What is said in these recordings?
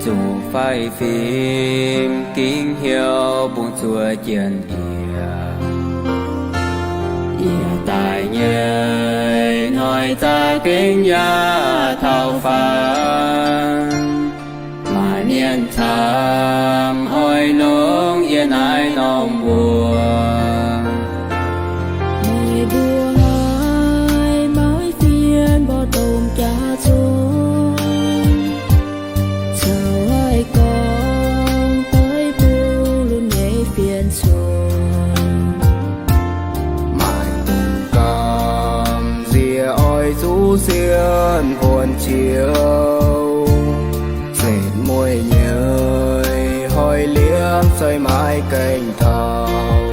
Zuqc faix fim gingx heuc bungx zuoqc jien yie. Yie daaih nyei hnoi za'gengh yaac taux faanv. Maaih mienh camv oix longc yie naaiv norm mbuox. Meih mbuo haiz maiv fien mborqv domh jaax cuotv, caux haih gorngv doix bun lunx nyei fien cuotv. Maaih dongh gamh nziex oix zuqc sienx kuonx ciouv, setv mueiz nyei hoic liemh se maiv gaengh taux.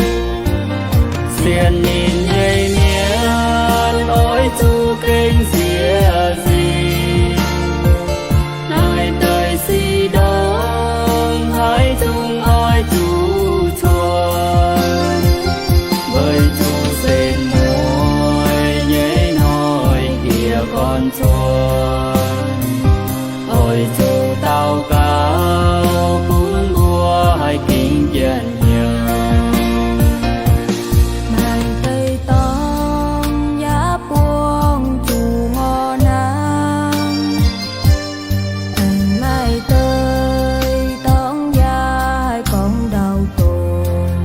Sienx ninh nyei mienh oix zuqc gengh nziex nzingc. Naaiv deix sic ndongc haaix zungv oix zuqc cuotv, weic zuqc setv mueiz nyei hnoi yie gorn cuotv. Oix zuqc daux gaux bun mbuo haih gingx jien hnyouv. Maaih deix dorngx yaac buangh zuqc ngorc hnaangx. Aengx maaih deix dorngx yaac haih gorngv ndau-dongh.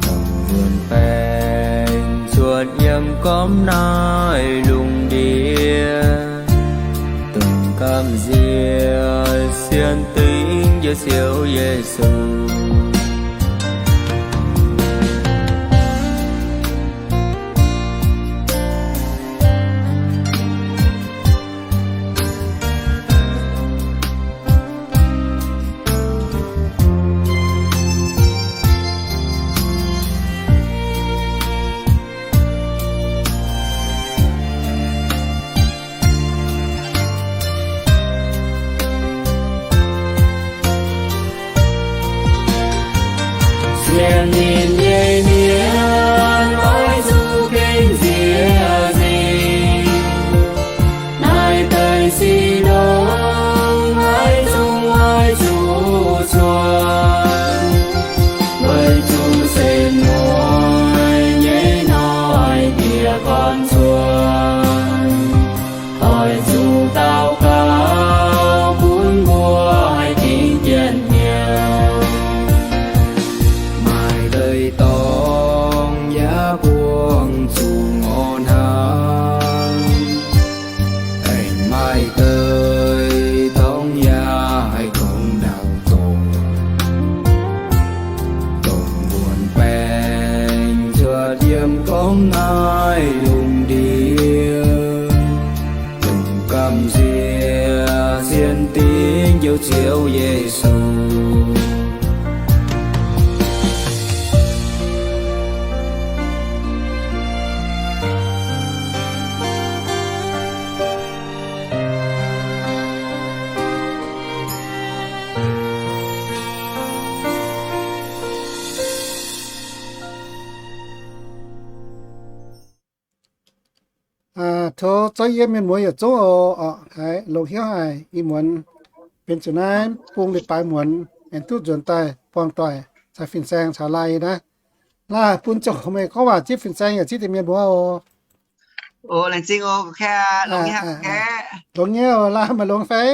Dongh wuonx baengc cuotv yiem gormx naaiv lungh ndiev, dongh gamh nziex sienx dingc Njoux Ziouv Yesu. Sienx ninh nyei mienh oix zuqc gengh nziex nzingc. Naaiv deix sic ndongc haaix zungv oix zuqc cuotv, weic zuqc setv mueiz nyei hnoi yie gorn cuotv. Oix zuqc daux gaux bun mbuo haih gingx jien hnyouv. Maaih deix dorngx yaac buangh zuqc ngorc hnaangx. Aengx maaih deix dorngx yaac haih gorngv ndau-dongh. Dongh wuonx baengc cuotv yiem gormx naaiv lungh ndiev, dongh gamh nziex sienx dingc Njoux Ziouv Yesu. Tov zorqv yie mienh muoz yietc zungv oc, longx hnyouv haic ih muonz benx zuqc naaiv bung leiz-baaix muonz aengx duqv nzuonx daaih buangh doic caux fin-saeng caux laai naaiv. Laai bun ziangh hoc meih gorngv waac zipv fin-saeng yaac zipv deix mienh muoz oc. Longx nyei oc, laai meih longx fai?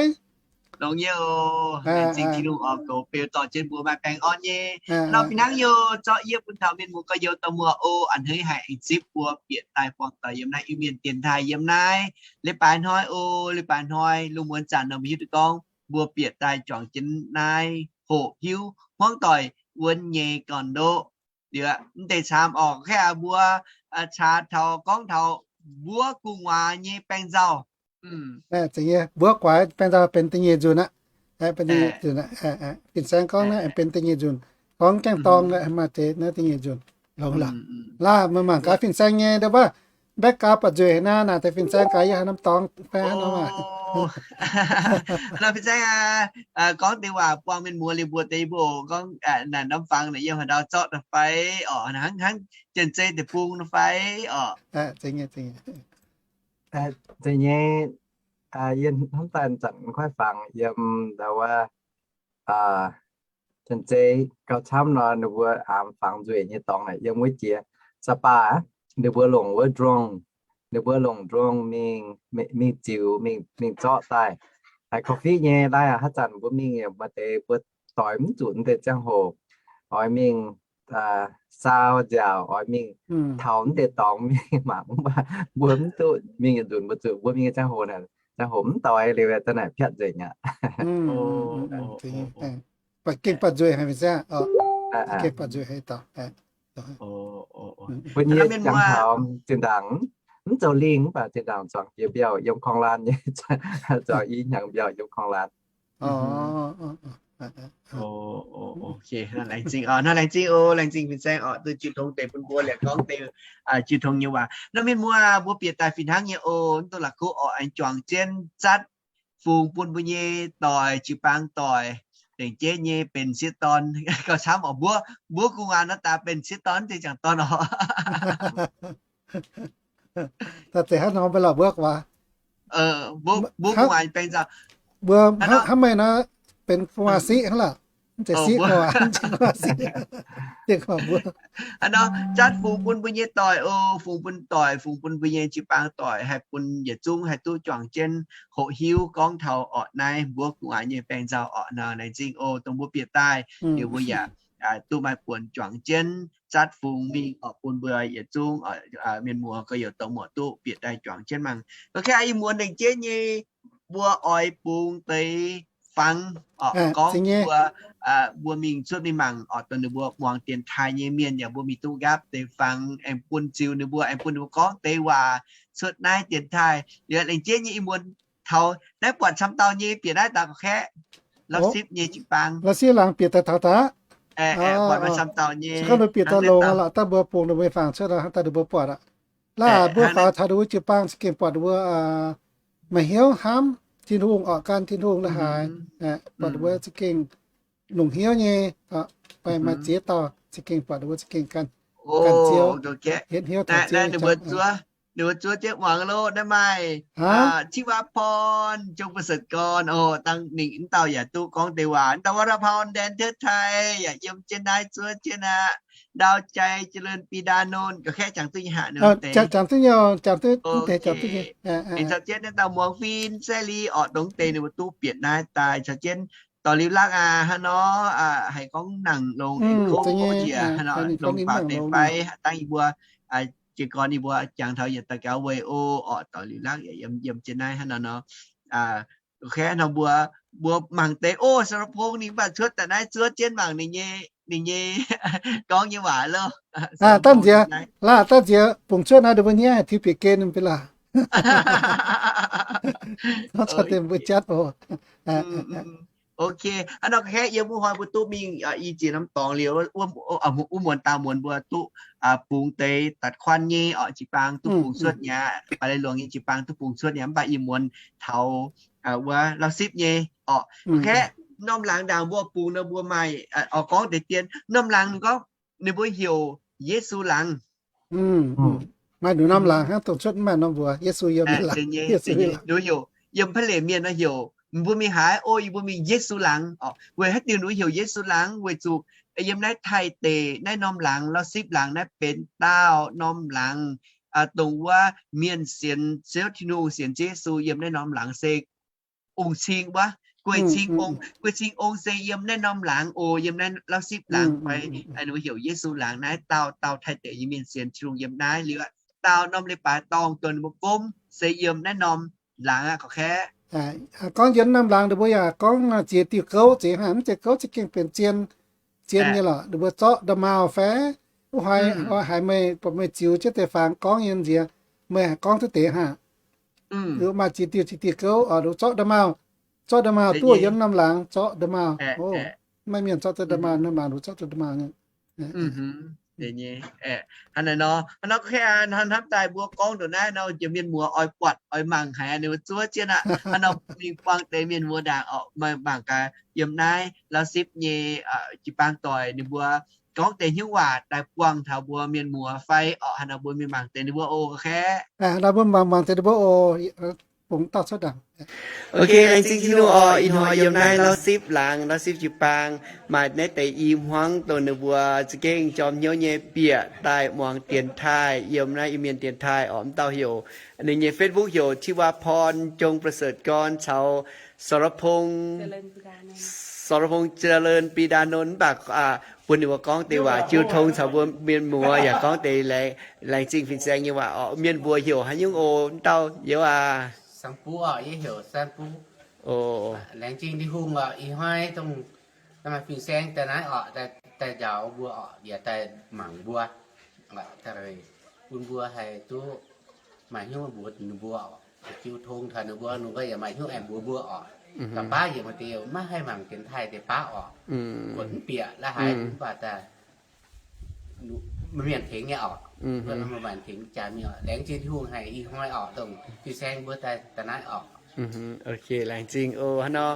Longx nyei oc. Laengz zingh Tin-Hungh oix goux beu dorh jienv mbuo maaih baengh orn nyei. Nor fih hnangv yie zorqv yie bun taux mienh muoz gorx-youz dorh muoz oc, a'hneiv haic aengx zipv mbuo bieqc daaih buangh doic yiem naaiv Iu-Mienh dienx taaih yiem naaiv. Leiz-baaix hnoi oc, leiz-baaix hnoi lungh muonz zanc nor mbuo hiuv duqv gorngv mbuo bieqc daaih juangc jienv naaiv hoqc hiuv hmuangv doic wuonx nyei gorn-ndoqv. Liuz mv deix caamx orqc, mbuo caax taux gorngv taux mbuo gu'nguaaz nyei baengh nzauh. Mbuo gu'nguaaz baengh nzauh benx da'nyeic nzunc aqv. Fin-saeng gorngv naaiv benx da'nyeic nzunc. Gorngv gaengh dorng maaih deix naaiv da'nyeic nzunc. Longx lorqc. Laai meih mangc gaax fin-saeng nyei ndo wuov, mbaeqv gaax buatc nzueic naaiv, naaic deix fin-saeng gaax yie haaix norm dorngx fai haaix norm aqv. Fin-saeng aac, gorngv deix waac buangh mienh muoz liuz mbuo deix mbuo gorngv naaic norm fangx naaic yiem haaix ndau zorqv daaih fai orqc, hnangv hnangv janx-zei deic-bung nor fai orqc. Zeiz nyei, zeiz nyei. Yie hnamv daaih zanc kuaaiv fangx yiem ndau wuov, Janx-Zei gauh camv nor, ninh mbuo aamx fangx nzueic nyei dorngx naaic yiem wuov jiex Sapa, ninh mbuo longc wuov drone, ninh mbuo longc drone mingh, mingh ziux, mingh zorqv daaih. Haiz korv-fiqv nyei lai aqv, haaix zanc mbuo mingh maaih deix mbuo doix mv zuqc wuov deix ziangh hoc, oix mingh saau nziaauc, oix mingh taux wuov deix dorngx mingh mangc, mv baac mbuo mv duqv mingh yietc nzunc mbuo zuqc, mbuo mingh nyei ziangh hoc naaic, ziangh hoc mv doix liuz daaih naaic piatv nzengc aqv. Gengh buatc nzueic haic mv zeiz? Gengh buatc nzueic haic dauh. Mbuo nyei jangx taux zinh ndaangc mv zoux lingh mv baac zinh ndaangc zuangx jiex mbiauh yiem korng-laanh nyei, zuangx i hnyangx mbiauh yiem korng-laanh. Laengz zingh oc, laengz zingh oc, laengz zingh fin-saeng oc, duqv jiu tong deix bun mbuo liemh gorngv deix jiu tong nyei waac. Nor mienh muoz, mbuo bieqc daaih fih hnangv nyei oc. Mv duqv la'kuqv oc, aengx juangc jienv zatv fungx bun mbuo nyei doic, jiu-baang doic, dengc jeiv nyei benx sieqv dorn gauh camv oc. Mbuo, mbuo gu'nguaaz nor daaih benx sieqv dorn, deix jangc dorn oc. Daaih zeiz hnangv nor mbuo la'buoqv waac. Mbuo gu'nguaaz baeng nzauh. Mbuo hnangv meih nor benx gu'nguaaz siqv hnangv lorqc. Mv zeiz siqv gu'nguaaz, mv zeiz gu'nguaaz siqv. Hnangv nor, zatv fungx bun mbuo nyei doic oc, fungx bun doic, fungx bun mbuo nyei jiu-baang doic, haih bun yietc zungv haih duqv juangc jienv hoqc hiuv gorngv taux orqc naaiv mbuo gu'nguaaz nyei baeng nzauh orqc nor. Laengz zingh oc, dongh mbuo bieqc daaih liuz mbuo yaac duqv maaih buonc juangc jienv zatv fungx mingh oc, bun mbuo yietc zungv mienh muoz gorx-youz dorh muoc duqv bieqc daaih juangc jienv mangc. Ga'kei ih muonz dengc jeiv nyei mbuo oix bungx deix fangx oc, gorngv mbuo, mbuo mingh cuotv mingh mangc oc, dongh ninh mbuo muangx dienx taaih nyei mienh yaac mbuo mingh duqv nqaapv deix fangx aengx bun ziux ninh mbuo, aengx bun ninh mbuo gorngv deix waac cuotv naaiv dienx taaih. Liuz laengz jeiv nyei ih muonz taux naaiv buatc camv dauh nyei bieqc naaiv daux ga'kaeqv, Lauv Sipv nyei jiu-baang. Lauv Sipv laangz bieqc daaih taux daaih. Buatc maaih camv dauh nyei. Se gorngv ninh bieqc daaih longx lorqc, daaih mbuo bungx ninh mbuo nyei fangx cuotv, daaih ninh mbuo buatc aqv. Laaih mbuo faaux taux ninh mbuo jiu-baang za'gengh buatc ninh mbuo maaih hnyouv hnamv Tin-Hungh orqc, gan Tin-Hungh la'haaix, buatc ninh mbuo za'gengh longc hnyouv nyei, maaih ziex dauh za'gengh buatc ninh mbuo za'gengh gan Ziouv, hietv hnyouv taux Ziouv. Ninh mbuo zuov jienv muangx loh, naaiv maaih Jiwa Porn, Jong Ba'setc Gorn oc, dangh ninh mv dauh yaac duqv gorngv deix waac. Mv dauh Wa Ra Pau Ndaen Teuv Taaih yaac yiem jienv naaiv zuov jienv aqv. Ndau Jai Ja'leun Bi Ndaa Nonv, ga'kei jangx duqv nyei haic ninh deix. Jangx duqv nyei, jangx duqv deix, jangx duqv nyei. Caux jienv naaiv dauh Muangx Fin, Sai Li orqc, dongh deix ninh mbuo duqv bieqc naaiv daaih. Caux jienv dorh Liuz Lakv aac, hnangv nor haih gorngv nangc longx, njiec hnangv nor longx baac deix fai dangh yie mbuo jiez gorn yie mbuo jangx taux yietc daux gaux weic o orqc, dorh Liuz Lakv yaac yiem jienv naaiv hnangv nor nor. Ga'kei nor mbuo, mbuo mangc deix o, Sara Pong ninh mv baac cuotv daaih naaiv zuov jienv mangc ninh nyei, ninh nyei gorngv nyei waac loh. Daaih nziex, laaih daaih nziex bungx cuotv naaiv ninh mbuo hniev haih tiux bieqc gen mv bei laaih. Gorngv caux deix mbuo jatv oc. Ok, hnangv nor ga'kei yiem wuov hnoi mbuo duqv mingh i ziex norm dorngx liuz, wuov muonz daauh muonz mbuo duqv bungx deix da'kuaanh nyei orqc, jiu-baang duqv bungx cuotv nyei aqv. Baaix Lai Luangx nyei jiu-baang duqv bungx cuotv nyei aqv. Mv baac ih muonz taux wuov Lauv Sipv nyei orqc. Ga'kei norm laangz ndaangc mbuo bungx nor mbuo maaih oix gorngv deix dien. Norm laangz ninh gorngv ninh mbuo heuc Yesu laangz. Maaih nduqc norm laangz hnangv dongh cuotv mv maaih norm mbuox Yesu yiem nyei laangz. Ninh mbuo heuc, yiem พระเหรียญ mienh nor heuc, mbuo mingh haaix, o, yie mbuo mingh Yesu laangz orqc. Weic haaix diuc ninh mbuo heuc Yesu laangz? Weic zuqc yiem naaiv Taiv deic naaiv norm laangz, Lauv Sipv laangz naaiv benx daauh norm laangz, dongh wuov mienh sienx Ziouv Tin-Hungh, sienx Ziouv Yesu yiem naaiv norm laangz se ong-cing wuov, guei-cing ong, guei-cing ong se yiem naaiv norm laangz oc, yiem naaiv Lauv Sipv laangz fai ninh mbuo heuc Yesu laangz naaiv dauh, dauh Taiv deic nyei mienh sienx Tin-Hungh yiem naaiv liuz aqv. Dauh norm leiz-baaix dorngh dongh ninh mbuo gomv se yiem naaiv norm laangz aqv, gorngv kaeqv. Gorngv yiem norm laangz ninh mbuo yaac gorngv ziex diuh gouv zeiz hnangv, mv zeiz gouv za'gengh benx zien, zien nyei lorqc. Ninh mbuo zorqv nda'maauh fai, wuov hnoi haiz meih, buatc meih ziux jienv deix fangx gorngv nyei nziex, meih haiz gorngv duqv deix hnangv. Maaih ziex diuh, ziex diuh gouv, ninh zorqv nda'maauh, zorqv nda'maauh duqv yiem norm laangz, zorqv nda'maauh. Maaih mienh zorqv duqv nda'maauh, norm laangz ninh zorqv duqv nda'maauh. Hnangv naaiv nor, hnangv nor ga'kei hnamv daaih mbuo gorngv ndongc naaiv nor, jiex mienh muoz oix buatc oix mangc haic, ninh mbuo zuov jienv aqv. Hnangv nor mingh buangh deix mienh muoz ndaangc oc, mangc gaax yiem naaiv Lauv Sipv nyei jiu-baang doic ninh mbuo gorngv deix hnyouv waac daaih buangh taux mbuo mienh muoz fai orqc. Hnangv nor mbuo mingh mangc deix ninh mbuo oc, ga'kei. Hnangv nor mbuo mangc, mangc deix ninh mbuo oc. bungx dauh cuotv ndaangc. Ok, laengz zingh Tin-Hungh oc. Ih hnoi yiem naaiv Lauv Sipv laangz, Lauv Sipv jiu-baang, maaih naaiv deix i hmuangv dongh ninh mbuo za'gengh jorm hnyouv nyei bieqc daaih muangx dienx taaih yiem naaiv Iu-Mienh dienx taaih oc. Mv dauh heuc, ninh nyei Facebook heuc ธิวาพร จงประเสริฐกร caux สรพงษ์ สรพงษ์ เจริญปีดานนท์ mv baac bun ninh mbuo gorngv deix waac jiu tong caux mbuo mienh muoz yaac gorngv deix laengz zingh fin-saeng nyei waac oc. Mienh mbuo heuc haaix nyungc oc? Mv dauh youz aac? Sang Buv oc, yie heuc Sang Buv. Laengz zingh Tin-Hungh oc, ih hnoi dongh maaih fin-saeng daaih naaiv oc, daaih njaaux mbuo oc, yaac daaih mangc mbuo. Bun mbuo haih duqv maaih hnyouv mbuox ninh mbuo oc, jiu tong taux ninh mbuo, ninh mbuo yaac maaih hnyouv aengx mbuox mbuo oc. Da'baav yietc maaih deix maiv haih mangc dienx taaih deix baav oc, buatc mv bieqc la'haaix mv baac daaih mienh tengx nyei oc. Mbuo maaih tengx jaax mingh oc. Laengz zingh Tin-Hungh haic ih hnoi oc, dongh fin-saeng mbuo daaih daaih naaiv oc. Ok, laengz zingh oc. Hnangv nor,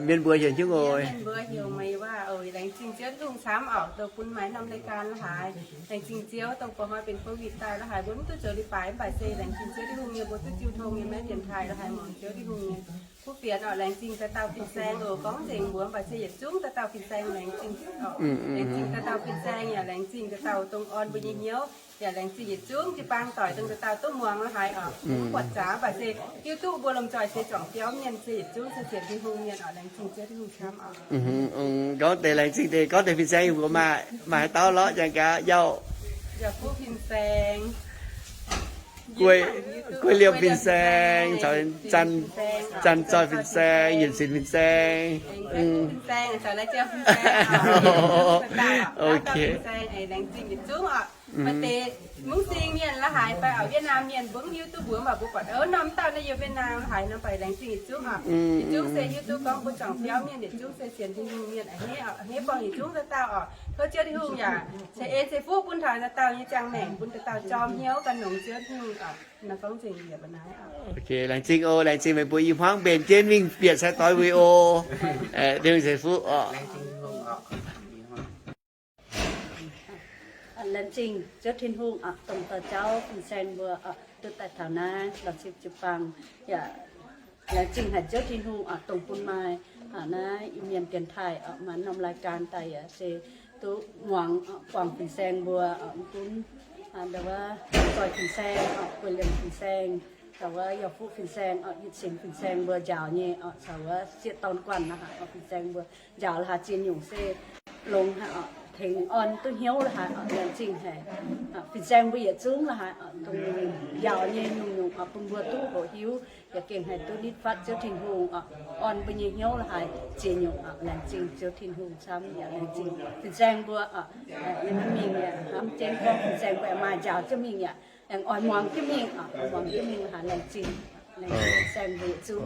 mienh mbuo heuc hnyouv oc. Mienh mbuo heuc Meiv Waac oc. Laengz zingh Ziouv Tin-Hungh camv oc, dongh bun maaih norm รายการ la'haaix. Laengz zingh Ziouv, dongh ba'hnoi benx โควิด daaih la'haaix mbuo mv duqv zoux leiz-baaix mv baac se laengz zingh Ziouv Tin-Hungh nyei mbuo duqv jiu tong nyei maiv dienx taaih la'haaix muangx Ziouv Tin-Hungh nyei kuv fienx oc. Laengz zingh dauh dauh fin-saeng oc, gorngv nzengc mbuox mv baac se yietc zungv dauh dauh fin-saeng laengz zingh oc. Laengz zingh dauh dauh fin-saeng yaac laengz zingh dauh dauh dongh orn mbuo nyei hnyouv, yaac laengz zingh yietc zungv jiu-baang doic dongh dauh dauh duqv muangx la'haaix oc. Mv buatc zaqc mv baac se hiuv duqv mbuo lomh nzoih se juangc biauv mienh se yietc zungv se sienx Tin-Hungh mienh oc. Laengz zingh Ziouv Tin-Hungh camv oc. Gorngv deix laengz zingh deix, gorngv deix fin-saeng mbuo maaih, maaih haaix dauh lorqc jangx gaax yauh. Yaac fuqv fin-saeng, Guei Liemh fin-saeng, Zanc Zoih fin-saeng, Yietc Sinx fin-saeng. Ok. Maaih deix Mungv Sing mienh la'haaix fai oc, Vietnam mienh mbuo mv hiuv duqv mbuox mv baac mbuo buatc ov, norm dauh naaiv yiem Vietnam la'haaix nor, mv baac laengz zingh yietc zungv oc. Yietc zungv se hiuv duqv gorngv mbuo juangc biauv mienh, yietc zungv se sienx Tin-Hungh mienh a'hneiv oc, a'hneiv buangh yietc zungv dauh dauh oc. Tov Ziouv Tin-Hungh yaac ceix en ceix fuqv bun taux dauh dauh nyei ziangh maengc, bun dauh dauh jorm hnyouv gan longx Ziouv Tin-Hungh oc. Nor gorngv nzengc yie mbuo naaiv oc. Ok, laengz zingh oc. Laengz zingh meih mbuo i hmuangv mbenc jienv mingh bieqc sai-doix video. Dengv ceix fuqv oc. Laengz zingh Ziouv Tin-Hungh oc, dongh dorh jauv fin-saeng mbuo oc, duqv daaih taux naaiv Lauv Sipv jiu-baang. Yaac laengz zingh haic Ziouv Tin-Hungh oc, dongh bun maaih naaiv Iu-Mienh dienx taaih oc, maaih norm รายการ daaih yaac se duqv muangx, buangh fin-saeng mbuo oc, gunv ndau wuov Zanc Zoih fin-saeng oc, Guei Liemh fin-saeng, ndau wuov Yauh Fuqv fin-saeng oc, Yietc Sinx fin-saeng mbuo njaaux nyei oc, caux wuov sieqv dorn guanh la'haaix oc, fin-saeng mbuo njaaux la'haaix ziex nyungc se longx haic oc, tengx orn duqv hnyouv la'haaix oc, laengz zingh haic. Fin-saeng mbuo yietc zungv la'haaix oc, dongh njaaux nyei nyungc-nyungc oc, bun mbuo duqv hoqc hiuv, yaac gengh haih duqv nitv fatv Ziouv Tin-Hungh oc, orn mbuo nyei hnyouv la'haaix ziex nyungc oc. Laengz zingh Ziouv Tin-Hungh camv, yaac laengz zingh fin-saeng mbuo oc. Yie mv mingh yaac hnamv jienv gorngv fin-saeng mbuo aengx maaih njaaux jienv mingh yaac aengx oix muangx jienv mingh oc, muangx jienv mingh la'haaix, laengz zingh, laengz zingh fin-saeng mbuo yietc zungv.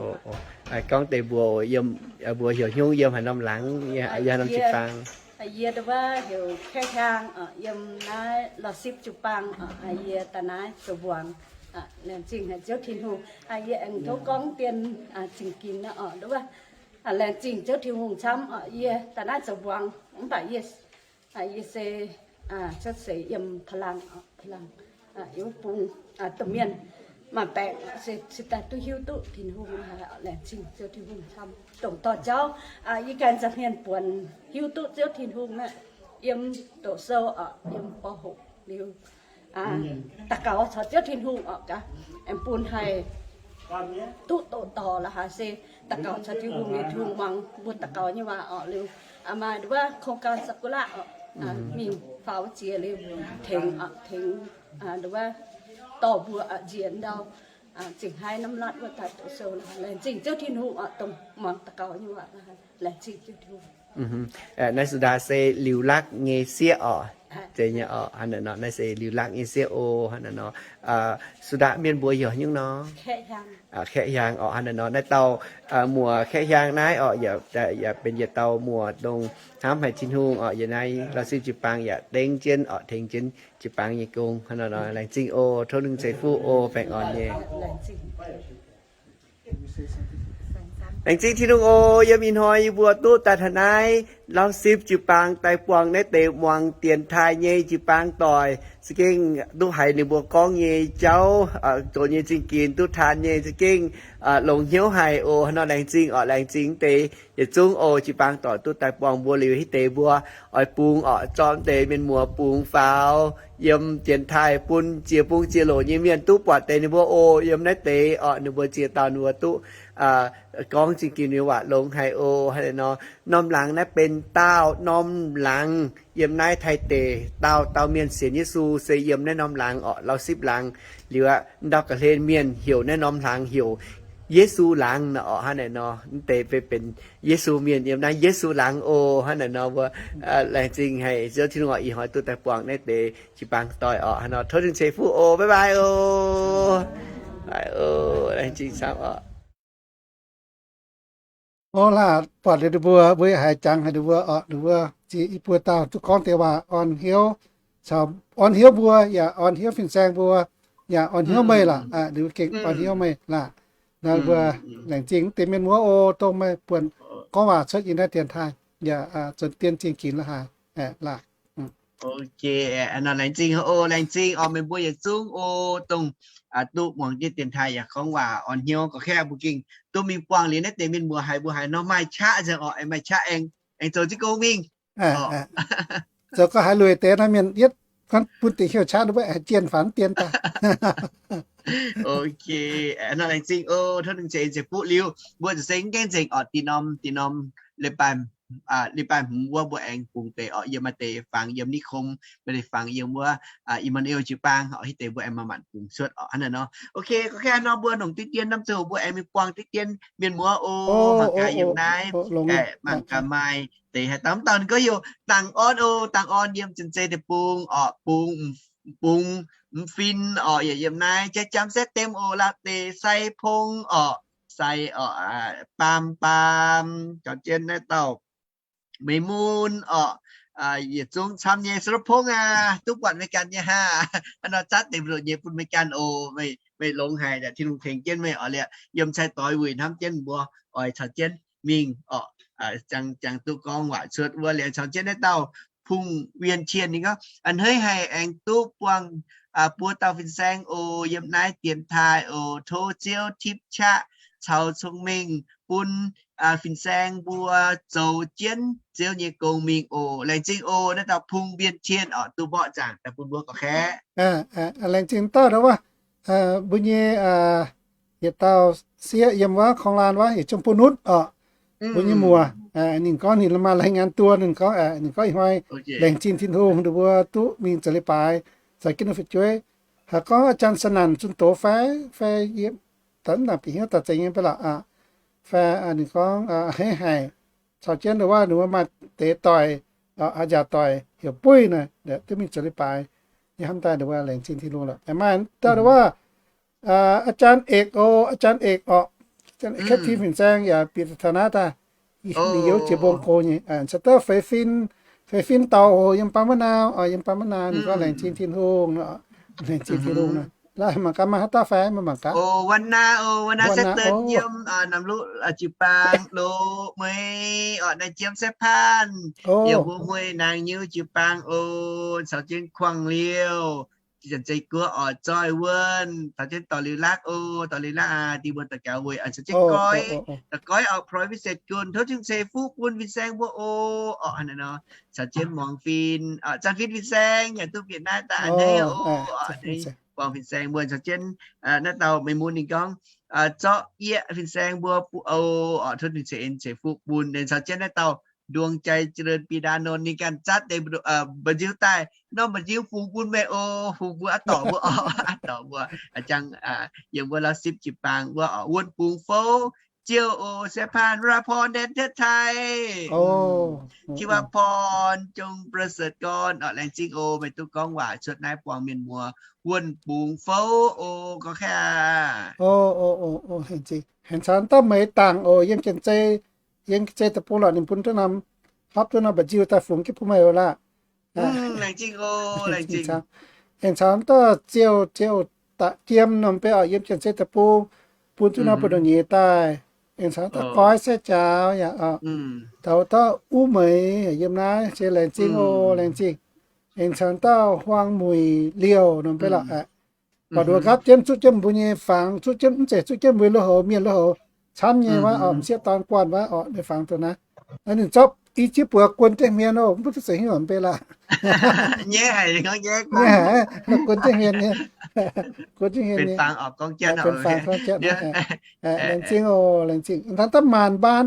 Gorngv deix mbuo yiem, mbuo heuc hnyouv yiem haaix norm laangz, yiem haaix norm jiu-baang? Yie ndau wuov heuc Kaeqv Hiaang oc, yiem naaiv Lauv Sipv jiu-baang oc. Yie daaih naaiv zoux mbuangz. Laengz zingh haic Ziouv Tin-Hungh. Yie aengx tov gorngv dien zingh ginx oc, ndau wuov laengz zingh Ziouv Tin-Hungh camv oc. Yie daaih naaiv zoux mbuangz mv baac yie, yie se cuotv seix yiem พลัง oc, พลัง yiem wuov bung, domh mienh maaih baengc se, se daaih duqv hiuv duqv Tin-Hungh la'haaix. Laengz zingh Ziouv Tin-Hungh camv, dongh dorh jauv yie ganh nza'hmien buonc hiuv duqv Ziouv Tin-Hungh naaiv, yiem doqc sou oc, yiem ป.หก liuz daux gaux caux Ziouv Tin-Hungh oc, gaax aengx bun haih duqv doqc dorc la'haaix se daux gaux caux Tin-Hungh, liuz Tin-Hungh muangx mbuo daux gaux nyei waac oc. Liuz maaih ndau wuov โครงการซากุระ oc, mingh faaux wuov jiex liuz tengx oc, tengx ndau wuov dorh mbuo njiec ndau, zingh haiv norm รัฐ wuov daaih doqc sou. Laengz zingh Ziouv Tin-Hungh oc, dongh muangx daux gaux nyei waac. Laengz zingh Ziouv Tin-Hungh. Naaiv Sudaa se liuz lakv nyei sieqv oc. Zeiz nyei oc, hnangv naaiv nor, naaiv se liuz lakv nyei sieqv oc, hnangv naaiv nor. Sudaa mienh mbuo heuc haaix nyungc nor? Kaeqv Hiaang oc, hnangv naaiv nor. Naaiv dauh muoc Kaeqv Hiaang naaiv oc, yaac benx yietc dauh muoc dongh hnamv haic Tin-Hungh oc. Yiem naaiv Lauv Sipv jiu-baang yaac dengv jienv oc, tengx jienv jiu-baang nyei gong, hnangv naaiv nor. Laengz zingh oc, tov ninh ceix fuqv oc, baengh orn nyei. Laengz zingh Tin-Hungh oc. Yiem ih hnoi yie mbuo duqv daaih taux naaiv, lauv sipv jiu-baang daaih buangh naaiv deix muangx dienx taaih nyei jiu-baang doic, za'gengh duqv haiz ninh mbuo gorngv nyei jauv, zoux nyei zingh ginx duqv taan nyei, za'gengh longx hnyouv haic oc. Haaix nor laengz zingh oc, laengz zingh deix yietc zungv oc. Jiu-baang doic duqv daaih buangh mbuo liuz, hitv deix mbuo oix bungx oc, zorqv deix mienh muoz bungx faaux yiem dienx taaih bun ziex bung ziex loc nyei mienh duqv buatc deix ninh mbuo oc. Yiem naaiv deix oc, ninh mbuo ziex dauh ninh mbuo duqv gorngv zingh ginx nyei waac longx haic oc. Hnangv naaiv nor, norm laangz naaiv benx daauh norm laangz yiem naaiv Taiv deic, daauh dauh mienh sienx Yesu se yiem naaiv norm laangz oc, lauv sipv laangz. Liuz aqv, ndau ga'hlen mienh heuc naaiv norm laangz heuc Yesu laangz nor oc. Hnangv naaiv nor, mv deix benx Yesu mienh yiem naaiv Yesu laangz oc. Hnangv naaiv nor mbuo laengz zingh haic Ziouv Tin-Hungh oc, ih hnoi duqv daaih buangh naaiv deix jiu-baang doic oc. Hnangv naaiv nor tov Tin-Hungh ceix fuqv oc. Bye bye oc. Bye oc. Laengz zingh camv oc. Oc, laah buatc liuz ninh mbuo, mbuo haiz jangx haic ninh mbuo oc. Ninh mbuo ziex i buo dauh duqv gorngv deix waac orn hnyouv, caux orn hnyouv mbuo yaac orn hnyouv fin-saeng mbuo, yaac orn hnyouv meih laah. Ninh mbuo gengh orn hnyouv meih laah. Naaiv mbuo laengz zingh deix mienh muoz oc, dongh meih buonc gorngv waac cuotv yiem naaiv dienx taaih yaac zuonx dien zingh ginx la'haaix laah. Ok, nor laengz zingh oc, laengz zingh oc meih mbuo yietc zungv oc, dongh duqv muangx jienv dienx taaih yaac gorngv waac orn hnyouv. Gorqv-kaeqv mbuo gengh duqv mingh buangh liuz naaiv deix mienh muoz haiz mbuo haiz nor maaih qaqv nzengc oc, aengx maaih qaqv aengx, aengx zoux jienv gong mingh. Zoux gau haiz lueic deix naaiv mienh yietv bun dingc heuc qaqv, ninh mbuo aengx jienh fanc dien daaih. Ok, nor laengz zingh oc, tov Tin-Hungh ceix fuqv liuz, mbuo ziouc se mv gaengh nzengc oc, da'nyeic norm, da'nyeic norm leiz-baaix hmz wuov mbuo aengx bungx deix oc, yiem maaih deix fangx yiem niv kong, maaih deix fangx yiem wuov Ih^maa^nu^el jiu-baang oc, hitv deix mbuo aengx manc-manc bungx cuotv oc. Hnangv naaiv nor, ok, gorqv-kaeqv nor mbuo longc diqv dien norm ziangh hoc mbuo aengx mingh buangh diqv dien mienh muoz oc. Mangc gaax yiem naaiv, mangc gaax maaih deix haaix dauh, mv dauh ninh gorngv heuc Dangc Orn oc. Dangc Orn yiem Janx-Zei deic-bung oc, bungx, bungx m'fin oc, yaac yiem naaiv. Jai-Jaam Setv Dem oc, Laauv Deix, Sai Pong oc, Sai oc, Baam Baam, caux jienv naaiv dauh Meix Mun oc, yietc zungv camv nyei. Sou Pong aac, duqv buatc meih ganh nyei haa. Hnangv nor zatv deix mbuo nyei bun meih ganh oc. Meih longx haic, Tin-Hungh tengx jienv meih oc. Liuz yiem cai-doix wuic hnamv jienv mbuo oix caux jienv mingh oc, jangx duqv gorngv waac cuotv wuov. Liuz caux jienv naaiv dauh Phung Wien Qien ninh gorngv, a'hneiv haic aengx duqv buangh buo dauh fin-saeng oc, yiem naaiv dienx taaih oc. Tov Ziouv tipv qaqv caux cong-mengh bun fin-saeng mbuo zoux jienv Ziouv nyei gong mingh oc. Laengz zingh oc. Naaiv dauh Phung Wien Qien oc, duqv mborqv zaangc daaih bun mbuo gorqv-kaeqv. Laengz zingh dauh ndau wuov, mbuo nyei yietc dauh sieqv yiem wuov korng laan wuov, yietc zungv bun nutv oc. Mbuo nyei muoc, ninh gorngv ninh maaih laengz nyaanh duon, ninh gorngv, ninh gorngv ih hnoi laengz zingh Tin-Hungh ninh mbuo duqv mingh zoux leiz-baaix, zoux jienv ninh fu'jueiv. Haaix gorngv อาจารย์สนั่น zunh doz fai, fai yiem, da'mv naaic bieqc hnyouv daaih zengx nyei mbe lorqc aqv. Fai ninh gorngv a'hneiv haic, caux jienv ndau wuov ninh mbuo maaih deix doic, nzaaux doic heuc Buih naaic, duqv mingh zoux leiz-baaix. Yie hnamv daaih ndau wuov laengz zingh Tin-Hungh lorqc. Aengx maaih dauh ndau wuov อาจารย์เอก oc, อาจารย์เอก oc, อาจารย์เอก Kat Tin Fin-Saeng yaac bieqc taux naaiv daaih, ninh youz jiex mbong go nyei. Caux dauh Feix Fin, Feix Fin Dauh oc, yiem Baav Mv Naau, yiem Baav Mv Naau, ninh gorngv laengz zingh Tin-Hungh, laengz zingh Tin-Hungh nor. Laaix mangc gaax maaih haaix dauh fai, maiv mangc gaax. Oc, Wan Naa oc, Wan Naa Setv Deix yiem Namc Luv jiu-baang loz mueiz oc, naaiv Jiem Setv Paanh, yiem Mbuo Mueiz Naang Nyiu jiu-baang oc, caux jienv Kuangh Liouh, Janx-Zei Guoqv oc, Zoih Wuonh, caux jienv Dorh Liuz Lakv oc, Dorh Liuz Lakv aac, dih mbuo daux gaux weic, caux jienv Goiv, Goiv oc, Proy Vincent Gun, tov Tin-Hungh ceix fuqv bun fin-saeng mbuo oc. Oc, hnangv naaiv nor, caux jienv Muangx Fin, Zanh Fin Fin-Saeng yaac duqv bieqc naaiv daaih, a'hneiv oc, a'hneiv buangh fin-saeng mbuo, caux jienv naaiv dauh Meix Mun ninh gorngv zorqv yie fin-saeng mbuo oc, tov Tin-Hungh ceix fuqv bun. Caux jienv naaiv dauh ดวงใจเจริญปีดานนท์ ninh ganh zatv deix mba'nziu daaih, norm mba'nziu fungx bun meih oc, fungx bun aqv dorc mbuo oc, aqv dorc mbuo, jangx yiem wuov Lauv Sipv jiu-baang wuov oc, Wuonh Bungx Fouv, Ziouv oc, Sephan, Vra Porn, Ndan Tetv Taaih, Jiu Vra Porn, Jong Preseut Gorn oc, laengz zingh oc, meih duqv gorngv waac cuotv naaiv buangh mienh muoz Wuonh Bungx Fouv oc, gorngv kaav. Aengx caux dauh Meix Dangc oc, yiem Janx-Zei, yiem Janx-Zei deic-bung lorqc, ninh bun duqv norm, hopv duqv norm mba'nziu daaih fungx jienv bun meih oc laah. Aengx caux dauh Ziouv, Ziouv Da'jiem norm beiv oc, yiem Janx-Zei deic-bung, bun duqv norm buoz-ndoqv nyeiz daaih, Aengx caux dauh Goix Sai Jaaux yaac, taux dauh Uv Meix yiem naaiv, se laengz zingh oc, laengz zingh. Aengx caux dauh Huaang Muic Liouh norm beiv lorqc aqv. Buatc nduov gapv jienv zuqv jienv mbuo nyei fangx, zuqv jienv mv zeiz zuqv jienv mbuo lui-houx, mienh lui-houx camv nyei wuov oc, m'sieqv dorn guanh wuov oc, nyei fangx dongh naaiv. Ninh zorqv i ziex buoz guon jienv hmien oc, mv duqv zeiz hnyouv mv bei lorqc. Nyei haic, guon jienv hmien nyei, guon jienv hmien nyei. Laengz zingh oc, laengz zingh. Hnangv daaih Maanc Mbaan,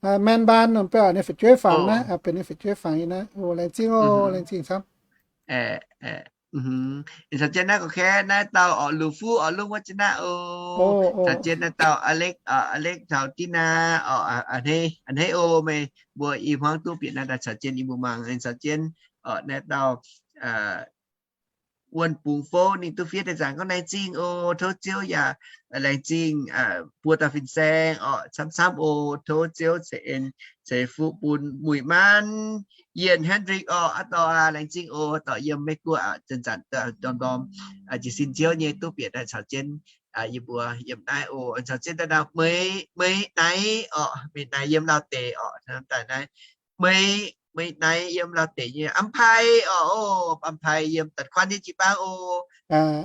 Maanc Mbaan norm beiv oc, ninh fu'jueiv fangx naaiv, benx ninh fu'jueiv fangx yiem naaiv. Laengz zingh oc, laengz zingh camv. Caux jienv naaiv gorqv kaeqv naaiv dauh oc, Luqv Fuqv oc, lungh wuov jienv naaiv oc. Caux jienv naaiv dauh Alex, Alex caux Dina oc, a'hneiv oc, meih mbuo i hmuangv duqv bieqc naaiv daaih caux jienv yie mbuo mangc, caux jienv oc naaiv dauh Wuonh Bungx Fouv ninh duqv fiev deix nzaangc gorngv laengz zingh oc, tov Ziouv yaac laengz zingh buo dauh fin-saeng oc, camv-camv oc, tov Ziouv ceix en ceix fuqv bun Muic Maanv, Yienh Hendrik oc, aa dorh aa laengz zingh oc, dorh yiem Meiv Guoqv aqv, zanc-zanc dorh ndorm jiez sin Ziouv nyei duqv bieqc daaih caux jienv yie mbuo yiem naaiv oc, caux jienv daaih Meix Naix oc, Meix Naix yiem Laauh deic oc, daaih naaiv Meix, Meix Naix yiem Laauh deic nyei, Am Pai oc, Am Pai yiem Da'kuan nyei jiu-baang oc,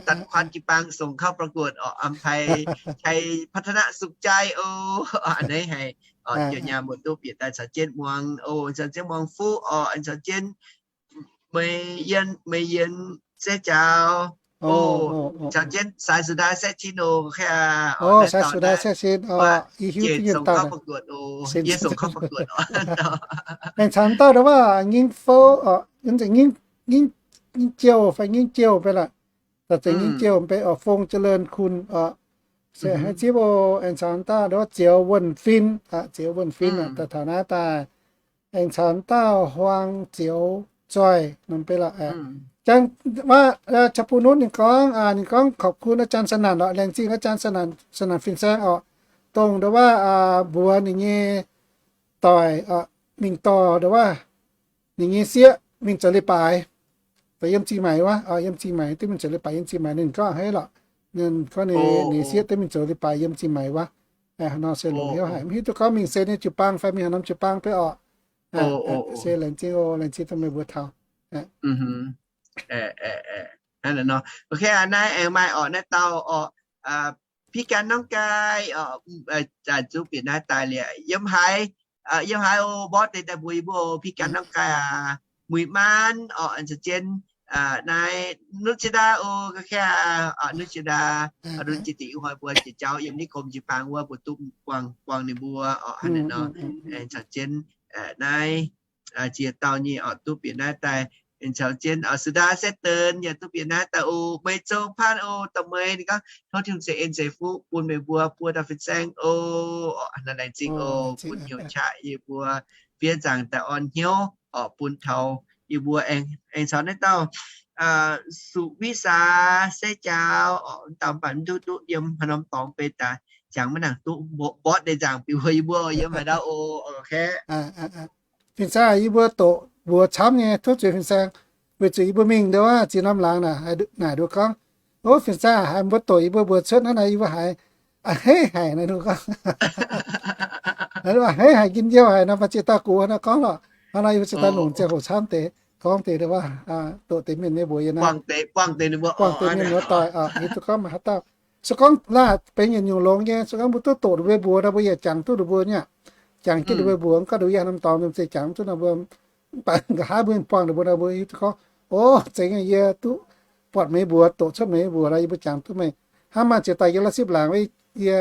Da'kuan jiu-baang song เข้าประกวด oc, Am Pai ชัยพัฒนะสุขใจ oc, a'hneiv haic oc, njoux nyaah mbuo duqv bieqc daaih caux jienv muangx oc, caux jienv muangx fuqv oc, caux jienv Meix Yien, Meix Yien se jaaux oc, caux jienv Sai Su'ndaa se cin oc, sai Su'ndaa se cin oc, yie hiuv duqv nyei dauh. Aengx caux dauh ndo wuov Ngingv Fouv oc, Ngingv Jouh fai Ngingv Jouh beiv lorqc, da'zeix Ngingv Jouh beiv oc, Fong Jiex Leun Kun oc, se haaix zipv oc. Aengx caux dauh ndo wuov Zioux Wuonh Fin, Zioux Wuonh Fin daaih taux naaiv daaih. Aengx caux dauh Huaang Zioux Zoih norm beiv lorqc. Jangx wuov Cha Pu Nutv ninh gorngv, ninh gorngv ขอบคุณอาจารย์สนั่น lorqc, laengz zingh อาจารย์สนั่น fin-saeng oc, dongh ndo wuov mbuox ninh nyei doic mingh dorh ndo wuov ninh nyei sieqv mingh zoux leiz-baaix, zoux yiem Zingh Maix wuov, yiem Zingh Maix duqv mingh zoux leiz-baaix yiem Zingh Maix, ninh gorngv a'hneiv lorqc. Ninh gorngv ninh nyei sieqv duqv mingh zoux leiz-baaix yiem Zingh Maix wuov. Hnangv nor se longc hnyouv haic, mv hiuv duqv gorngv mingh se nyei jiu-baang fai mingh haaix norm jiu-baang beiv oc. Se laengz zingh oc, laengz zingh dongh meih mbuo taux. Naaiv aengx maaih orqc, naaiv dauh orqc, พี่กัน น้องกาย orqc, zuqc bieqc naaiv daaih liuz yiem haaix, yiem haaix oc, mborqv deix daaih mbuox yie mbuo oc, พี่กัน น้องกาย aac, Muic Maanv orqc, caux jienv naaiv นุชดา oc, ga'kaav นุชดา, nduov jiex dingc wuov hnoi mbuo jiex jauv yiem นิคม jiu-baang wuov mbuo duqv buangh buangh ninh mbuo orqc, hnangv naaiv nor, caux jienv naaiv ziex dauh nyei orqc duqv bieqc naaiv daaih, caux jienv orqc สุดา se deix yaac duqv bieqc naaiv daaih oc, meih zoux paanv oc, dorh meih ninh gorngv tov Tin-Hungh ceix en ceix fuqv bun meih mbuo buo dauh fin-saeng oc, orqc naaiv laengz zingh oc, bun hnyouv qaqv yie mbuo fiev nzaangc daaih orn hnyouv orqc bun taux yie mbuo aengx caux naaiv dauh สุวิสา se jaaux orqc, dauh mv baac mv duqv duqv yiem haaix norm dorngx beiv daaih, jangx maiv nangc duqv mborqv deix nzaangc bieqc wuov yie mbuo yiem haaix ndau oc. Fin-saeng, yie mbuo doqc mbuox camv nyei, tov zuiz fin-saeng, weic zuqc yie mbuo mingh ndo wuov ziex norm laangz naaic, naaic nduov gorngv, o, fin-saeng, haiz mbuo doqc yie mbuo mbuox cuotv naaiv naaic yie mbuo haiz a'hneiv haic naaic nduov gorngv, a'hneiv haic, njien-youh haic nor, mv baac ziex dauh gox nor gorngv lorqc, hnangv nor yie mbuo ziex dauh longc ziangh hoc camv deix gorngv deix wuov, doqc deix mienh nyei mbuox yiem naaiv, buangh deix mienh muoz-doic, hiuv duqv gorngv maaih haaix dauh. Se gorngv laah benx yietc nyungc longx nyei, se gorngv mbuo duqv doqc ninh mbuo mbuox nor, mbuo yaac jangx duqv ninh mbuo nyei aqv. Jangx jienv ninh mbuo mbuox, mv gorngv ninh mbuo yiem haaix norm dorngx mv zeiz jangx duqv nor, mbuo mv baac nqa'haav mbuo buangh ninh mbuo nor, mbuo hiuv duqv gorngv, o, zeiz nyei, yie duqv buatc meih mbuox, doqc cuotv meih mbuox nor, yie mbuo jangx duqv meih. Hnangv maaih ziex daaih yiem la'sipv laangz wuov, yie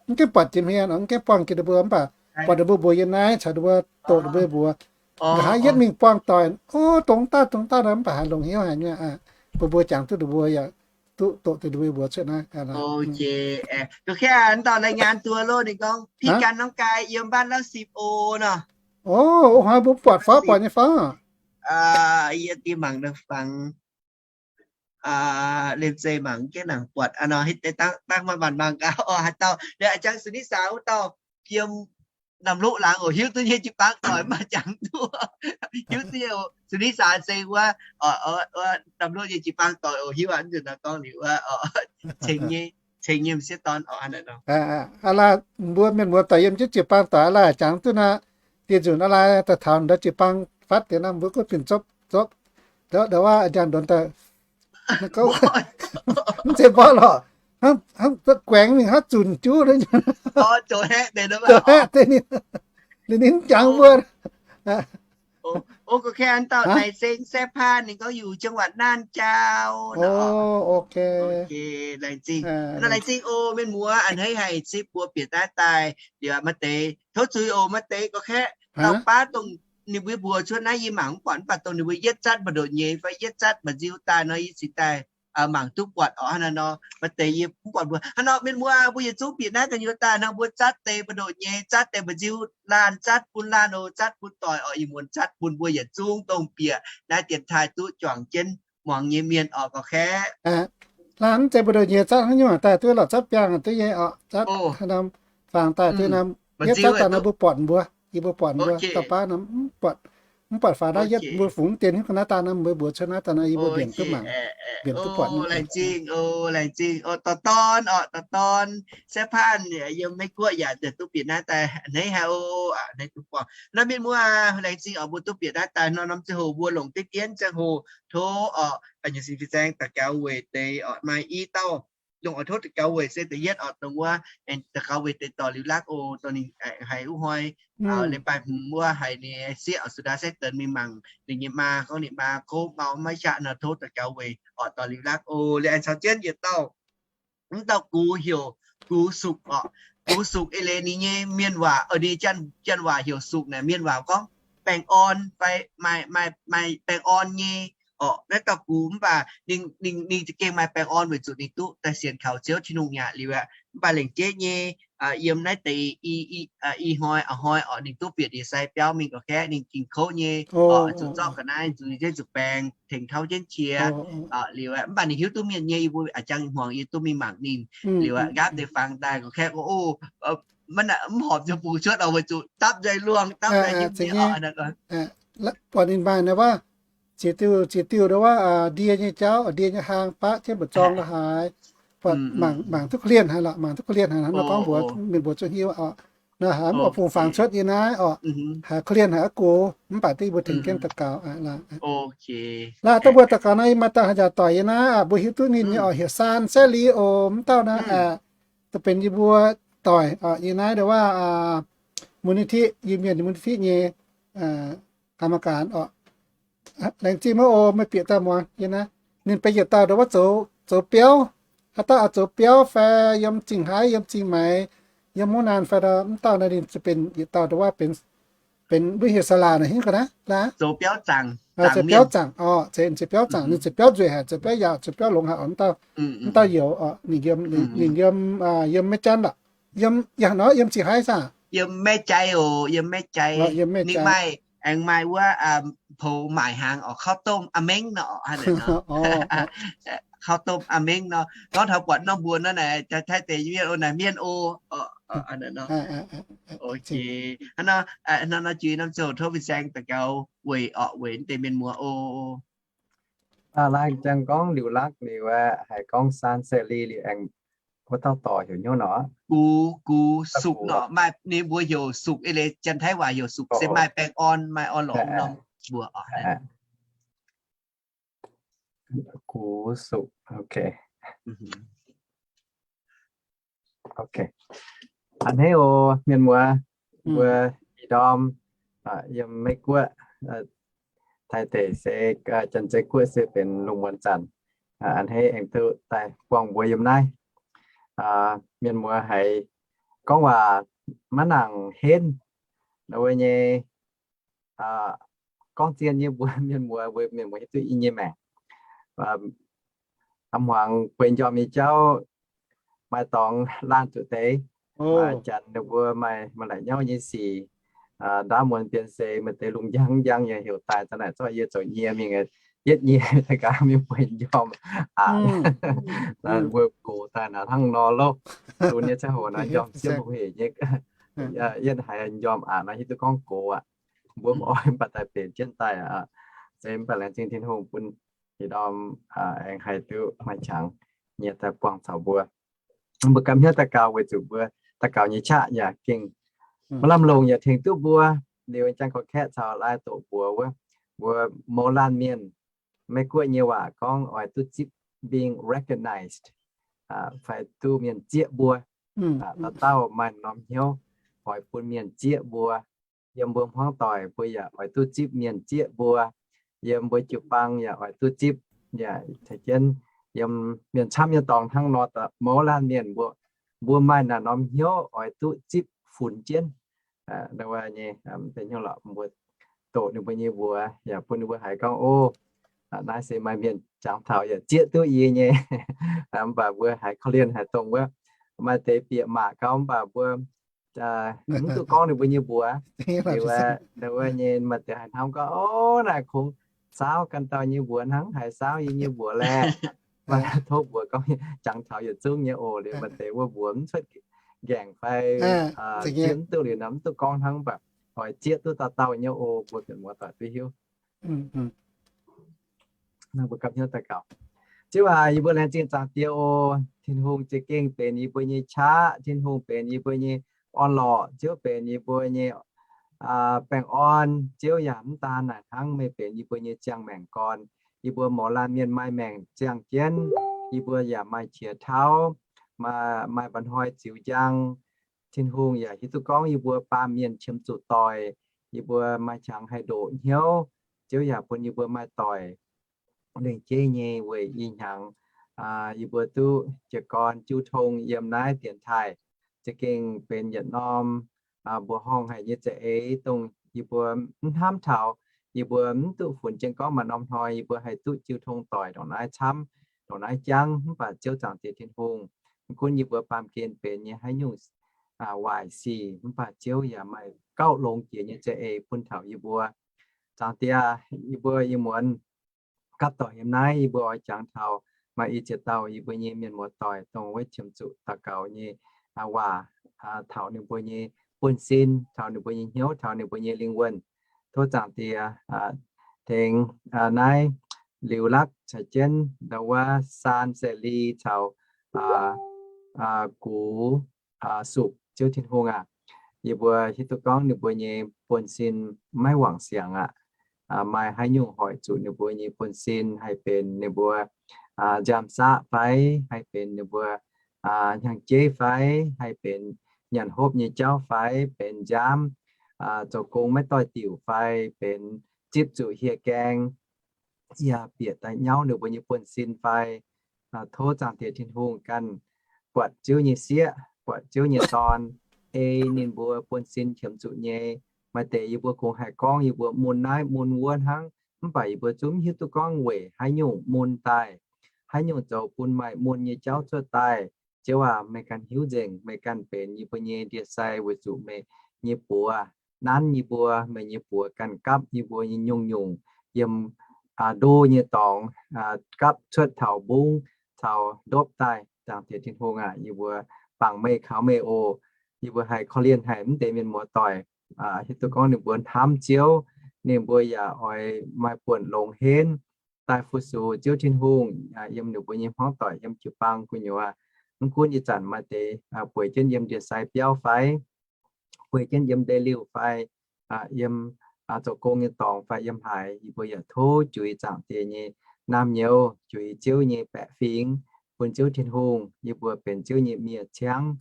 mv gaengh buatc jiex hmien, mv gaengh buangh jiex ninh mbuo, mv baac buatc ninh mbuo mbuox yiem naaiv caux ninh mbuo doqc ninh mbuo mbuox. Nqa'haav yietv mingh buangh doic, o, dongh daaih dongh daaih nor, mv baac haiz longc hnyouv haic nyei aqv. Mbuo mbuo jangx duqv ninh mbuo yaac duqv doqc deix ninh mbuo mbuox cuotv naaiv. Dauh พี่กัน น้องกาย yiem บ้านเล้าสิบ oc nor. O, hnoi mbuo buatc fai buatc nyei fai? Yie daaih mangc fangx, liemh zeih mangc jienv nangc buatc nor, hitv deix dangv maaih mangc gaax oc. Haaix dauh, a'jang สุนิสา wuov dauh yiem Namc Loqv laangz oc, hiuv duqv nyei jiu-baang doic mv baac jangx duqv. Hiuv duqv nyei oc, สุนิสา se wuov, Namc Loqv nyei jiu-baang doic oc, hiuv aqv, nzunc nor gorngv liuz wuov, ceng nyei. ceng nyei m'sieqv dorn oc. Aa, laaix mbuo mienh muoz doic yiem jienv jiu-baang doic, aa, laaix jangx duqv naaiv, dieh nzunc aa, laaix daaih taux ndau jiu-baang fatv deix naaiv mbuo gunv bienh zopv zopv. Ndau wuov ndiangx-ndonx daaih, mv zeiz mborqv lorqc, hnangv guaengx mingh hnangv zunc juv, zoux haeqv deix ninh, ninh jangx mbuo. Ov, ga'keng dauh Naaic Seng Saeqv Paan ninh gorngv อยู่จังหวัดน่าน jauv. Laengz zingh. Laengz zingh oc mienh muoz, a'hneiv haic cipv mbuo bieqc naaiv daaih liuz maaih deix tov zuiz oc. Maaih deix ga'keng dauh baav dongh ninh mbuo mbuox cuotv naaiv yie mangc mv buatc, mv baac dongh ninh mbuo yietv zatv mba'ndoqc nyei fai yietv zatv mba'nziu daaih nor yie cingx daaih mangc duqv buatc oc. Hnangv naaiv nor maaih deix yie mv buatc mbuo. Hnangv nor mienh muoz, mbuo yietc zungv bieqc naaiv gu'nyuoz daaih hnangv mbuo zatv deix mba'ndoqc nyei, zatv deix mba'nziu laanh, zatv bun laanh oc, zatv bun doic oc, ih muonz zatv bun mbuo yietc zungv dongh bieqc naaiv dienx taaih duqv juangc jienv muangx nyei mienh oc ga'keng. Laanh mv zeiz mba'ndoqc nyei zatv hnangv nyungc daaih duqv lorqc, zatv biangh duqv nyei oc, zatv norm fangx daaih duqv norm, yietv zatv daaih nor mbuo buatc mbuo, yie mbuo buatc mbuo dauh baav nor mv buatc, mv buatc faaux naaiv yietv mbuo fungx dienx hiuv ga'naaiv daaih nor mbuo mbuox cuotv naaiv daaih nor yie mbuo mbienc duqv mangc, mbienc duqv buatc. Laengz zingh oc, laengz zingh oc, dorh dorn oc, dorh dorn. Saeqv Paan yiem Meiv Guoqv yaac duqv bieqc naaiv daaih a'hneiv haic oc, a'hneiv duqv buangh. Naaiv mienh muoz, laengz zingh oc, mbuo duqv bieqc naaiv daaih nor norm ziangh hoc mbuo longc diqv dien ziangh hoc tov oc, nyei sin fin-saeng daux gaux weic deix oc, maaih i dauh longc oix tov daux gaux weic se da'yietv oc, dongh wuov aengx daux gaux weic deix dorh liuz lakv oc, dongh ninh haiz wuov hnoi leiz-baaix hmz wuov haiz ninh sieqv oc, sudaa saeqv deix mingh mangc ninh nyei maa, gorngv ninh maa kouv mau maiv qaqv nor, tov daux gaux weic oc, dorh liuz lakv oc. Liuz aengx caux jienv yietc dauh, mv dauh gux heuc Gux Sukc oc. Gux Sukc eix leiz ninh nyei mienh waac, ninh janx waac heuc sukc naaic, mienh waac gorngv baengh orn fai maaih, maaih baengh orn nyei oc. Naaiv dauh gux mv baac ninh, ninh za'gengh maaih baengh orn weic zuqc ninh duqv daaih sienx kaux Ziouv Tin-Hungh aqv. Liuz aqv, mv baac lengc jeiv nyei, yiem naaiv deix i hnoi a'hnoi oc, ninh duqv bieqc ndie-sai biauv mingh ga'keng ninh ging kouv nyei oc, zuqc zorqv ga'naaiv zuqc, zuqc baeng tengx tauv jienv qiex. Liuz aqv, mv baac ninh hiuv duqv mienh nyei, yie mbuo a'jang hmuangx yie duqv mingh mangc ninh. Liuz aqv, nqaapv deix fangx daaih ga'keng, o, mv horpc ziouc bungx cuotv oc, weic zuqc dapv nzei luangh, dapv nzei nyei oc. Buatc ninh maaih naaiv wuov, ziex diuh, ziex diuh ndau wuov ndie nyei jauv, ndie nyei hlaang baqv jienv mba'zorng la'haaix. Buatc mangc duqv korv-lienh haic lorqc, mangc duqv korv-lienh haic, hnangv nor gorngv mbuox mienh mbuo zungv hiuv oc. Nor haiz mv oix bungx fangx cuotv yie naaiv oc, haiz korv-lienh haic aqv gox, mv baac duqv yie mbuo tengx jienv daux gaux aqv. Laaix dongh mbuo daux gaux nor, yie maaih dauh haaix zanc doic yie naaiv, mbuo hiuv duqv ninh nyei oc, heuc Saan Saeqv Li oc, mv dauh naaiv, dongh benx yie mbuo doic oc, yie naaiv ndau wuov มูลนิธิ, Iu-Mienh Iu-Mienh มูลนิธิ nyei กรรมการ oc. Laengz zingh maiv oc, meih bieqc daaih muangx yie naaiv. Ninh benx yietc dauh ndau wuov zoux, zoux biauv. Haaix dauh oix zoux biauv fai yiem Zingh Haaix, yiem Zingh Maix, yiem Mungv Naanh fai mv dauh naaiv ninh benx yietc dauh ndau wuov benx, benx mbuo heuc สลา naaic hingv ga'naaiv laaix. Zoux biauv zaangc oc, zoux biauv zaangc, ninh zoux biauv nzueic haic, zoux biauv yaauc, zoux biauv longx haic oc, mv dauh, mv dauh youz oc, ninh yiem, ninh yiem, yiem Meiv Janv lorqc. Yiem, yiem nor, yiem Zingh Haaix saah? Yiem Meiv Jai oc, yiem Meiv Jai. Ninh maaih, aengx maaih wuov, poux maaic hnaangx oc, ข้าวต้มอาเม้ง nor oc. ข้าวต้มอาเม้ง nor, gorngv taux buatc norm mbuo nor naaic, Taiv deix mienh oc, naaic mienh oc. Hnangv nor, hnangv nor jiex norm ziouc tov fin-saeng daux gaux weic oc, weic deix mienh muoz oc. Laanh ziangh gorngv liuc lakv liuz aeqv, haiz gorngv Saan Saeqv Li liuz aengx wuov dauh dorc heuc hnyouv nor, Gux, Gux Sukc nor, maaih ninh mbuo heuc Sukc eix leiz Janx-Taiv waac heuc Sukc, se maaih baengh orn, maaih orn-lorqc norm mbuo oc. Gux Sukc, ok. A'hneiv oc mienh muoz, mbuo ih ndorm yiem Meiv Guoqv, Taiv deic se, Janx-Zei Guoqv se benx lungh muonz zanc. A'hneiv aengx duqv daaih buangh mbuo yiem naaiv. Mienh muoz haiz gorngv waac maiv nangc henv, wuov nyei gorngv zien nyei mbuo mienh muoz, mbuo mienh muoz hiuv duqv i nyei maengc. A'hmuangx bueix njormh nyei jauv maaih dorngx laanh zuqc deix. Maaih janx ninh mbuo maaih, maaih la'nyauv nyei sic, ndaamv muonz bien se maaih deix lungh njang njang yaac heuc daaih, za'naaic zorqv yie zoux nyie mingh, yietv nyie daaih gaax mingh bueix njormh aqc. Mbuo gox daaih naaic hnangv nor loh. Lunx nyei ziangh hoc naaiv njormh siev mbuo hec nyei. Yietv haiz njormh aqc nor hiuv duqv gorngv gox aqv. Mbuo mv oix mv baac daaih benx jienv daaih aqv. Se mv baac laengz zingh Tin-Hungh bun ih ndorm aengx haih duqv maaih qangx nyei daaih buangh caux mbuo. mbuo gapv hnyouv daux gaux weic zuqc mbuo daux gaux nyei qaqv yaac gengh maiv lamh longc yaac tengx duqv mbuo. Liuz jangx gorx-kaeqv caux lai doqc mbuox wuov, mbuo mouz laanh mienh Meiv-Guoqv nyei waac gorngv oix duqv zipv being recognized, fai duqv mienh zieqv mbuo. Dauh dauh maaih norm hnyouv oix bun mienh zieqv mbuo. Yiem mbuo hmuangv doic mbuo yaac oix duqv zipv mienh zieqv mbuo. Yiem mbuo jiu-baang yaac oix duqv zipv, yaac caux jienv yiem mienh camv nyei dorngx hnangv nor, mouz laanh mienh mbuo, mbuo maaih naaiv norm hnyouv oix duqv zipv funx jienv. Nyei, mbuo doqc ninh mbuo nyei mbuox yaac bun ninh mbuo haiz gorngv, o, naaiv se maaih mienh jangx taux yaac zieqv duqv yie nyei. Mv baac mbuo haiz korv-lienh haic dongh wuov, maaih deix bieqc maac gau mv baac mbuo mv duqv gorngv ninh mbuo nyei mbuox. Liuz wuov nyei maaih deix haiz hnamv gorngv, o, naaiv kungx saauv ganh dauh nyei mbuox hnangv, haiz saauv yie nyei mbuox laeh. Maaih tov mbuox gorngv jangx taux yietc zungv nyei oc. Liuz maaih deix wuov mbuox mv cuotv nqaengc fai zieqv mv duqv liuz nor mv duqv gorngv hnangv, mv baac oix zieqv duqv dauh dauh nyei oc, mbuo mienh muoz-doic duqv hiuv. Mbuo gapv hnyouv daux gaux. Ziouv aac, yie mbuo laengz zingh Zaangc Diex oc. Tin-Hungh za'gengh benx yie mbuo nyei qaqv. Tin-Hungh benx yie mbuo nyei orn-lorqc. Ziouv benx yie mbuo nyei baengh orn. Ziouv yaac mv daan naaic hnangv, meih benx yie mbuo nyei ziangh maengc gorn. Yie mbuo mouz laanh mienh maaih maengc ziangh jienv, yie mbuo yaac maaih qiex tauv, maaih, maaih mba'hnoi ziux njang. Tin-Hungh yaac hiuv duqv gorngv yie mbuo baamh mienh qiemx zuqc doic. Yie mbuo maaih qangx haih ndoqc hnyouv. Ziouv yaac bun yie mbuo maaih doic lengc jeiv nyei weic ih hnyangx yie mbuo duqv jiez gorn jiu tong yiem naaiv dienx taaih. Za'gengh benx yietc norm mbuoqc horngh haic nyei za'eix, dongh yie mbuo mv hnamv taux, yie mbuo mv duqv funx jienv gorngv maaih norm hnoi yie mbuo haih duqv jiu tong doic ndongc naaiv camv, ndongc naaiv jangv. Mv baac Ziouv Zaangc Diex Tin-Hungh, mv gunv yie mbuo baamh gen benx nyei haaix nyungc waaic sic, mv baac Ziouv yaac maaih gauh longx jiex nyei za'eix bun taux yie mbuo. Zaangc Diex, yie mbuo ih muonz gapv doic yiem naaiv, yie mbuo oix jangx taux maaih i ziex dauh yie mbuo nyei mienh muoz-doic, dongh wuov qiemx zuqc daux gaux nyei waac taux ninh mbuo nyei buonv-sin, taux ninh mbuo nyei hnyouv, taux ninh mbuo nyei lingh wuonh. Tov Zaangc Diex tengx naaiv Liuz Lakv caux jienv ndau wuov Saan Sae Li caux Gux Sukc. Ziouv Tin-Hungh aac, yie mbuo hiuv duqv gorngv ninh mbuo nyei buonv-sin maiv wangc siangx aqv. Maaih haaix nyungc hoic zuqc ninh mbuo nyei buonv-sin, haih benx ninh mbuo nziaamv-saqv fai, haih benx ninh mbuo hnyangx-jeiv fai, haih benx nyanc hopv nyei jauv fai, benx nziaamv, zoux gong maiv doix-diuc fai, benx zipv zuqc hieh gaeng, yaac bieqc daaih nyauv ninh mbuo nyei buonv-sin fai. Tov Zaangc Diex Tin-Hungh ganh buatc Ziouv nyei sieqv, buatc Ziouv nyei dorn, ei ninh mbuo buonv-sin qiemx zuqc nyei. Maaih deix yie mbuo kungx haih gorngv yie mbuo mun naaiv mun wuov hnangv, mv baac yie mbuo zungv mv hiuv duqv gorngv weic haaix nyungc mun daaih, haaix nyungc zoux bun maaih mun nyei jauv cuotv daaih. Ziouv aac, meih ganh hiuv nzengc. Meih ganh benx yie mbuo nyei ndie-sai weic zuqc meih nyei buoz nanv yie mbuo, meih nyei buoz ganh gapv yie mbuo nyei nyungc-nyungc yiem ndo nyei dorngx, gapv cuotv taux mbungv caux ndopv daaih. Zaangc Diex Tin-Hungh aac, yie mbuo bangc meih, kaux meih oc. Yie mbuo haih korv-lienh haic mv deix mienh muoz-doic, hiuv duqv gorngv ninh mbuo hnamv Ziouv, ninh mbuo yaac oix maaih buonc longx henv daaih fu-sux Ziouv Tin-Hungh yiem ninh mbuo nyei hmuangv doic, yiem jiu-baang gu'nyuoz. Mv gunv ih zanc maaih deix bueix jienv yiem ndie-sai biauv fai, bueix jienv yiem ndeic-liuh fai, yiem zoux gong nyei dorngx fai yiem haaix, yie mbuo yaac tov juix Zaangc Diex nyei naamh nyouz, juix Ziouv nyei baeqc fingx, bun Ziouv Tin-Hungh, yie mbuo benx Ziouv nyei miev-ciangv.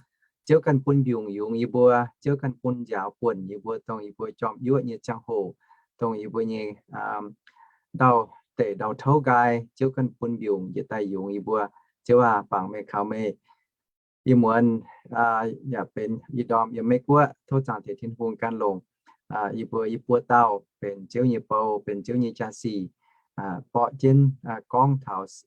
Ziouv ganh bun mbiungc yungz yie mbuo, Ziouv ganh bun njaaux buonc yie mbuo, dongh yie mbuo jorm yuoqv nyei ziangh hoc, dongh yie mbuo nyei ndau-deic ndau-touv nqaai, Ziouv ganh bun mbiungc yietc daaih yungz yie mbuo. Ziouv aac, bangc meih, kaux meih. Ih muonz yaac benx ih ndorm yiem Meiv-Guoqv, tov Zaangc Diex Tin-Hungh ganh longc yie mbuo i buo dauh benx Ziouv nyei bou, benx Ziouv nyei jaa-sic, borqv jienv gorngv taux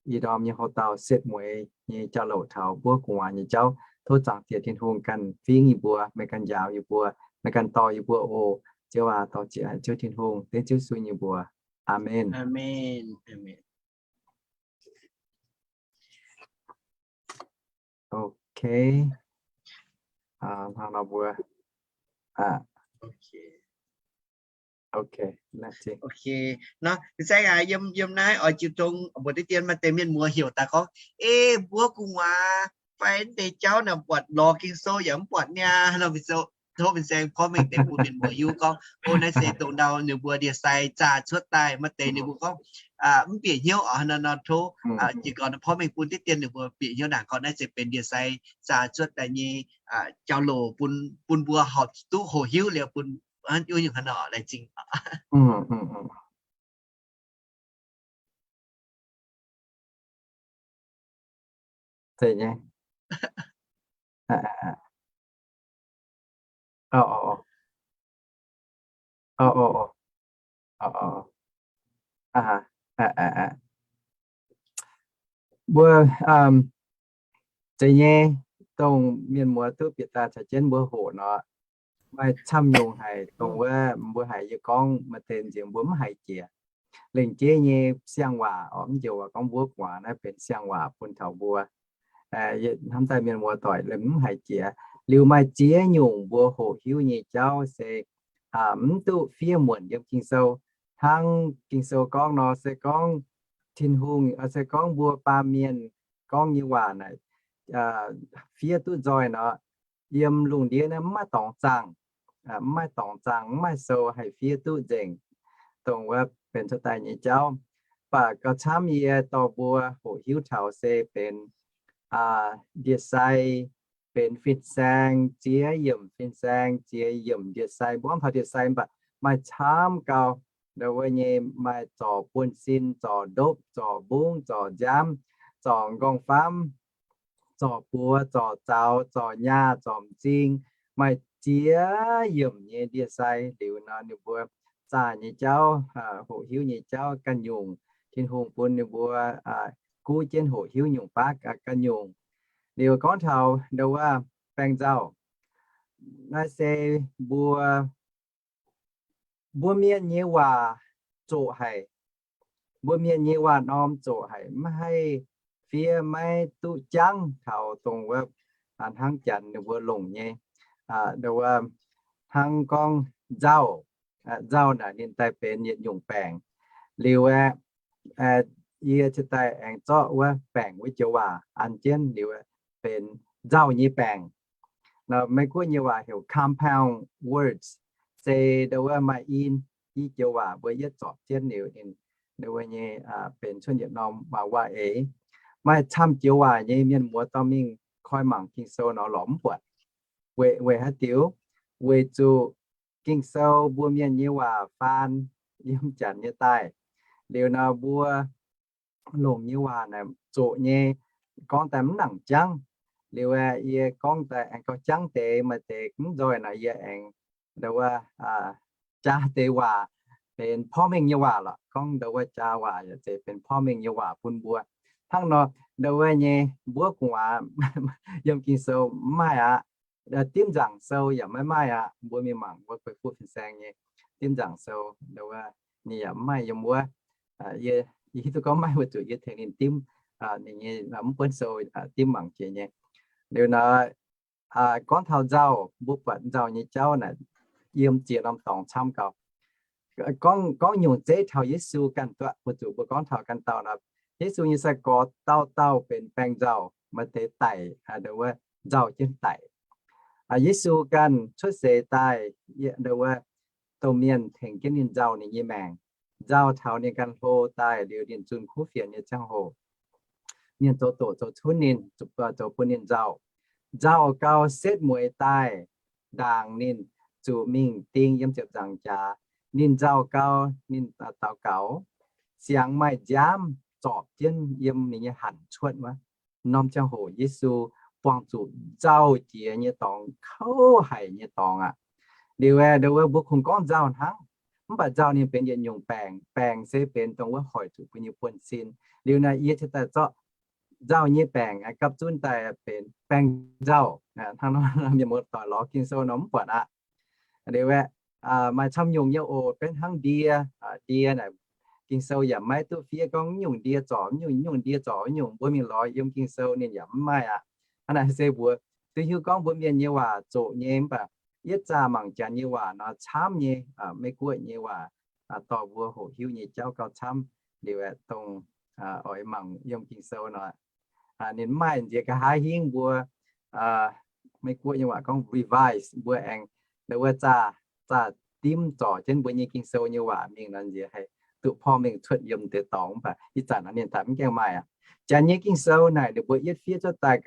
ih ndorm nyei houx-dauh setv mueiz nyei jauv-louc taux mbuo gu'nguaaz nyei jauv. Tov Zaangc Diex Tin-Hungh ganh fingx yie mbuo, meih ganh njaaux yie mbuo, meih ganh dorh yie mbuo oc. Ziouv aac, dorh jiex Ziouv Tin-Hungh, dengv Ziouv Yesu nyei mbuox. Aamen. Ok. Hnangv nor mbuo. Ok. Nor, saeng aac, yiem, yiem naaiv oix jiu tong mbuo deix dien maaih deix mienh muoz heuc daaih gorngv, ei, mbuo gu'nguaaz fai mv deix jauv naaic buatc lorz Ging-Sou yaac mv buatc niaa nor, tov fin-saeng porv mengh deix bun mienh muoz hiuv gorngv, o, naaiv se dongh ndau ninh mbuo ndie-sai zaah cuotv daaih. Maaih deix ninh mbuo gorngv mv bieqc hnyouv nor, nor tov jiez gorn porv mengh bun diqv dien ninh mbuo bieqc hnyouv naaic gorngv naaiv se benx ndie-sai zaah cuotv daaih nyei jauv-louc bun, bun mbuo horpc duqv hoqc hiuv liuz bun wuov nyungc hnangv nor laengz zingh. Zeiz nyei. Mbuo zeiz nyei, dongh mienh muoz duqv bieqc daaih caux jienv mbuo hoqc nor, maaih camv nyungc haic, dongh wuov mbuo haiz yie gorngv maaih deix nziex mbuo mv haiz jiex. Lengc jeiv nyei siang-waac orqc, mv joux waac gorngv mbuo gu'nguaaz naaiv benx siang-waac bun taux mbuo. Hnamv daaih mienh muoz doic mv haiz jiex. Liuz maaih ziex nyungc mbuo hoqc hiuv nyei jauv se mv duqv fiev muonc yiem Ging-Sou. Hnangv Ging-Sou gorngv nor, se gorngv Tin-Hungh, se gorngv mbuo baamh mienh gorngv nyei waac naaic fiev duqv nzoih nor, yiem lungh ndiev naaiv mv maaih dorngx zaangh, mv maaih dorngx zaangh, mv maaih sou haih fiev duqv nzengc, dongh wuov benx cuotv daaih nyei jauv. Mv baac gauh camv yie dorh mbuo hoqc hiuv taux se benx ndie-sai, benx fin-saeng, ziex yiemc fin-saeng, ziex yiemc ndie-sai. Mbuo gorngv taux ndie-sai mv baac maaih camv gauh, ndau wuov nyei maaih zorc buonv-sin, zorc ndopv, zorc mbungv, zorc nziaamv, zorc nqorngv-famv, zorc buoz, zorc zaux, zorc nyaah, zorc m'zing, maaih ziex yiemc nyei ndie-sai. Liuz nor ninh mbuo zaah nyei jauv, hoqc hiuv nyei jauv ganh nyungc. Tin-Hungh bun ninh mbuo guv jienv hoqc hiuv nyungc baav ganh nyungc. Liuz gorngv taux ndau wuov baeng-nzauh, naaiv se mbuo, mbuo mienh nyei waac zoqc haic. Mbuo mienh nyei waac-norm zoqc haic, maiv haih fiev, maiv duqv jangv taux dongh wuov hnangv janx ninh mbuo longc nyei. Ndau wuov hnangv gorngv nzauh, nzauh naaic ninh daaih benx yietc nyungc baengc. Liuz aeqv, yie cingx daaih aengx zorqv wuov baengc wuov joux waac an jienv liuz benx nzauh nyei baengc. Nor Meiv-Guoqv nyei waac heuc compound words, se ndau wuov maaih i, i joux waac mbuo yietv zorpc jienv liuz ninh ndau wuov nyei benx cuotv yietc norm waac-eix. Maaih camv joux waac nyei mienh muoz dorh mingh koi mangc Ging-Sou nor lorz mv buatc. Weic, weic haaix diuc? Weic zuqc Ging-Sou mbuo mienh nyei waac faan yiem janx nyei daaih. Liuz nor mbuo longc nyei waac naaic zoqc nyei, gorngv daaih mv nangc jangv. Liuz aeqv, yie gorngv daaih aengx gauh jangv deix, maaih deix mv nzoih nor yie aengx ndau wuov jaa deix waac benx porv mengh nyei waac lorqc. Gorngv ndau wuov jaa waac yaac zeiz benx porv mengh nyei waac bun mbuo. Hnangv nor, ndau wuov nyei mbuo gu'nguaaz yiem Ging-Sou mv maaih aqv. Dimv nzaangc sou yaac maiv maaih aqv. Mbuo mingh mangc wuov Guei Fuqv fin-saeng nyei dimv nzaangc sou, ndau wuov ninh yaac mv maaih yiem wuov. Yie, yie hiuv duqv gorngv maaih weic zuqc yie tengx ninh dimv, ninh nyei mv buonv sou dimv mangc jiex nyei. Liuz nor, gorngv taux nzauh, mbuo buatc nzauh nyei jauv naaic yiem ziex norm dorngx camv gauh. Gorngv, gorngv nyungc zeiv taux Yesu ganh duqv, weic zuqc mbuo gorngv taux ganh dauh nor, Yesu nyei sai-gorx dauh dauh benx baeng-nzauh, maaih deix daic, ndau wuov nzauh jienv daic. Yesu ganh cuotv seix daaih, ndau wuov, dongh mienh tengx jienv ninh nzauh ninh nyei maengc, nzauh taux ninh ganh hlo daaih liuz ninh zunh kuv fienx nyei ziangh hoc, mienh zoux doqc zoux cunv ninh, zoux bun ninh nzauh. Nzauh gau setv mueiz daaih, ndaangc ninh, zuqc mingh ding yiem ziepc nzaangc jaax. Ninh nzauh gau, ninh daux gaux, siangx maaih nziaamv zorpc jienv yiem ninh nyei hanc cuotv wuov. Norm ziangh hoc Yesu buangh zuqc nzauh jiex nyei dorngx, kouv haic nyei dorngx aqv. Liuz aeqv, ndau wuov mbuo kungx gorngv nzauh hnangv, mv baac nzauh ninh benx yietc nyungc baengc. Baengc se benx dongh wuov hoic zuqc mbuo nyei buonv-sin. Liuz naaic yie cingx daaih zorqv nzauh nyei baengc gapv zunv daaih benx baeng-nzauh. Hnangv nor mienh muoz-doic lorz Ging-Sou nor mv buatc aqv. Liuz aeqv, maaih camv nyungc nyei oc, benx hnangv ndie, ndie naaic Ging-Sou yaac maiv duqv fiev gorngv nyungc ndie zorc nyungc, nyungc ndie zorc nyungc, mbuo mingh lorz yiem Ging-Sou ninh yaac mv maaih aqv. Hnangv naaic se mbuo duqv hiuv gorngv mbuo mienh nyei waac zoqc nyei, mv baac yietv zaah mangc janx nyei waac nor camv nyei, Meiv-Guoqv nyei waac dorh mbuo hoqc hiuv nyei jauv gauh camv. Liuz aeqv, dongh oix mangc yiem Ging-Sou nor, Ninh mv maaih nziex nqa'haav hingv mbuo, Meiv-Guoqv nyei waac gorngv revise, mbuo aengx ndau wuov zaah, zaah dimv zorc jienv mbuo nyei Ging-Sou nyei waac mingh nor nziex haih duqv porv mengh cuotv yiem deix dorngx. Mv baac ih zanc nor ninh daaih mv gaengh maaih aqv. Janx nyei Ging-Sou naaic ninh mbuo yietv fiev cuotv daaih,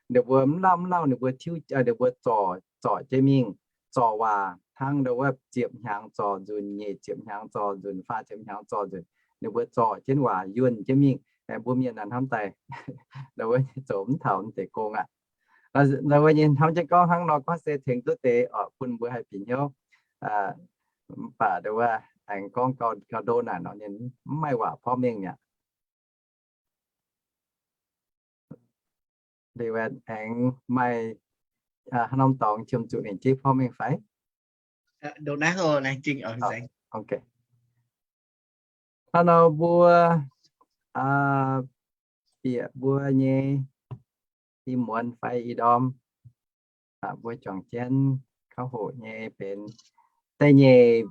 ninh mbuo mv lauh mv lauh ninh mbuo tiuv, ninh mbuo zorc, zorc jienv mingh, zorc waac hnangv ndau wuov ziepc hnyangx zorc nzunc, nyeic ziepc hnyangx zorc nzunc, faah ziepc hnyangx zorc nzunc. Ninh mbuo zorc jienv waac yuonh jienv mingh. Mbuo mienh naaic hnamv daaih ndau wuov zoux mv taux deix gong aqv. Ndau wuov nyei hnamv jienv gorngv hnangv nor gorngv se tengx duqv deix oc, bun mbuo haih bieqc hnyouv. Mv baac ndau wuov aengx gorngv gauh ndo naaic nor ninh mv maaih waac porv mengh mi'aqv. Liuz aengx maaih haaix norm dorngx qiemx zuqc ninh jeiv porv mengh fai? Hnangv nor mbuo bieqc mbuo nyei ih muonz fai ih ndorm, mbuo juangc jienv kauv hoqc nyei benx da'nyeic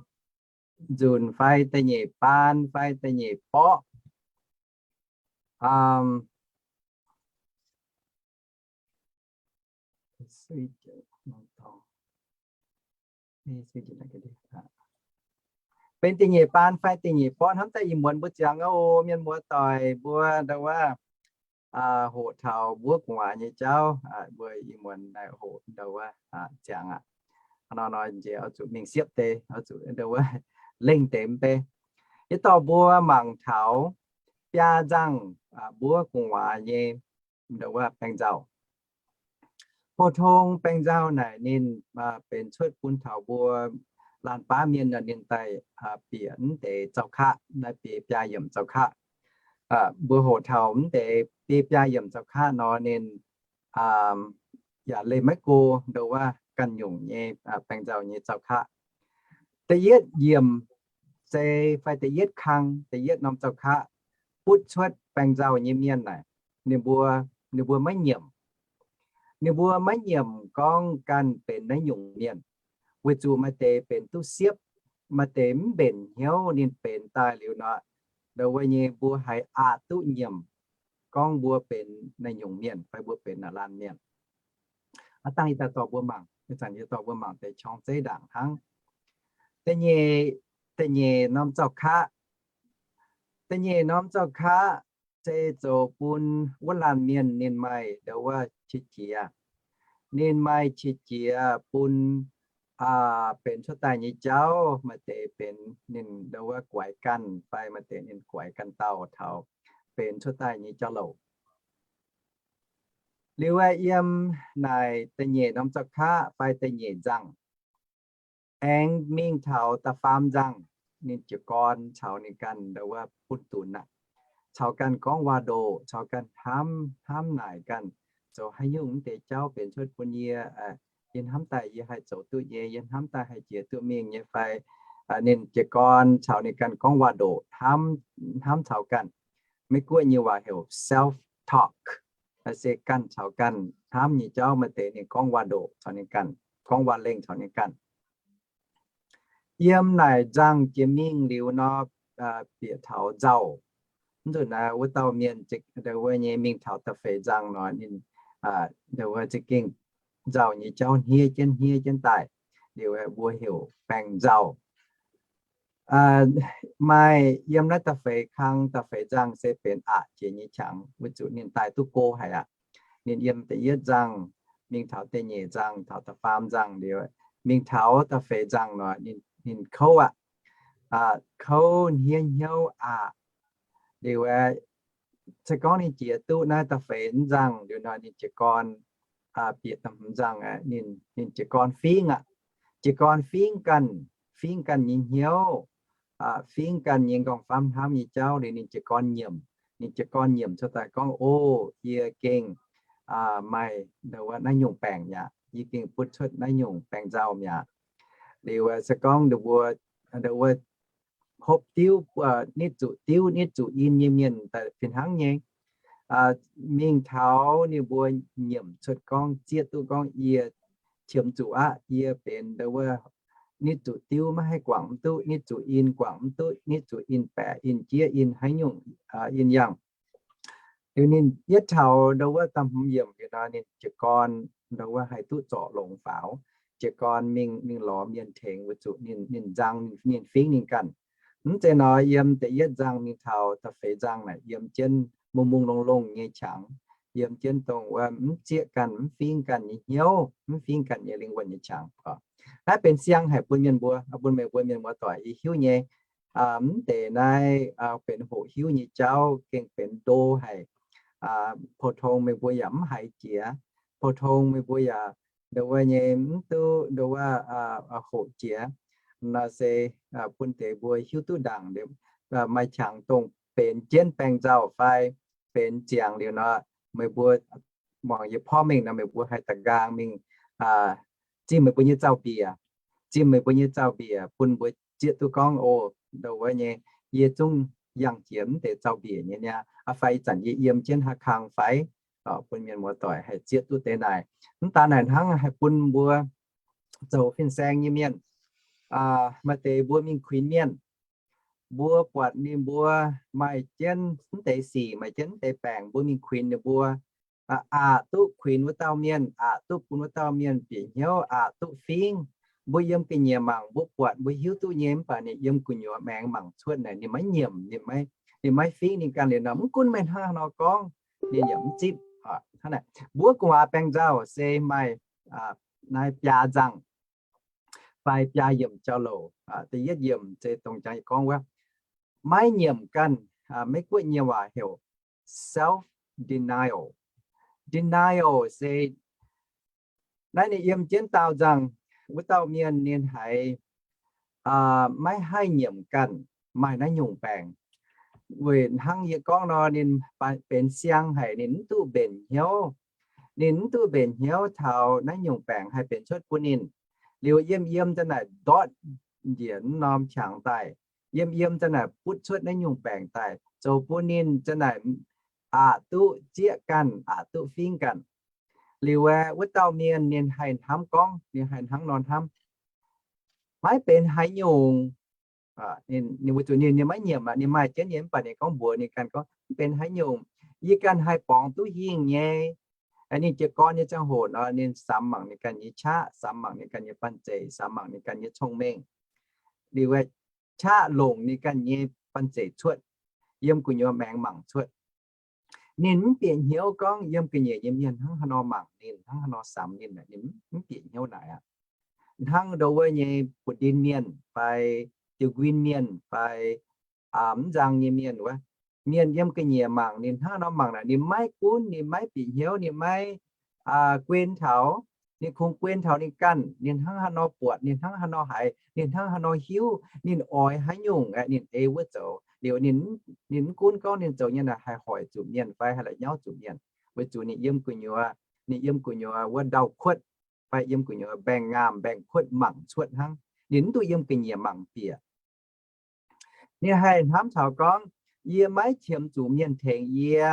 nzunc fai da'nyeic baan fai da'nyeic borqv. Benx da'nyeic baan fai da'nyeic borqv hnamv daaih ih muonz mbuo ziangx oc, mienh muoz-doic mbuo ndau wuov hoqc taux mbuo gu'nguaaz nyei jauv, mbuo ih muonz naaiv hoqc ndau wuov ziangx aqv. Hnangv nor nor nziex oix zuqc mingh siepv deix, oix zuqc ndau wuov lengh deix mv bei. Yie dorh mbuo mangc taux biaa nzangh mbuo gu'nguaaz nyei ndau wuov baeng nzauh. Pou-tong baeng nzauh naaic ninh benx cuotv bun taux mbuo laanh baav mienh ninh daaih bieqc mv deix zaux kaqv, naaiv biei biaa yiemc zaux kaqv. Mbuo hoqc taux mv deix biei biaa yiemc zaux kaqv nor ninh yaac leih maiv go ndau wuov ganh nyungc nyei baeng nzauh nyei zaux kaqv. Da'yietv yiemc se fai da'yietv kang, da'yietv norm zaux kaqv butv cuotv baeng nzauh nyei mienh naaic, ninh mbuo, ninh mbuo maiv nyiemc. Ninh mbuo maiv nyiemc gorngv ganh benx naaiv nyungc mienh, weic zuqc maaih deix benx duqv siepv, maaih deix mv mbenc hnyouv ninh benx daaih liuz nor, ndau wuov nyei mbuo haiz aqc duqv nyiemc gorngv mbuo benx naaiv nyungc mienh fai mbuo benx naaiv laanh mienh. Aav dangh yie daaih dorh mbuo mangc, ih zanc yie dorh mbuo mangc deix qorng zeiv ndaangc hnangv. Da'nyeic, da'nyeic norm zaux kaqv, da'nyeic norm zaux kaqv se zoux bun wuov laanh mienh ninh maaih ndau wuov qiex jiez. Ninh maaih qiex jiez bun benx cuotv daaih nyei jauv, maaih deix benx ninh ndau wuov guaix ganh fai maaih deix ninh guaix ganh dauh taux benx cuotv daaih nyei jauv-louc. Liuz aeqv, yiem naaic da'nyeic norm zaux kaqv fai da'nyeic nzangh aengx mingh taux da'faam nzangh, ninh jiez gorn caux ninh ganh ndau wuov bun dunx aqv. Caux ganh gorngv waac-ndoqc, caux ganh hnamv, hnamv naaic ganh zoux haaix nyungc mv deix jauv benx cuotv bun yie, yie hnamv daaih yie haih zoux duqv nyei, yie hnamv daaih haih jiex duqv mingh nyei fai. Ninh jiez gorn caux ninh ganh gorngv waac-ndoqc, hnamv, hnamv caux ganh. Meiv-Guoqv nyei waac heuc self talk. Naaiv se ganh caux ganh hnamv nyei jauv, maaih deix ninh gorngv waac-ndoqc caux ninh ganh, gorngv waac-lengh caux ninh ganh. Yiem naaic nzangh jiex mingh liuz nor, bieqc taux nzauh. Mv nzunc naaiv wuov dauh mienh, ndau wuov nyei mingh taux da'feix nzangh nor, ninh, ndau wuov za'gengh nzauh nyei jauv hniev jienv hniev jienv daaih, liuz mbuo heuc baeng nzauh. Maaih yiem naaiv da'feix kang, da'feix nzangh se benx aqc jiex nyei qangx, weic zuqc ninh daaih duqv go haic aqv. Ninh yiem da'yietv nzangh mingh taux da'nyeic nzangh, taux da'faam nzangh liuz, mingh taux da'feix nzangh nor, ninh, ninh kouv aqv. Kouv hniev hnyouv aqc. Liuz aeqv, se gorngv ninh jiex duqv naaiv da'feix nzangh liuz nor, ninh jiez gorn bieqc da'hmz nzangh aeqv, ninh, ninh jiez gorn fingx aqv. Jiez gorn fingx ganh, fingx ganh nyei hnyouv, fingx ganh nyei nqorngv-famv hnamv nyei jauv liuz, ninh jiez gorn nyiemc. Ninh jiez gorn nyiemc cuotv daaih gorngv, O, yie gengh maaih ndau wuov naaiv nyungc baengc mi'aqv. Yie gengh butv cuotv naaiv nyungc baengc nzauh mi'aqv. Liuz se gorngv ndau wuov, ndau wuov hopv diuv, nitv zuqc diuv nitv zuqc in nyei mienh daaih fih hnangv nyei. Mingh taux ninh mbuo nyiemc cuotv gorngv, zieqv duqv gorngv yie qiemx zuqc aqv, yie benx ndau wuov nitv zuqc diuv maiv haih guangc mv duqv, nitv zuqc in guangc mv duqv, nitv zuqc in baeqc in jieqv in haaix nyungc in yangh. Liuz ninh yietv taux ndau wuov da'hmz yiemc liuz nor, ninh jiez gorn ndau wuov haih duqv zorc longx faaux. Jiez gorn mingh, mingh lorz mienh tengx weic zuqc ninh, ninh nzang, ninh fingx ninh ganh. Mv zeiz nor, yiem da'yietv nzangh mingh taux da'feix nzangh naaic yiem jienv mungh mungh longh longh nyei qangx, yiem jienv dongh wuov mv zieqv ganh, mv fingx ganh nyei hnyouv, mv fingx ganh nyei lingh wuonh nyei qangx. Naaiv benx siang haic bun mienh mbuo, bun meih mbuo mienh muoz-doic yie hiuv nyei. Mv deix naaiv benx hoqc hiuv nyei jauv, gengh benx ndo haic. Pou-tong meih mbuo yaac mv haiz jiex. Pou-tong meih mbuo yaac ndo wuov nyei mv duqv ndo wuov hoqc jiex. Nor se bun deix mbuo hiuv duqv ndaangc, maaih qangx dongh benx jienv baeng nzauh fai benx ziangx liuz nor, meih mbuo muangx yie porv mengh nor, meih mbuo haih da'nqaang mingh zimh meih mbuo nyei zaux-mbiec, zimh meih mbuo nyei zaux-mbiec bun mbuo zieqv duqv gorngv, o, ndo wuov nyei, yie zungv yangh jiex mv deix zaux-mbiec nyei niaa, fai ih zanc yie yiem jienv haaix kang fai? Bun mienh muoz-doic haih zieqv duqv deix naaic. Mv daan naaic hnangv haih bun mbuo zoux fin-saeng nyei mienh, maaih deix mbuo mingh kuinx mienh, mbuo buatc ninh mbuo maaih jienv mv deix sic, maaih jienv mv deix baengc, mbuo mingh kuinx ninh mbuo, aqc duqv kuinx wuov dauh mienh, aqc duqv bun wuov dauh mienh bieqc hnyouv, aqc duqv fingx. Mbuo yiem ga'nyiec mangc, mbuo buatc, mbuo hiuv duqv nyei, mv baac ninh yiem gu'nyuoz maengx mangc cuotv naaic ninh maiv nyiemc, ninh maiv fingx ninh ganh liuz nor, mv gunv meih hnangv haaix nor gorngv, ninh yaac mv zipv. Mbuo gu'nguaaz baeng nzauh se maaih naaiv biaa nzangh fai biaa yiemc jauv-louc. Da'yietv yiemc se dongh jangx yie gorngv wuov, maiv nyiemc ganh. Meiv-Guoqv nyei waac heuc self-denial. Denial se naaiv ninh yiem jienv daauh nzangh, wuov dauh mienh ninh haiz maiv haih nyiemc ganh maaih naaiv nyungc baengc. Weic hnangv yie gorngv nor, ninh benx siang haic, ninh mv duqv mbenc hnyouv. Ninh mv duqv mbenc hnyouv taux naaiv nyungc baengc haih benx cuotv bun ninh. Liuz yiem yiem za'naaic ndortv njiec mv norm qangx daaih, yiem yiem za'naaic butv cuotv naaiv nyungc baengc daaih, zoux bun ninh za'naaic aqc duqv zieqv ganh, aqc duqv fingx ganh. Liuz aeqv, wuov dauh mienh ninh haih hnamv gorngv, ninh haih hnangv nor hnamv, maiv benx haaix nyungc. Ninh weic zuqc ninh, ninh maiv nyiemc aqv, ninh maaih jienv nyei, mv baac ninh gorngv mbuox ninh ganh gorngv, mv benx haaix nyungc. Yie ganh haih borngz duqv hingh nyei. Ninh jiez gorn nyei ziangh hoc nor, ninh samx mangc ninh ganh nyei qaqv, samx mangc ninh ganh nyei banh zeic, samx mangc ninh ganh nyei cong-mengh. Liuz aeqv, qaqv longc ninh ganh nyei banh zeic cuotv, yiem gu'nyuoz maengx mangc cuotv. Ninh mv bieqc hnyouv gorngv yiem ga'nyiec nyei mienh hnangv haaix nor mangc ninh, hnangv haaix nor samx ninh, ninh mv bieqc hnyouv naaic aqv. Hnangv ndo wuov nyei buoz-ndin mienh fai diuh nquin mienh fai mv nzang nyei mienh wuov, mienh yiem ga'nyiec mangc ninh hnangv haaix nor mangc naaic, ninh maiv gunv, ninh maiv bieqc hnyouv, ninh maiv guen taux. Ninh kungx guen taux ninh ganh, ninh hnangv haaix nor buatc, ninh hnangv haaix nor haiz, ninh hnangv haaix nor hiuv, ninh oix haaix nyungc aeqv, ninh ei wuov zoux. Liuz ninh mv gunv gorngv ninh zoux nyei naaic haih hoic zuqc mienh fai haih la'nyauv zuqc mienh, weic zuqc ninh yiem gu'nyuoz, ninh yiem gu'nyuoz wuov ndau-kuotv fai yiem gu'nyuoz mbaengx-ngaamh mbaengx-kuotv mangc cuotv hnangv. Ninh mv duqv yiem ga'nyiec mangc bieqc. Ninh haih hnamv taux gorngv, yie maiv qiemx zuqc mienh tengx yie,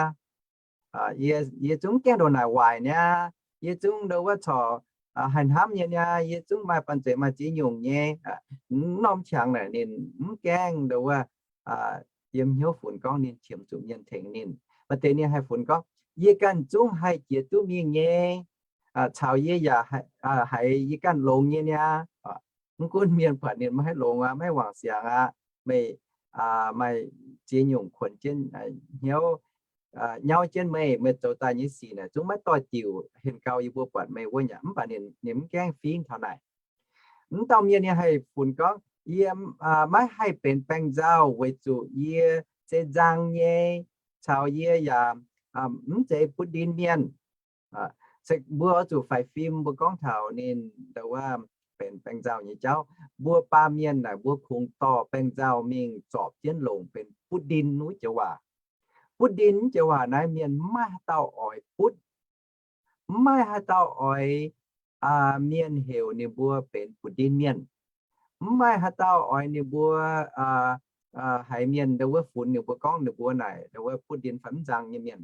yie, yie zungv gaengh ndongc naaic waaic niaa, yie zungv ndo wuov corc haih hnamv nyei niaa, yie zungv maaih banh zeic maaih ziex nyungc nyei. Mv norm qangx naaic ninh mv gaengh ndo wuov yiem hnyouv funx gorngv ninh qiemx zuqc mienh tengx ninh. Maaih deix ninh haih funx gorngv, yie ganh zungv haih jiex duqv mingh nyei, caux yie yaac haiz yie ganh longx nyei niaa. Mv gunv mienh buatc ninh maiv haih longx aqv, maiv wangc siangx aqv, meih maaih ziex nyungc kuonx jienv hnyouv, nyauv jienv meih, meih zoux daaih nyei sic naaic zungv maiv doix-diuc, henh gau yie mbuo buatc meih wuov nyaqc. Mv baac ninh mv gaengh fingx taux naaic. Mv dauh mienh ninh haih funx gorngv, yie maiv haih benx baengh nzauh weic zuqc yie se nzang nyei, caux yie yaac mv zeiz butv-ndin mienh. Se mbuo oix zuqc faix fim mbuo gorngv taux ninh ndo wuov benx baengh nzauh nyei jauv. Mbuo baamh mienh naaic mbuo kungx dorh baengh nzauh mingh zorpc jienv longc benx butv-ndin wuov joux waac. Butv-ndin joux waac naaiv mienh mv maaih haaix dauh oix butv. Mv maaih haaix dauh oix mienh heuc ninh mbuo benx butv-ndin mienh. Mv maaih haaix dauh oix ninh mbuo haiz mienh ndo wuov funx ninh mbuo gorngv ninh mbuo naaic ndo wuov butv-ndin fai mv nzang nyei mienh.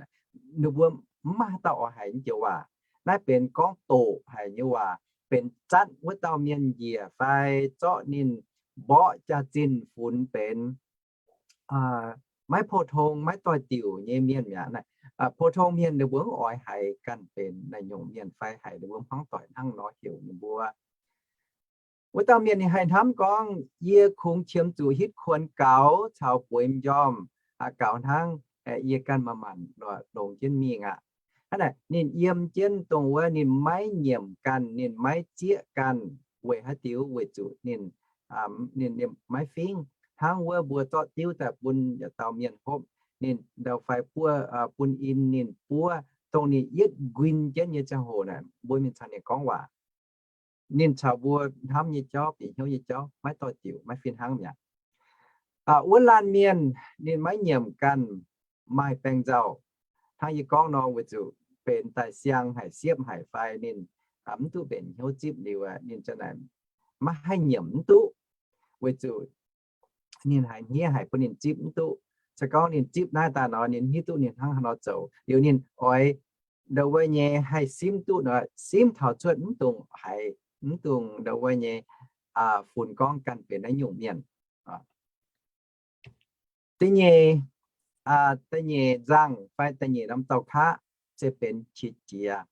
Ninh mbuo mv maaih haaix dauh oix haiz joux waac. Naaiv benx gorngv doqc haic nyei waac, benx zatv wuov dauh mienh njiec fai zorqv ninh mborqv jaax-zinh funx benx maiv pou-tong, maiv doix-diuc nyei mienh mi'aqv. Pou-tong mienh ninh mbuo mv oix haiz ganh benx naaiv nyungc mienh fai haiz ninh mbuo hmuangv doic hnangv nor heuc ninh mbuo. Wuov dauh mienh ninh haih hnamv gorngv, yie kungx qiemx zuqc hitv kuonx gaux caux bueix m'njormh gaux hnangv, yie ganh manc-manc longx jienv mingh aqv. Hnangv naaic ninh yiem jienv dongh wuov ninh maiv nyiemc ganh, ninh maiv zieqv ganh. Weic haaix diuc? Weic zuqc ninh, ninh maiv fingv. Hnangv wuov mbuo zorqv diuv daaih bun yietc dauh mienh hopv, ninh ndau fai buov, bun in ninh buov, dongh ninh yietv nquin jienv nyei ziangh hoc naaic, mbuo mingh caux ninh gorngv waac, ninh caux mbuo hnamv nyei jauv, bieqc hnyouv nyei jauv maiv doix-diuc, maiv fih hnangv mi'aqv. Wuov laanh mienh ninh maiv nyiemc ganh maaih baeng nzauh. Hnangv yie gorngv nor, weic zuqc benx daaih siang haic, siepv haic fai ninh mv duqv mbenc hnyouv zipv liuz, ninh ziouc naaic maiv haih nyiemc mv duqv, weic zuqc ninh haiz hniev haic bun ninh zipv mv duqv. Se gorngv ninh zipv naaiv daaih nor, ninh hiuv duqv ninh hnangv haaix nor zoux. Liuz ninh oix ndau wuov nyei haih simv duqv nor, simv taux cuotv mv dungx haiz, mv dungx ndau wuov nyei funx gorngv ganh benx naaiv nyungc mienh. Da'nyeic, da'nyeic nzangc fai da'nyeic norm dauh qaqv se benx qiex jiez.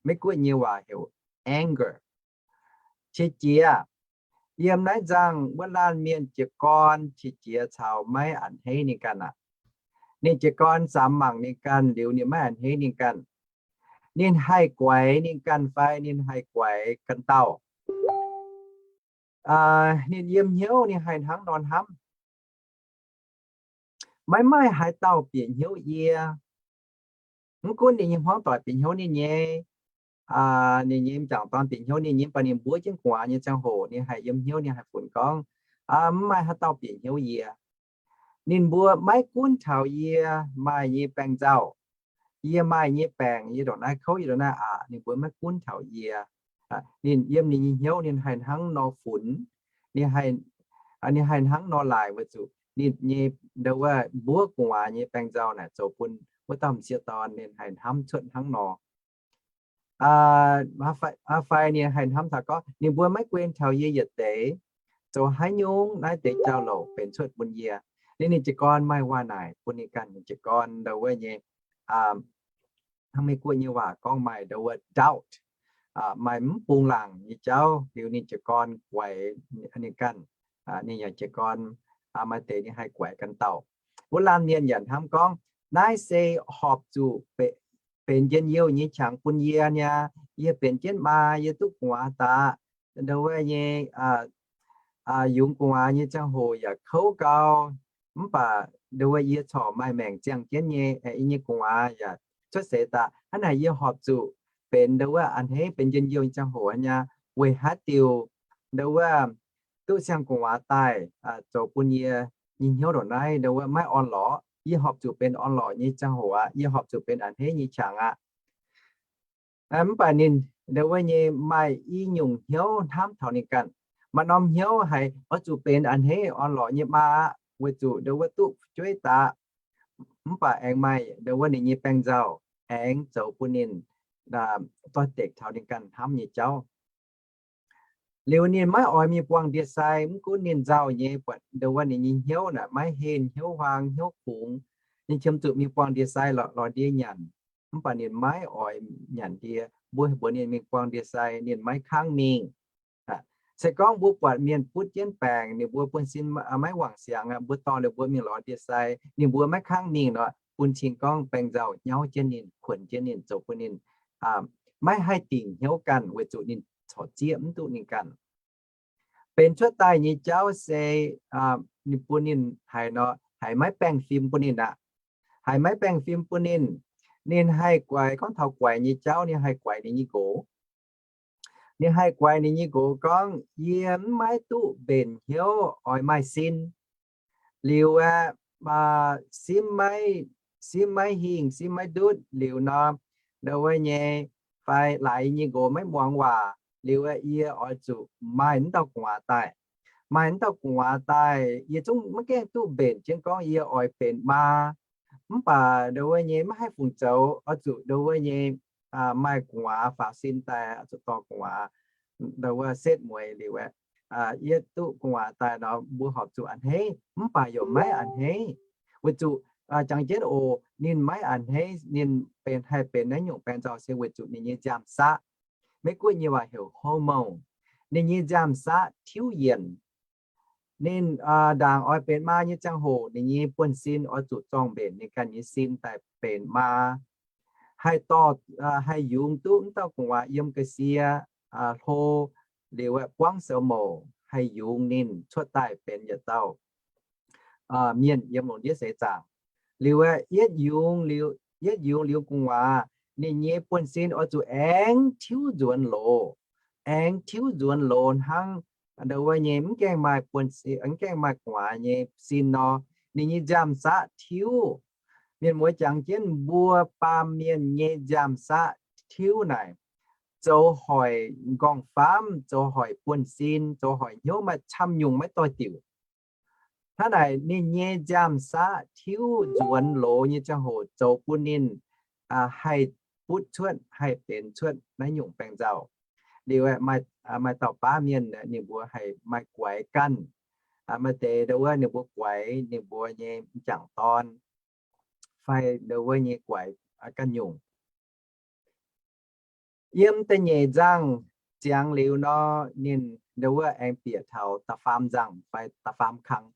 Meiv Guoqv nyei waac heuc anger. Qiex jiez. Yiem naaiv nzangc wuov laanh mienh jiez gorn qiex jiez caux maiv a'hneiv ninh ganh aqv. Ninh jiez gorn samx mangc ninh ganh liuz ninh maiv a'hneiv ninh ganh. Ninh haih guaix ninh ganh fai ninh haih guaix ganh dauh. Ninh yiem hnyouv ninh haih hnangv nor hnamv, maiv maaih haaix dauh bieqc hnyouv yie. Mv gunv ninh nyei hmuangv doic bieqc hnyouv ninh nyei, ninh nyei m'jangc dorn bieqc hnyouv ninh nyei, mv baac ninh mbuov jienv gu'nguaaz nyei ziangh hoc ninh haih yiem hnyouv ninh haih funx gorngv, mv maaih haaix dauh bieqc hnyouv yie. Ninh mbuo maiv gunv taux yie maaih nyei baeng nzauh, yie maaih nyei baengc, yie ndongc naaiv kouv, yie ndongc naaiv aqc, ninh mbuo maiv gunv taux yie. Ninh yiem ninh nyei hnyouv ninh haih hnangv nor funx, ninh haih hnangv nor laaic weic zuqc ninh nyei ndau wuov mbuov gu'nguaaz nyei baeng nzauh naaic zoux bun wuov dauh m'sieqv dorn ninh haih hnamv cuotv hnangv nor. Fai ninh haih hnamv taux gorngv ninh mbuo maiv guen taux yie yietc deix, zoux haaix nyungc naaiv deix jauv-louc benx cuotv bun yie. Ninh, ninh jiez gorn maaih waac naaic bun ninh ganh, ninh jiez gorn ndau wuov nyei, hnangv Meiv Guoqv nyei waac gorngv maaih ndau wuov doubt, maaih mv bungx laangc nyei jauv liuz ninh jiez gorn guaix ninh ganh. Ninh yaac jiez gorn maaih deix ninh haih guaix ganh dauh. Wuov laanh mienh yaac hnamv gorngv, naaiv se horpc zuqc benx njien-youh nyei qangx bun yie niaa. Yie benx jienv maa, yie duqv gu'nguaaz daaih, ndau wuov nyei yungz gu'nguaaz nyei ziangh hoc yaac kouv gau, mv baac ndau wuov yie corc maaih maengc ziangh jienv nyei, yie nyei gu'nguaaz yaac cuotv seix daaih. Hnangv naaic yie horpc zuqc benx ndau wuov a'hneiv benx njien-youh nyei ziangh hoc niaa. Weic haaix diuc ndau wuov duqv siang-gu'nguaaz daaih zoux bun yie nyei hnyouv ndongc naaiv ndau wuov maiv orn-lorqc. Yie horpc zuqc benx orn-lorqc nyei ziangh hoc aqv. Yie horpc zuqc benx a'hneiv nyei qangx aqv. Mv baac ninh ndau wuov nyei maaih i nyungc hnyouv hnamv taux ninh ganh. Maaih norm hnyouv haiz oix zuqc benx a'hneiv orn-lorqc nyei maa aqv, weic zuqc ndau wuov duqv fu'jueiv daaih. Mv baac aengx maaih ndau wuov ninh nyei baeng nzauh aengx zoux bun ninh doix-dekc taux ninh ganh hnamv nyei jauv. Liuz ninh maiv oix mingh buangh ndie-sai, mv gunv ninh nzauh nyei buatc ndau wuov ninh nyei hnyouv naaic maiv henh, hnyouv huaang, hnyouv kungx. Ninh qiemx zuqc mingh buangh ndie-sai lorz ndie nyanc, mv baac ninh maiv oix nyanc ndie. Mbuo mbuox ninh mingh buangh ndie-sai ninh maiv kangv mingh. Se gorngv mbuo buatc mienh butv jienv baengc, ninh mbuo buonv-sin maiv wangc siangx, mbuo dorh ninh mbuo mingh lorz ndie-sai, ninh mbuo maiv kangv mingh nor, bun cing gorngv baeng nzauh nyauv jienv ninh, kuonx jienv ninh, zoux bun ninh maiv haih dingc hnyouv ganh, weic zuqc ninh corc zieqv mv duqv ninh ganh. Benx cuotv daaih nyei jauv se ninh bun ninh haiz nor, haiz maiv baengh fim bun ninh aqv. Haiz maiv baengh fim bun ninh. Ninh haih guaix, gorngv taux guaix nyei jauv, ninh haih guaix ninh nyei nqox. Ninh haih guaix ninh nyei nqox gorngv, yie mv maiv duqv mbenc hnyouv oix maaih sin. Liuz aeqv, simv maiv, simv maiv hingh, simv maiv ndutv liuz nor, ndau wuov nyei, fai laaix nyei nqox maiv muangx waac liuz aeqv, yie oix zuqc maaih mv dauh gu'nguaaz daaih. Maaih mv dauh gu'nguaaz daaih, yie zungv maiv gaengh duqv mbenc jienv gorngv yie oix benx maa. Mv baac ndau wuov nyei maiv haih fungc zoux, oix zuqc ndau wuov nyei maaih gu'nguaaz faaux sin daaih, zuqc dorh gu'nguaaz ndau wuov setv mueiz liuz aeqv, yie duqv gu'nguaaz daaih nor, mbuo horpc zuqc a'hneiv, mv baac yaac maiv a'hneiv. Weic zuqc jangx jienv oc, ninh maiv a'hneiv ninh benx haih benx naaiv nyungc baeng nzauh se weic zuqc ninh nyei nziaamv-saqv, Meiv-Guoqv nyei waac heuc hormone, ninh nyei nziaamv-saqv tiuv yienc. Ninh ndaangc oix benx maa nyei ziangh hoc, ninh nyei buonv-sin oix zuqc zorng-mbenc ninh ganh nyei sin daaih benx maa. Haih dorh, haih yungz duqv m'dauh gu'nguaaz yiem ga'sie hlo liuz aeqv, buangv soux mouc haih yungz ninh cuotv daaih benx yietc dauh mienh yiem lungh ndiev seix zaangc. Liuz aeqv, yietv yungz liuz, yietv yungz liuz gu'nguaaz, ninh nyei buonv-sin oix zuqc aengx tiuv nzuonx loz, aengx tiuv nzuonx loz hnangv ndau wuov nyei mv gaengh maaih buonv-sin, mv gaengh maaih gu'nguaaz nyei sin nor, ninh nyei nziaamv-saqv tiuv. Mienh muoz jangx jienv mbuo baamh mienh nyei nziaamv-saqv tiuv naaic, zoux hoic nqorngv-faamv, zoux hoic buonv-sin, zoux hoic hnyouv maaih camv nyungc maiv doix-diuc. Hnangv naaic ninh nyei nziaamv-saqv tiuv nzuonx loz nyei ziangh hoc zoux bun ninh haih butv cuotv, haih benx cuotv naaiv nyungc baeng nzauh. Liuz aeqv, maaih dauh baav mienh ninh mbuo haih maaih guaix ganh. Maaih deix ndau wuov ninh mbuo guaix ninh mbuo nyei m'jangc dorn, fai ndau wuov nyei guaix ganh nyungc. Yiem da'nyeic nzangh ziangx liuz nor, ninh ndau wuov aengx bieqc taux da'faam nzangh fai da'faam kang.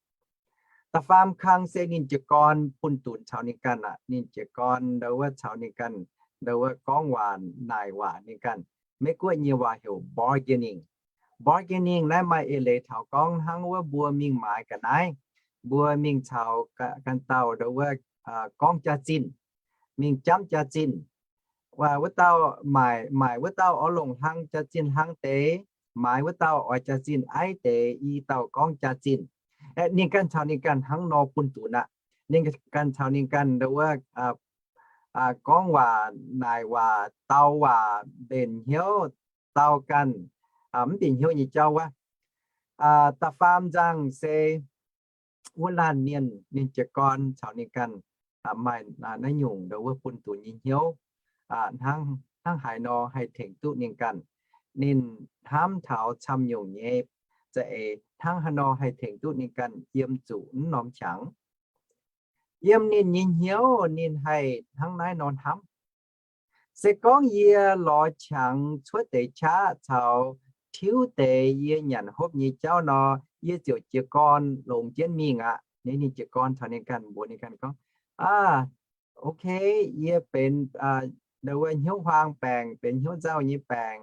Da'faam kang se ninh jiez gorn bunh dunx caux ninh ganh aqv. Ninh jiez gorn ndau wuov caux ninh ganh ndau wuov gorngv waac naaic waac ninh ganh. Meiv-Guoqv nyei waac heuc bargaining. Bargaining naaiv maaih eix leiz taux gorngv hnangv wuov mbuo mingh maaiz ga'naaiv, mbuo mingh caux ganh dauh ndau wuov gorngv jaax-zinh, mingh jamv jaax-zinh. Wuov dauh maaic, maaic wuov dauh oix longc hlang jaax-zinh hlang deix, maaiz wuov dauh oix jaax-zinh aiv deix, i dauh gorngv jaax-zinh. Ninh ganh caux ninh ganh hnangv nor bunh dunx aqv. Ninh ganh caux ninh ganh ndau wuov gorngv waac naaic waac, dau waac mbenc hnyouv, dau ganh mv bieqc hnyouv nyei jauv wuov. Da'faam nzangh se wuov laanh mienh ninh jiez gorn caux ninh ganh maaih naaiv nyungc ndau wuov bunh dunx nyei hnyouv, hnangv haaix nor haih tengx duqv ninh ganh. Ninh hnamv taux camv nyungc nyei za'eix hnangv haaix nor haih tengx duqv ninh ganh yiem zuqc mv norm qangx. Yiem ninh nyei hnyouv ninh haih hnangv naaiv nor hnamv. Se gorngv yie lorz qangx cuotv deix qaqv caux tiuv deix yie nyanc hopv nyei jauv nor, yie ziouc jiez gorn longx jienv mingh aqv. Ninh jiez gorn caux ninh ganh mbuox ninh ganh gorngv, Aa, ok, yie benx ndau wuov hnyouv huaang baengc, benx hnyouv nzauh nyei baengc.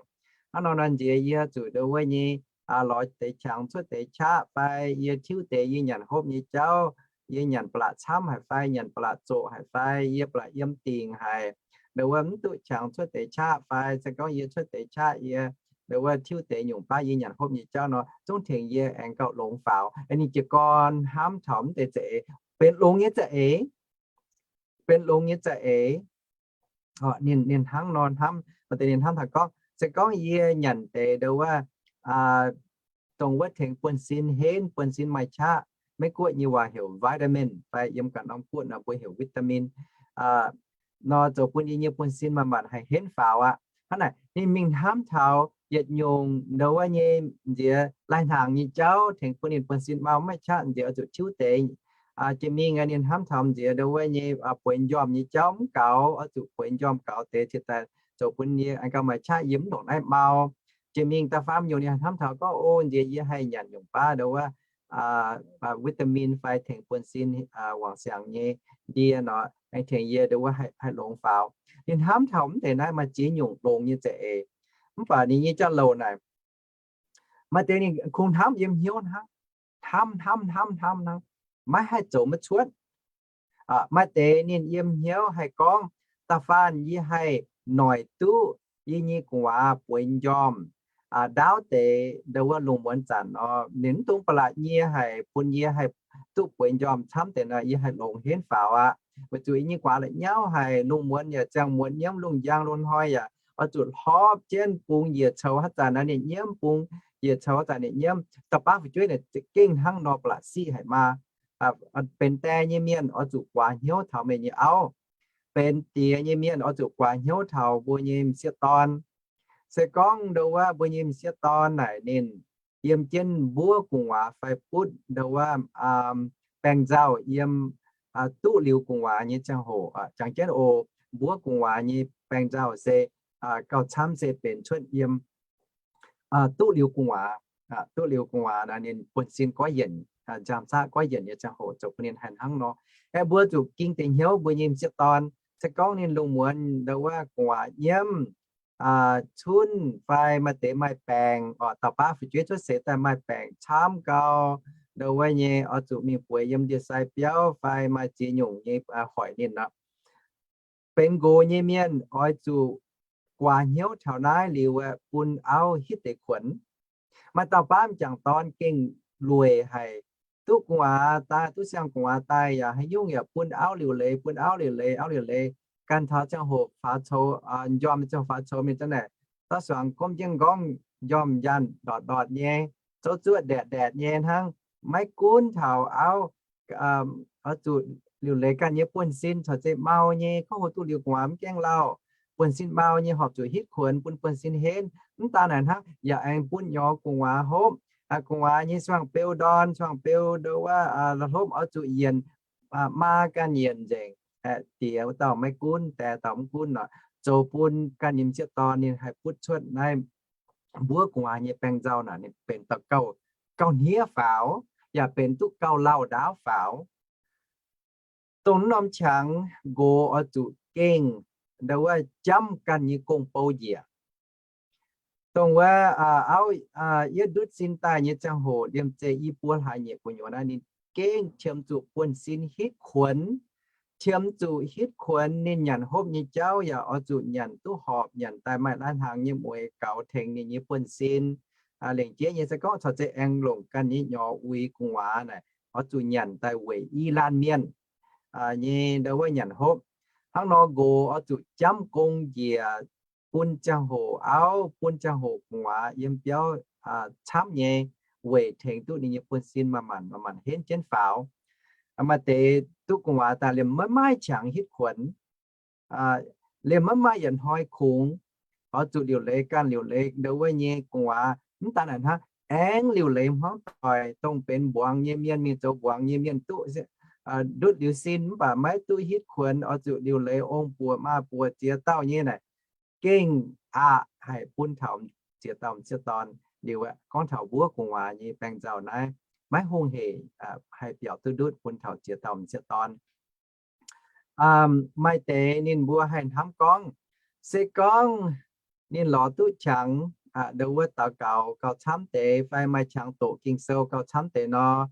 Hnangv nor nor nziex yie zuqc ndau wuov nyei lorz deix qangx cuotv deix qaqv fai yie tiuv deix yie nyanc hopv nyei jauv, yie nyanc ba'laqc camv haic fai nyanc ba'laqc zoqc haic fai yie ba'laqc yiem dingc haic, ndau wuov mv duqv qangx cuotv deix qaqv fai se gorngv yie cuotv deix qaqv yie ndau wuov tiuv deix nyungc baav yie nyanc hopv nyei jauv nor, zungv tengx yie aengx gauh longx faaux. Ninh jiez gorn hnamv taux mv deix za'eix, benx longx nyei za'eix, benx longx nyei za'eix. Ninh hnangv nor hnamv, maaih deix ninh hnamv taux gorngv, se gorngv yie nyanc deix ndau wuov dongh wuov tengx buonv-sin henv, buonv-sin maaih qaqv, Meiv-Guoqv nyei waac heuc vitamin fai yiem ganh norm guoqv nor mbuo heuc vitamin nor, zoux bun yie nyei buonv-sin manc-manc haih henv faaux aqv. Hnangv naaic ninh mingh hnamv taux yietc nyungc ndau wuov nyei nziex lai-hnaangx nyei jauv tengx bun ninh buonv-sin mau maiv qaqv nziex oix zuqc tiuv deix. Jiex mingh ninh hnamv taux nziex ndau wuov nyei bueix njormh nyei jauv mv gaux, oix zuqc bueix njormh gaux deix ciex daaih zoux bun yie aengx gauh maaih qaqv yie mv ndongc naaiv mau. Jiex mingh da'faam nyungc ninh hnamv taux gorngv, O, nziex yie haih nyanc nyungc baav ndau wuov vitamin fai tengx buonv-sin wangc siangx nyei ndie nor, aengx tengx yie ndau wuov haih longx faaux. Ninh hnamv taux mv deix naaiv maaih ziex nyungc longx nyei za'eix. Mv baac ninh nyei jauv-louc naaic, maaih deix ninh kungx hnamv yiem hnyouv hnangv, hnamv hnamv hnamv hnamv hnangv, maiv haih zoux maiv cuotv. Maaih deix ninh yiem hnyouv haih gorngv, Da'faanh yie haih noic duqv yie nyei gu'nguaaz bueix njormh ndaauv deix ndau wuov lungh muonz zanc nor, ninh mv dungx ba'laqc nyie haic, bun yie haih duqv bueix njormh camv deix nor, yie haih longx henv faaux aqv. Weic zuqc yie nyei gu'nguaaz la'nyauv haic, lungh muonz yaac ziangh muonz nyiemv, lungh njang lungh hnoi yaac oix zuqc hlorpv jienv bung njiec coux haaix zanc nor ninh nyiemv, bung njiec coux haaix zanc ninh nyiemv. Da'baav fu'jueiv naaic za'gengh hnangv nor ba'laqc siqv haic maa. Benx die nyei mienh oix zuqc guaax hnyouv taux meih nyei auv. Benx diex nyei mienh oix zuqc guaax hnyouv taux mbuo nyei m'sieqv dorn. Se gorngv ndau wuov mbuo nyei m'sieqv dorn naaic ninh yiem jienv mbuov gu'nguaaz fai butv ndau wuov baeng nzauh yiem duqv liuz gu'nguaaz nyei ziangh hoc, jangx jienv oc, mbuo gu'nguaaz nyei baeng nzauh se gauh camv se benx cuotv yiem duqv liuz gu'nguaaz, duqv liuz gu'nguaaz ninh buonv-sin goiv yienc, nziaamv-zaqv goiv yienc nyei ziangh hoc zoux bun ninh haih hnangv nor. Aeqv, mbuo zuqc ging deix hnyouv mbuo nyei m'sieqv dorn. Se gorngv ninh lungh muonz ndau wuov gu'nguaaz nyiemv, cunv fai maaih deix maaih baengc, oc, dauh baav fu'jueiv cuotv seix daaih maaih baengc camv gau, ndau wuov nyei oix zuqc mingh bueix yiem ndie-sai biauv fai maaih ziex nyungc nyei hoic ninh nor. Benx nqox nyei mienh oix zuqc guaax hnyouv taux naaiv liuz bun auv hitv deix kuonx. Maaih dauh baav m'jangc dorn gengh lueic haic, duqv gu'nguaaz daaih, duqv siang-gu'nguaaz daaih yaac haaix nyungc yaac bun auv liuc leiz, bun auv liuc leiz, auv liuc leiz. Ganh taux ziangh hoc faaux coux, njormh ziangh hoc faaux coux mingh za'naaic, dauh suangx gomv jienv m'nqorngv, njormh njaanh ndortc ndortc nyei, zouv zuoqv ndaetc ndaetc nyei hnangv. Maiv gunv taux auv, oix zuqc liuc leiz ganh nyei buonv-sin caux zeiz mau nyei, gorngv hoc duqv liuz gu'nguaaz mv gaengh lauh, buonv-sin mau nyei horpc zuqc hitv kuonx bun buonv-sin henv. Mv daan naaic hnangv, yaac aengx bun nyorx gu'nguaaz hopv, gu'nguaaz nyei suangx beu ndorn, suangx beu ndau wuov, la'hlopv oix zuqc yienc, maa ganh yienc nzengc. Diex wuov dauh maiv gunv, die dauh mv gunv nor, zoux bun ganh nyei m'sieqv dorn ninh haih butv cuotv naaiv mbuov gu'nguaaz nyei baeng nzauh naaic, ninh benx dauh gauh, gauh hniev faaux, yaac benx duqv gauh lauh ndaauv faaux. Dongh norm qangx nqox oix zuqc gengh ndau wuov jamv ganh nyei gong-bou njiec. Dongh wuov auv, yie ndutv sin daaih nyei ziangh hoc liemh zeih i buo hlaax nyeic gu'nyuoz naaiv, ninh gengh qiemx zuqc buonv-sin hitv kuonx, qiemx zuqc hitv kuonx. Ninh nyanc hopv nyei jauv yaac oix zuqc nyanc duqv horpc, nyanc daaih maaih lai-hnaangx nyei mueix gaux tengx ninh nyei buonv-sin. Lengc jeiv nyei se gorngv caux zeiz aengx longc ganh nyei nyorx uix gu'nguaaz naaic, oix zuqc nyanc daaih weic i laanh mienh nyei ndau wuov nyanc hopv. Hnangv nor nqox oix zuqc jamv gong njiec, bun ziangh hoc auv, bun ziangh hoc gu'nguaaz yiem biauv camv nyei, weic tengx duqv ninh nyei buonv-sin manc-manc, manc-manc henv jienv faaux. Maaih deix duqv gu'nguaaz daaih liemh maiv maaih qangx hitv kuonx, liemh maiv maaih yietc hnoi kungx, oix zuqc liuc leiz ganh liuc leiz ndau wuov nyei gu'nguaaz. Mv daan naaic hnangv, aengx liuc leiz hmuangv doic, dongh benx mbuangz nyei mienh mingh zoux mbuangz nyei mienh duqv ndutv liuz sin mv baac maiv duqv hitv kuonx, oix zuqc liuc leiz ong buoc maa buoc ziex dauh nyei naaic, gengh aqc haic bun taux ziex dauh m'sieqv dorn. Liuz aeqv, gorngv taux mbuov gu'nguaaz nyei baeng nzauh naaiv, maiv hungh hec haih biaux duqv ndutv bun taux ziex dauh m'sieqv dorn. Maaih deix ninh mbuo haih hnamv gorngv, se gorngv ninh lorz duqv qangx, ndau wuov daux gaux gauh camv deix fai maaih qangx doqc Ging-Sou gauh camv deix nor,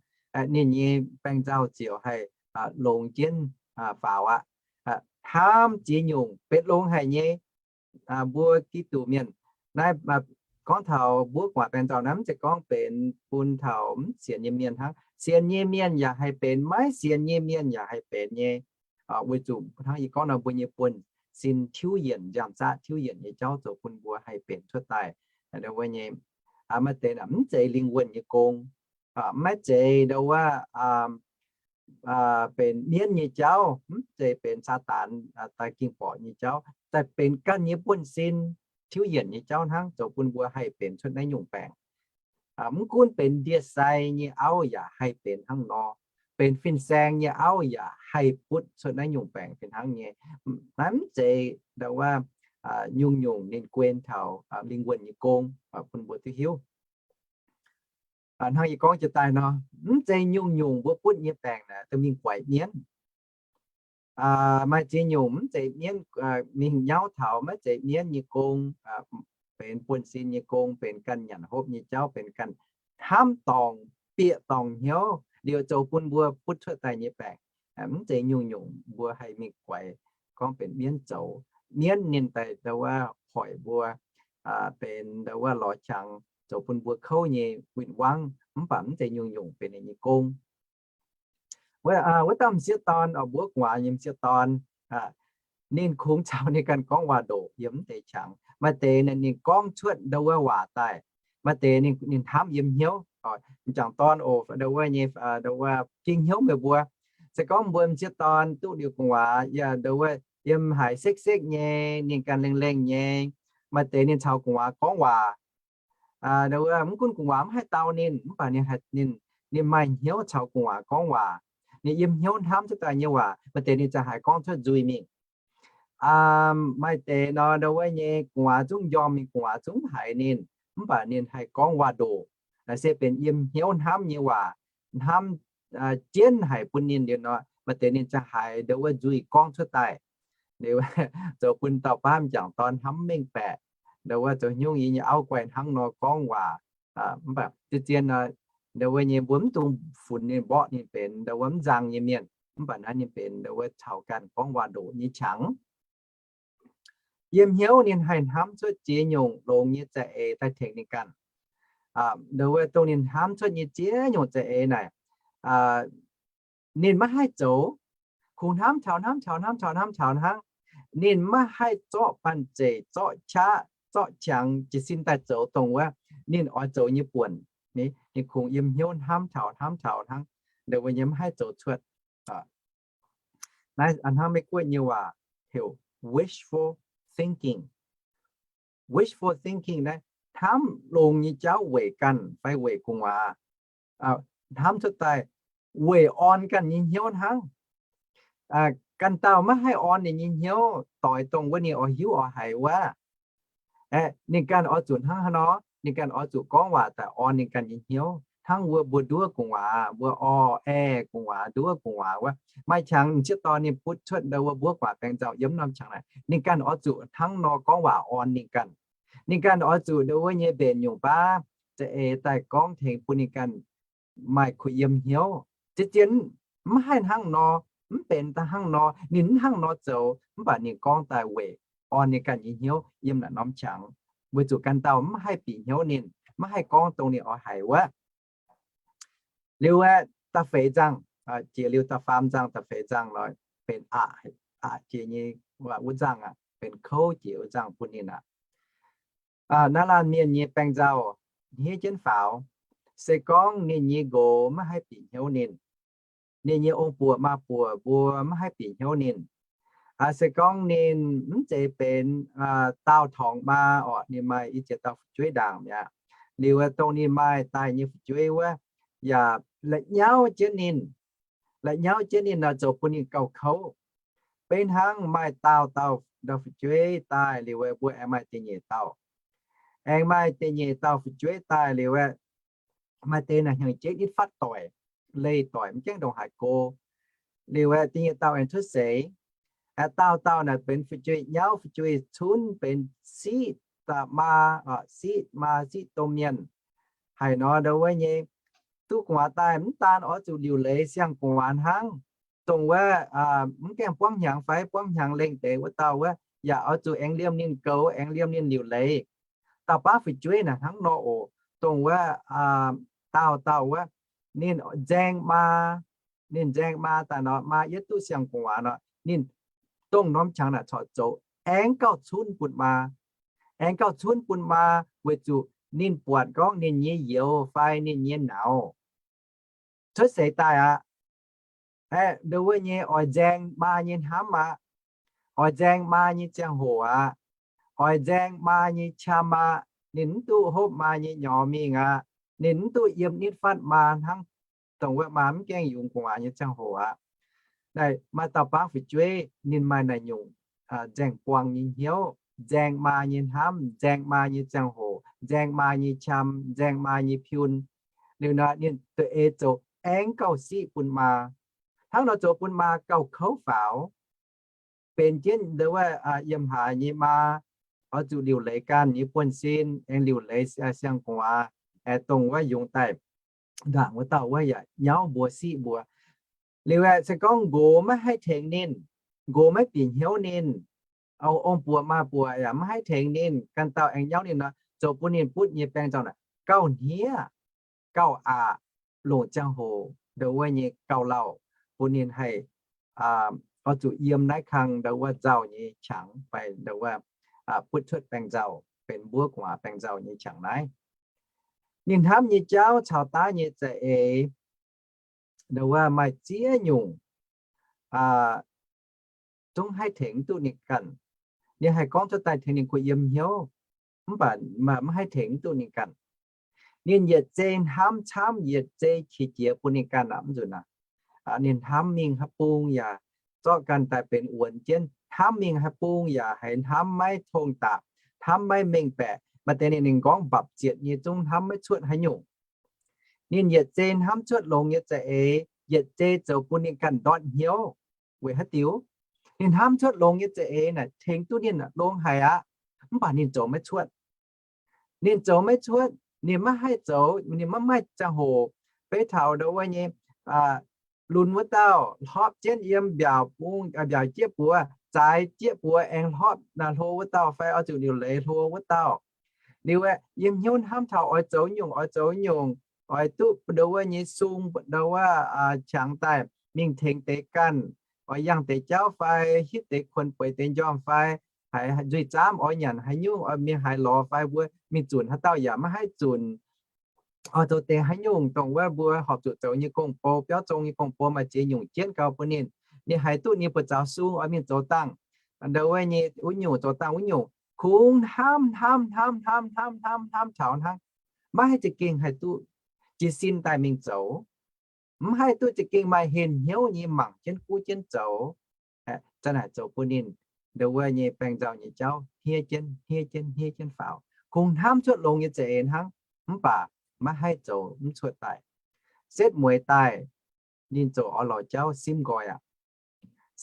ninh nyei baeng nzauh ziouc haih longx jienv faaux aqv. Hnamv ziex nyungc betv longx haic nyei. Mbuo Giduc mienh naaiv, gorngv taux mbuov gu'nguaaz baeng nzauh naaiv, mv zeiz gorngv benx bun taux mv sienx nyei mienh hnangv. Sienx nyei mienh yaac haih benx, maiv sienx nyei mienh yaac haih benx nyei. Weic zuqc hnangv yie gorngv nor, mbuo nyei buonv-sin tiuv yienc, nziaamv-zaqv tiuv yienc nyei jauv zoux bun mbuo haih benx cuotv daaih. Ndau wuov nyei, maaih deix mv zeiz lingh wuonh nyei gong, maiv zeiz ndau wuov benx mienv nyei jauv, mv zeiz benx Saadaan daaih ging borqc nyei jauv, daaih benx ganh nyei buonv-sin tiuv yienc nyei jauv hnangv zoux bun mbuo haih benx cuotv naaiv nyungc baengc. Mv gunv benx ndie-sai nyei auv yaac haih benx hnangv nor, benx fin-saeng nyei auv yaac haih butv cuotv naaiv nyungc baengc fih hnangv nyei. Naaiv mv zeiz ndau wuov nyungc-nyungc ninh guen taux lingh wuonh nyei gong bun mbuo duqv hiuv. Hnangv yie gorngv jiex daaih nor, mv zeiz nyungc-nyungc mbuo butv nyei baengc naaic duqv mingh guaix mienv. Maaih ziex nyungc mv zeiz mienv mingh nyauv taux, maiv zeiz mienv nyei gong, benx buonv-sin nyei gong, benx ganh nyanc hopv nyei jauv, benx ganh hnamv dorngc, bieqc dorngc hnyouv liuz zoux bun mbuo butv cuotv daaih nyei baengc. Mv zeiz nyungc-nyungc mbuo haih mingh guaix gorngv benx mienv zoux. Mienv ninh daaih ndau wuov hoic mbuo benx ndau wuov lorz qangx zoux bun mbuo kouv nyei win-wangv, mv baac mv zeiz nyungc-nyungc benx ninh nyei gong. Wuov dauh m'sieqv dorn, mbuov gu'nguaaz nyei m'sieqv dorn, ninh kungx caux ninh ganh gorngv waac-ndoqc yiem mv deix qangx. Maaih deix ninh gorngv cuotv ndau wuov waac daaih. Maaih deix ninh hnamv yiem hnyouv. M'jangc dorn oc, ndau wuov nyei, ndau wuov ging hnyouv meih mbuo. Se gorngv mbuo m'sieqv dorn duqv liuz gu'nguaaz yaac ndau wuov yiem haaix sekv-sekv nyei, ninh ganh lengh-lengh nyei, maaih deix ninh caux gu'nguaaz gorngv waac. Ndau wuov mv gunv gu'nguaaz mv haih dau ninh, mv baac ninh, ninh maaih hnyouv caux gu'nguaaz gorngv waac. Ninh yiem hnyouv hnamv cuotv daaih nyei waac, maaih deix ninh ziangh haaix gorngv cuotv nzuih mingh. Maaih deix nor, ndau wuov nyei gu'nguaaz zungv njormh mingh, gu'nguaaz zungv haiz ninh, mv baac ninh haih gorngv waac-ndoqc. Naaiv se benx yiem hnyouv hnamv nyei waac, hnamv jienv haic bun ninh liuz nor, maaih deix ninh ziangh haaix ndau wuov nzuih gorngv cuotv daaih. Liuz zoux bun dauh baav m'jangc dorn hnamv mengh baeqc, ndau wuov zoux haaix nyungc yie nyei auv guaih hnangv nor gorngv waac. Mv baac zien-zien nor, ndau wuov nyei mbuo mv dungx funx ninh, mborqv ninh benx, ndau wuov mv nzang nyei mienh, mv baac naaiv ninh benx ndau wuov caux ganh gorngv waac-ndoqc nyei qangx. Yiem hnyouv ninh haih hnamv cuotv ziex nyungc longx nyei za'eix daaih tengx ninh ganh. Ndau wuov dongh ninh hnamv cuotv nyei ziex nyungc za'eix naaic, ninh maiv haih zoux, kungx hnamv taux hnamv taux hnamv taux hnamv taux hnangv. Ninh maiv haih zorqv banh zeic, zorqv qaqv, zorqv qangx jiez sin daaih zoux dongh wuov ninh oix zoux nyei buonc. Ninh kungx yiem hnyouv hnamv taux hnamv taux hnangv, ndau wuov nyei maiv haih zoux cuotv. Naaiv hnangv Meiv Guoqv nyei waac heuc wishful thinking. Wishful thinking naaiv hnamv longx nyei jauv weic ganh fai weic gu'nguaaz. Hnamv cuotv daaih weic orn ganh nyei hnyouv hnangv. Ganh dauh maiv haih orn ninh nyei hnyouv doix dongh wuov ninh oix hiuv oix haiz wuov. Ninh ganh oix zuqc hnangv haaix nor, ninh ganh oix zuqc gorngv waac daaih orn ninh ganh nyei hnyouv. Hnangv wuov mbuo nduov gu'nguaaz, mbuo orv aeh gu'nguaaz, nduov gu'nguaaz wuov, maaih qangx m'sieqv dorn ninh butv cuotv ndau wuov mbuov gu'nguaaz baeng nzauh yiem norm qangx naaic, ninh ganh oix zuqc hnangv nor gorngv waac orn ninh ganh. Ninh ganh oix zuqc ndau wuov nyei mbenc nyungc baav za'eix daaih gorngv tengx bun ninh ganh maaih kuh yiem hnyouv. Zien-zien mv haih hnangv nor, mv benx daaih hnangv nor, ninh mv hnangv nor zoux, mv baac ninh gorngv daaih weic orn ninh ganh nyei hnyouv yiem naaic norm qangx, weic zuqc ganh dauh mv haih bieqc hnyouv ninh, mv haih gorngv dongh ninh oix haiz wuov. Liuz aeqv, da'feix nzangh, jiex liuz da'faam nzangh, da'feix nzangh nor, benx aqc, aqc jiex nyei wuov nzangh aqv, benx kouv jiex wuov nzangh bun ninh aqv. Naaiv laanh mienh nyei baeng nzauh hniev jienv faaux. Se gorngv ninh nyei nqox maiv haih bieqc hnyouv ninh, ninh nyei ong-buoc maa-buoc mbuo maiv haih bieqc hnyouv ninh, se gorngv ninh mv zeiz benx daauh torngc maa orqc, ninh maaih i ziex dauh fu'jueiv ndaangc mi'aqv. Liuz dongh ninh maaih daaih nyei fu'jueiv wuov yaac la'nyauv jienv ninh, la'nyauv jienv ninh nor zoux bun ninh gauh kouv. Beiv hnangv maaih daauh dauh fu'jueiv daaih liuz, mbuo aengx maaih da'nyeic dauh, aengx maaih da'nyeic dauh fu'jueiv daaih liuz, maaih deix naaic hnyangx-jeiv nitv fatv doic, leih doic mv gaengh ndongc haaix go. Liuz da'nyeic dauh aengx cuotv seix. Daauh dauh naaic benx fu'jueiv nyauv, fu'jueiv cunv, benx siqv maa, siqv maa, siqv domh mienh. Haic nor ndau wuov nyei, duqv gu'nguaaz daaih mv daan oix zuqc liuc leiz siang-gu'nguaaz hnangv. Dongh wuov mv gaengh buangv hnyangx fai buangv hnyangx lengh deix wuov dauh wuov, yaac oix zuqc aengx liemh ninh goux, aengx liemh ninh liuc leiz. Dauh baav fu'jueiv naaic hnangv nor oc. Dongh wuov daauh dauh wuov, ninh nzaeng maa, ninh nzaeng maa daaih nor, maa yietv duqv siang-gu'nguaaz nor, ninh dongh norm qangx naaic corc zoux aengx gauh cunv bun maa, aengx gauh cunv bun maa, weic zuqc ninh buatc gorngv ninh nyei youz fai ninh nyei nauz cuotv seix daaih aqv. Aeqv, ndau wuov nyei oix nzaeng maa nyei hnamv aqv. Oix nzaeng maa nyei ziangh hoc aqv. Oix nzaeng maa nyei qam aqv. Ninh mv duqv hopv maa nyei nyorx mingh aqv. Ninh mv duqv yiem nitv fatv maa hnangv dongh wuov maa mv gaengh yungz gu'nguaaz nyei ziangh hoc aqv. Naaic maaih dauh baav fu'jueiv ninh maaih naaic nyungc nzaeng buang nyei hnyouv, nzaeng maa nyei hnamv, nzaeng maa nyei ziangh hoc, nzaeng maa nyei qam, nzaeng maa nyei piun. Liuz nor ninh duqv ei zoux aengx gauh siqv bun maa. Hnangv nor zoux bun maa gauh kouv faaux. Benx jienv ndau wuov yiem haaix nyei maa, oix zuqc liuc leiz ganh nyei buonv-sin, aengx liuc leiz siang-gu'nguaaz, aengx dongh wuov yungz daaih ndaangc wuov dauh wuov yaac nyauv mbuox siqv mbuo. Liuz aeqv, se gorngv nqox maiv haih tengx ninh, nqox maiv bieqc hnyouv ninh, ong-buoc maa-buoc yaac maiv haih tengx ninh, ganh dauh aengx nyauv ninh nor, zoux bun ninh butv nyei baeng nzauh naaic gauh hniev, gauh aqc, longc ziangh hoc ndau wuov nyei gauh lauh, bun ninh haih oix zuqc yiem naaiv kang ndau wuov nzauh nyei qangx fai ndau wuov butv cuotv baeng nzauh, benx mbuov gu'nguaaz baeng nzauh nyei qangx naaiv. Ninh hnamv nyei jauv caux daav nyei za'eix ndau wuov maaih ziex nyungc zungv haih tengx mv duqv ninh ganh. Ninh haih gorngv cuotv daaih tengx ninh kuh yiem hnyouv, mv baac maiv haih tengx mv duqv ninh ganh. Ninh yietc zei hnamv camv, yietc zei qiex jiez bun ninh ganh aqv, mv nzunc aqv. Ninh hnamv mingh haaix bung yaac zorqv ganh daaih benx wuonx jienv. Hnamv mingh haaix bung yaac haiz hnamv maiv tong daqc, hnamv maiv mengh baeqc. Maaih deix ninh, ninh gorngv mbapc zietc nyei zungv hnamv maiv cuotv haaix nyungc. Ninh yietc zei hnamv cuotv longx nyei za'eix, yietc zei zoux bun ninh ganh ndortv hnyouv. Weic haaix diuc? Ninh hnamv cuotv longx nyei za'eix naaic tengx duqv ninh longx haic aqv. Mv baac ninh zoux maiv cuotv. Ninh zoux maiv cuotv, ninh maiv haih zoux, ninh maiv maaih ziangh hoc. Beiv taux ndau wuov nyei, lunx wuov dauh hlopv jienv yiem mbiaauc bung, mbiaauc jieqv buoz, zaaix jieqv buoz aengx hlopv hlo wuov dauh fai oix zuqc liuc leiz hlo wuov dauh. Liuz aeqv, yiem hnyouv hnamv taux oix zoux nyungc, oix zoux nyungc, oix duqv ndau wuov nyei sung, ndau wuov qangx daaih mingh tengx deix ganh, oix yangh deix jauv fai hitv deix kuonx bueix deix njormh fai haiz nzuih zaamv oix nyanc haaix nyungc, oix mingh haaix lorz fai mbuo mingh zunc haaix dauh yaac maiv haih zunc. Oix zoux deix haaix nyungc dongh wuov mbuo horpc zuqc zoux nyei gong-bou, biauv zong nyei gong-bou maaih ziex nyungc jienv gau bun ninh. Ninh haiz duqv ninh buoz-zaux sung oix mingh zoux dangh ndau wuov nyei wuov nyungc, zoux dangh wuov nyungc, kungx hnamv hnamv hnamv hnamv hnamv hnamv hnamv taux hnangv, maiv haih za'gengh haih duqv jiez sin daaih mingh zoux. Mv haih duqv za'gengh maaih henh hnyouv nyei mangc jienv guv jienv zoux. Zanc naaic zoux bun ninh ndau wuov nyei baengh nzauh nyei jauv hniev jienv hniev jienv hniev jienv faaux. Kungx hnamv cuotv longx nyei za'eix hnangv, mv baac maiv haih zoux mv cuotv daaih. Setv mueiz daaih, ninh ziouc oix lorz jauv simv nqoi aqv.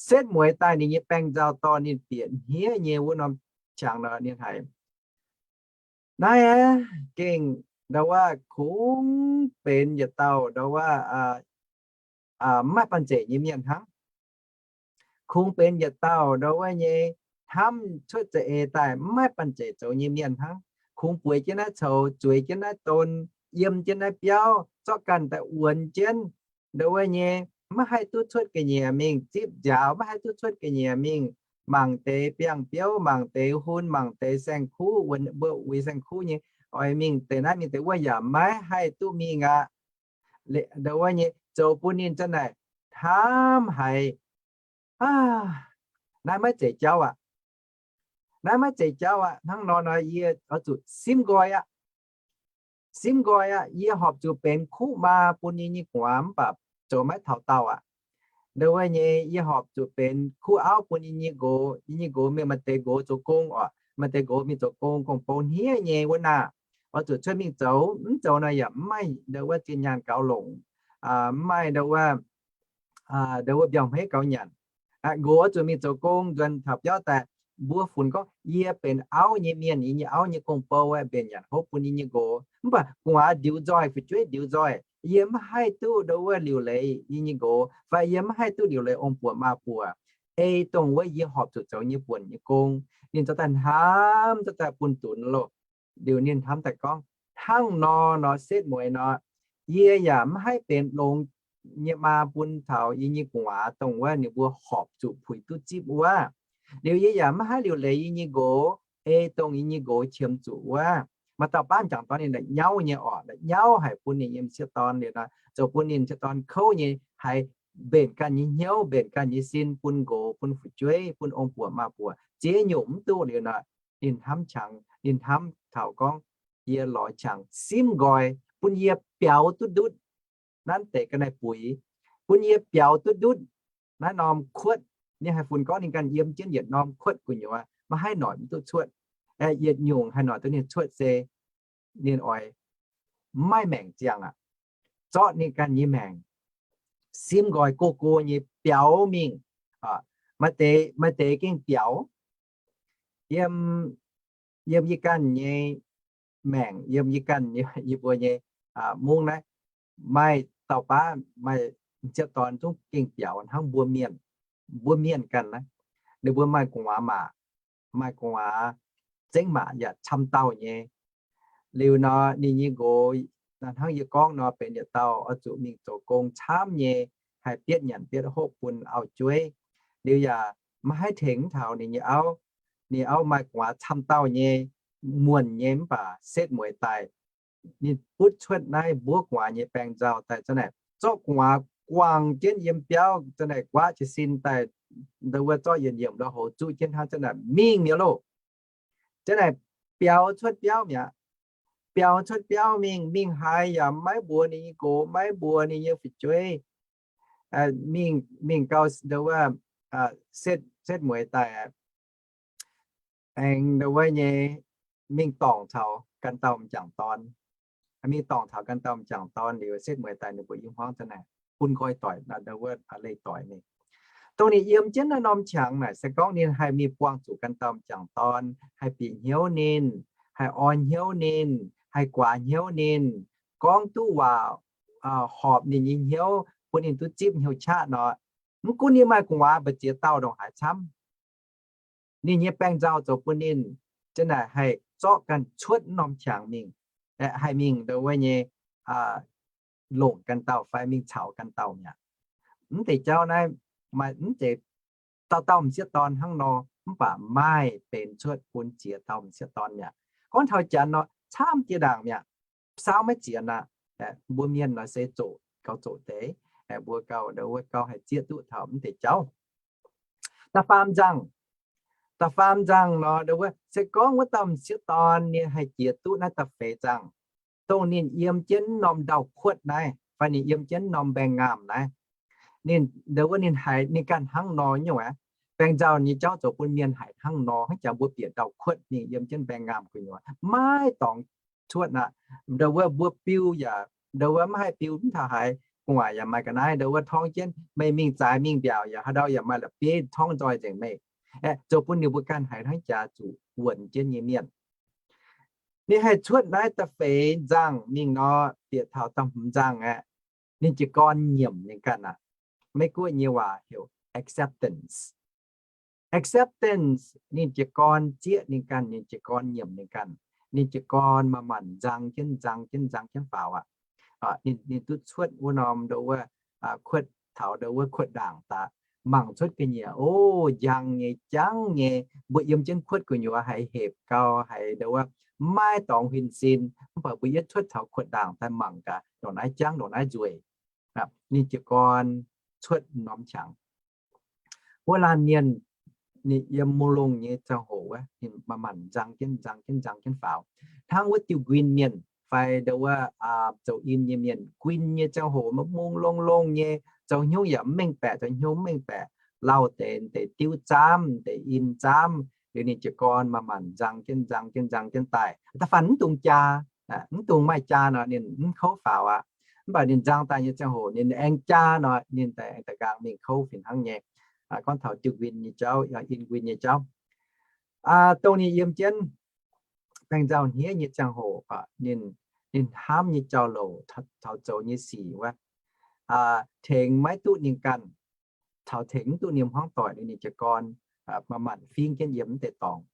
Setv mueiz daaih ninh nyei baengh nzauh dorh ninh bieqc hniev nyei wuov norm qangx nor, ninh haiz naaiv gengh ndau wuov kungx benx yietc dauh ndau wuov mv maaih banh zeic nyei mienh hnangv. Kungx benx yietc dauh ndau wuov nyei hnamv cuotv za'eix daaih mv maaih banh zeic zoux nyei mienh hnangv. Kungx bueix jienv naaiv coux, zueiz jienv naaiv don, yiem jienv naaiv biauv, zorqv ganh daaih wuonx jienv ndau wuov nyei, maiv haih duqv cuotv ga'nyiec mingh zipv nziaaux, maiv haih duqv cuotv ga'nyiec mingh mangc deix biangh biouv, mangc deix hun, mangc deix saeng-kuv, mbuo uix saeng-kuv nyei, oix mingh deix naaiv mingh deix wuov yaac maiv haih duqv mingh aqv. Ndau wuov nyei zoux bun ninh zanc naaic hnamv haiz, naaiv maiv zeiz jauv aqv. Naaiv maiv zeiz jauv aqv. Hnangv nor nor yie oix zuqc simv nqoi aqv. Simv nqoi aqv. Yie horpc zuqc benx kuv maa bun yie nyei gu'nguaaz mv baac zoux maiv taux daauh aqv. Ndau wuov nyei yie horpc zuqc benx kuv auv bun yie nyei nqox. Yie nyei nqox mingh, maaih deix nqox zoux gong oc, maaih deix nqox mingh zoux gong, gong-bou hniev nyei wuov naaic, oix zuqc cuotv mingh zoux. Mv zoux nor yaac mv maaih ndau wuov zinh nyaanh gaux longc, mv maaih ndau wuov ndau wuov mbiauh hmeiv gaux nyanc. Nqox oix zuqc mingh zoux gong, nzuonx taux biauv daaih, mbuo funx gorngv yie benx auv nyei mienh, yie nyei auv nyei gong-bou aeqv, mbenc nyanc hopv bun yie nyei nqox. Mv baac gu'nguaaz ndiux nzoih, fu'jueiv ndiux nzoih, yie maiv haih duqv ndau wuov liuc leiz yie nyei nqox, fai yie maiv haih duqv liuc leiz ong-buoc maa-buoc, ei dongh wuov yie horpc zuqc zoux nyei buonc nyei gong. Ninh zorqv daaih hnamv, zorqv daaih bun dunx loh. Liuz ninh hnamv daaih gorngv, hnangv nor nor setv mueiz nor, yie yaac maiv haih benx longx nyei maa bun taux yie nyei gu'nguaaz dongh wuov ninh mbuo horpc zuqc puix duqv zipv wuov. Liuz yie yaac maiv haih liuc leiz yie nyei nqox, ei dongh yie nyei nqox qiemx zuqc wuov. Maaih dauh baav m'jangc dorn ninh la'nyauv nyei oc, la'nyauv haic bun ninh nyei m'sieqv dorn liuz nor, zoux bun ninh m'sieqv dorn kouv nyei, haiz mbenc ganh nyei hnyouv, mbenc ganh nyei sin bun nqox, bun fu'jueiv, bun ong-buoc maa-buoc, ziex nyungc mv duqv liuz nor, ninh hnamv qangx, ninh hnamv taux gorngv, yie lorz qangx simv nqoi, bun yie biaux duqv ndutv naaiv deix ga'naaiv-buix, bun yie biaux duqv ndutv naaiv norm kuotv. Ninh haih funx gorngv ninh ganh yiem jienv yietc norm kuotv gu'nyuoz, maiv haih noic mv duqv cuotv. Aeqv, yietc nyungc haih noic duqv ninh cuotv se ninh oix maiv maengc ziangh aqv. Zorqv ninh ganh nyei maengc simv nqoi go-go nyei biaux mingh. Maaih deix, maaih deix gengh biaux yiem, yiem yie ganh nyei maengc, yiem yie ganh nyei, yie mbuo nyei mungv naaiv, maaih dauh baav, maaih m'sieqv dorn zungv gengh biaux hnangv mbuo mienh. Mbuo mienh ganh naaiv, ninh mbuo maaih gu'nguaaz maac, maaih gu'nguaaz zengv maac yaac camv dauh nyei. Liuz nor ninh nyei nqox, hnangv yie gorngv nor, benx yietc dauh oix zuqc mingh zoux gong camv nyei, haih bietv nyanc bietv hopv bun auv-jueiv. Liuz yaac maiv haih tengx taux ninh nyei auv. Ninh auv maaih gu'nguaaz camv dauh nyei, muonc nyei, mv baac setv mueiz daaih, ninh butv cuotv naaiv mbuov gu'nguaaz nyei baengh nzauh daaih zanc naaic, zorqv gu'nguaaz guangc jienv yiem biauv zanc naaic, guaav jiez sin daaih, ndau wuov zorqv yietc nyiemc lui-houx zuqv jienv hnangv, zanc naaic mingh mi'aqv loh. Zanc naaic biaux cuotv biauv mi'aqv. Biaux cuotv biauv mingh, mingh haaix yaac maiv mbuox ninh nyei nqox, maiv mbuox ninh nyei fu'jueiv. mingh, mingh gau ndo wuov, setv, setv mueiz daaih, aengx ndo wuov nyei mingh dorngc taux ganh dauh m'jangc dorn. Mingh dorngc taux ganh dauh m'jangc dorn liuz, setv mueiz daaih ninh mbuo i hmuangv za'naaic bun nqoi doic, ndo wuov leih doic mingh. Dongh ninh yiem jienv naaiv norm qangx naaic, se gorngv ninh haih mingh buangh zuqc ganh dauh m'jangc dorn, haih bieqc hnyouv ninh, haih orn hnyouv ninh, haih guaax hnyouv ninh, gorngv duqv waac horpc ninh nyei hnyouv, bun ninh duqv zipv hnyouv qaqv nor, mv gunv ninh maaih gu'nguaaz mbu'ziex dauh ndongc haaix camv, ninh nyei baeng nzauh zoux bun ninh za'naaic haih zorqv ganh cuotv norm qangx mingh, haih mingh ndo wuov nyei longc ganh dauh fai mingh caux ganh dauh mi'aqv. Mv deix jauv naaiv maaih mv deix dauh dauh m'sieqv dorn hnangv nor, mv baac maaih benx cuotv bun ziex dauh m'sieqv dorn mi'aqv. Gorngv taux janx nor, camv jiex ndaangc mi'aqv. Saauv maiv zienx aqv. Mbuo mienh nor se zoqc gauh zoqc deix, mbuo gauh ndo wuov gauh haih zieqv duqv taux mv deix jauv. Da'faam nzangc, da'faam nzangc nor ndo wuov se gorngv wuov dauh m'sieqv dorn ninh haih jiex duqv naaiv da'feix nzangc, dongh ninh yiem jienv norm ndau-kuotv naaiv fai ninh yiem jienv norm mbaengx-ngaamh naaiv, ninh ndo wuov ninh haiz ninh ganh hnangv nor nyungc aqv. Baeng nzauh nyei jauv zoux bun mienh haiz hnangv nor, hnangv jangx mbuo bieqc ndau-kuotv mingh yiem jienv mbaengx-ngaamh gu'nyuoz maiv dorngx cuotv aqv. Ndo wuov mbuo biu yaac ndo wuov maiv haih biu mv taux haaix, gu'nguaaic yaac maaih ga'naaiv, ndo wuov torngv jienv meih mingh zaaix mingh mbiaauc yaac haaix ndau yaac maaih la'bieiv torngv nzoih nzengc meih. Aeqv, zoux bun ninh mbuo ganh haiz hnangv jaax zuqc wuonx jienv nyei mienh. Ninh haih cuotv naaiv da'feix nzangh mingh nor, bieqc taux da'hmz nzangh aeqv, ninh jiez gorn nyiemc ninh ganh aqv. Meiv Guoqv nyei waac heuc acceptance. Acceptance, ninh jiez gorn zieqv ninh ganh, ninh jiez gorn nyiemc ninh ganh, ninh jiez gorn manc-manc nzang jienv, nzang jienv, nzang jienv faaux aqv. Ninh duqv cuotv wuov norm ndo wuov kuotv taux ndo wuov kuotv ndaangc daaih, mangc cuotv ga'nyiec, o, njang nyei, jangv nyei. Mbuo yiem jienv kuotv gu'nyuoz haiz hepc gau, haiz ndo wuov maiv dorngx huin sin, mv baac mbuo yietv cuotv taux kuotv ndaangc daaih mangc gaax, ndongc naaiv jangv, ndongc naaiv nzueic. Ninh jiez gorn cuotv norm qangx. Wuov laanh mienh ninh yiem mungh longh nyei ziangh hoc wuov, ninh manc-manc nzang jienv, nzang jienv, nzang jienv faaux. Hnangv wuov diuh nquin mienh fai ndo wuov zoux in nyei mienh, nquin nyei ziangh hoc mungh longh longh nyei, zoux hnyouv yaac mv mengh baeqc, zoux hnyouv mv mengh baeqc, lauh deix, deix diuv zaamv, deix in zaamv, liuz ninh jiez gorn manc-manc nzang jienv, nzang jienv, nzang jienv daaih. Da'faanh mv dungx jaa, mv dungx maaih jaa nor ninh mv kouv faaux aqv. Mv baac ninh nzang daaih nyei ziangh hoc ninh aengx jaa nor, ninh daaih aengx da'nqaang mingh kouv fih hnangv nyei. Gorngv taux diuh nquin nyei jauv, in nquin nyei jauv. Dongh ninh yiem jienv baeng nzauh hniev nyei ziangh hoc, ninh, ninh hnamv nyei jauv-louc taux zoux nyei sic wuov, tengx maiv duqv ninh ganh, taux tengx mv duqv ninh hmuangv doic, ninh jiez gorn manc-manc fingv jienv yiem mv deix dorngx.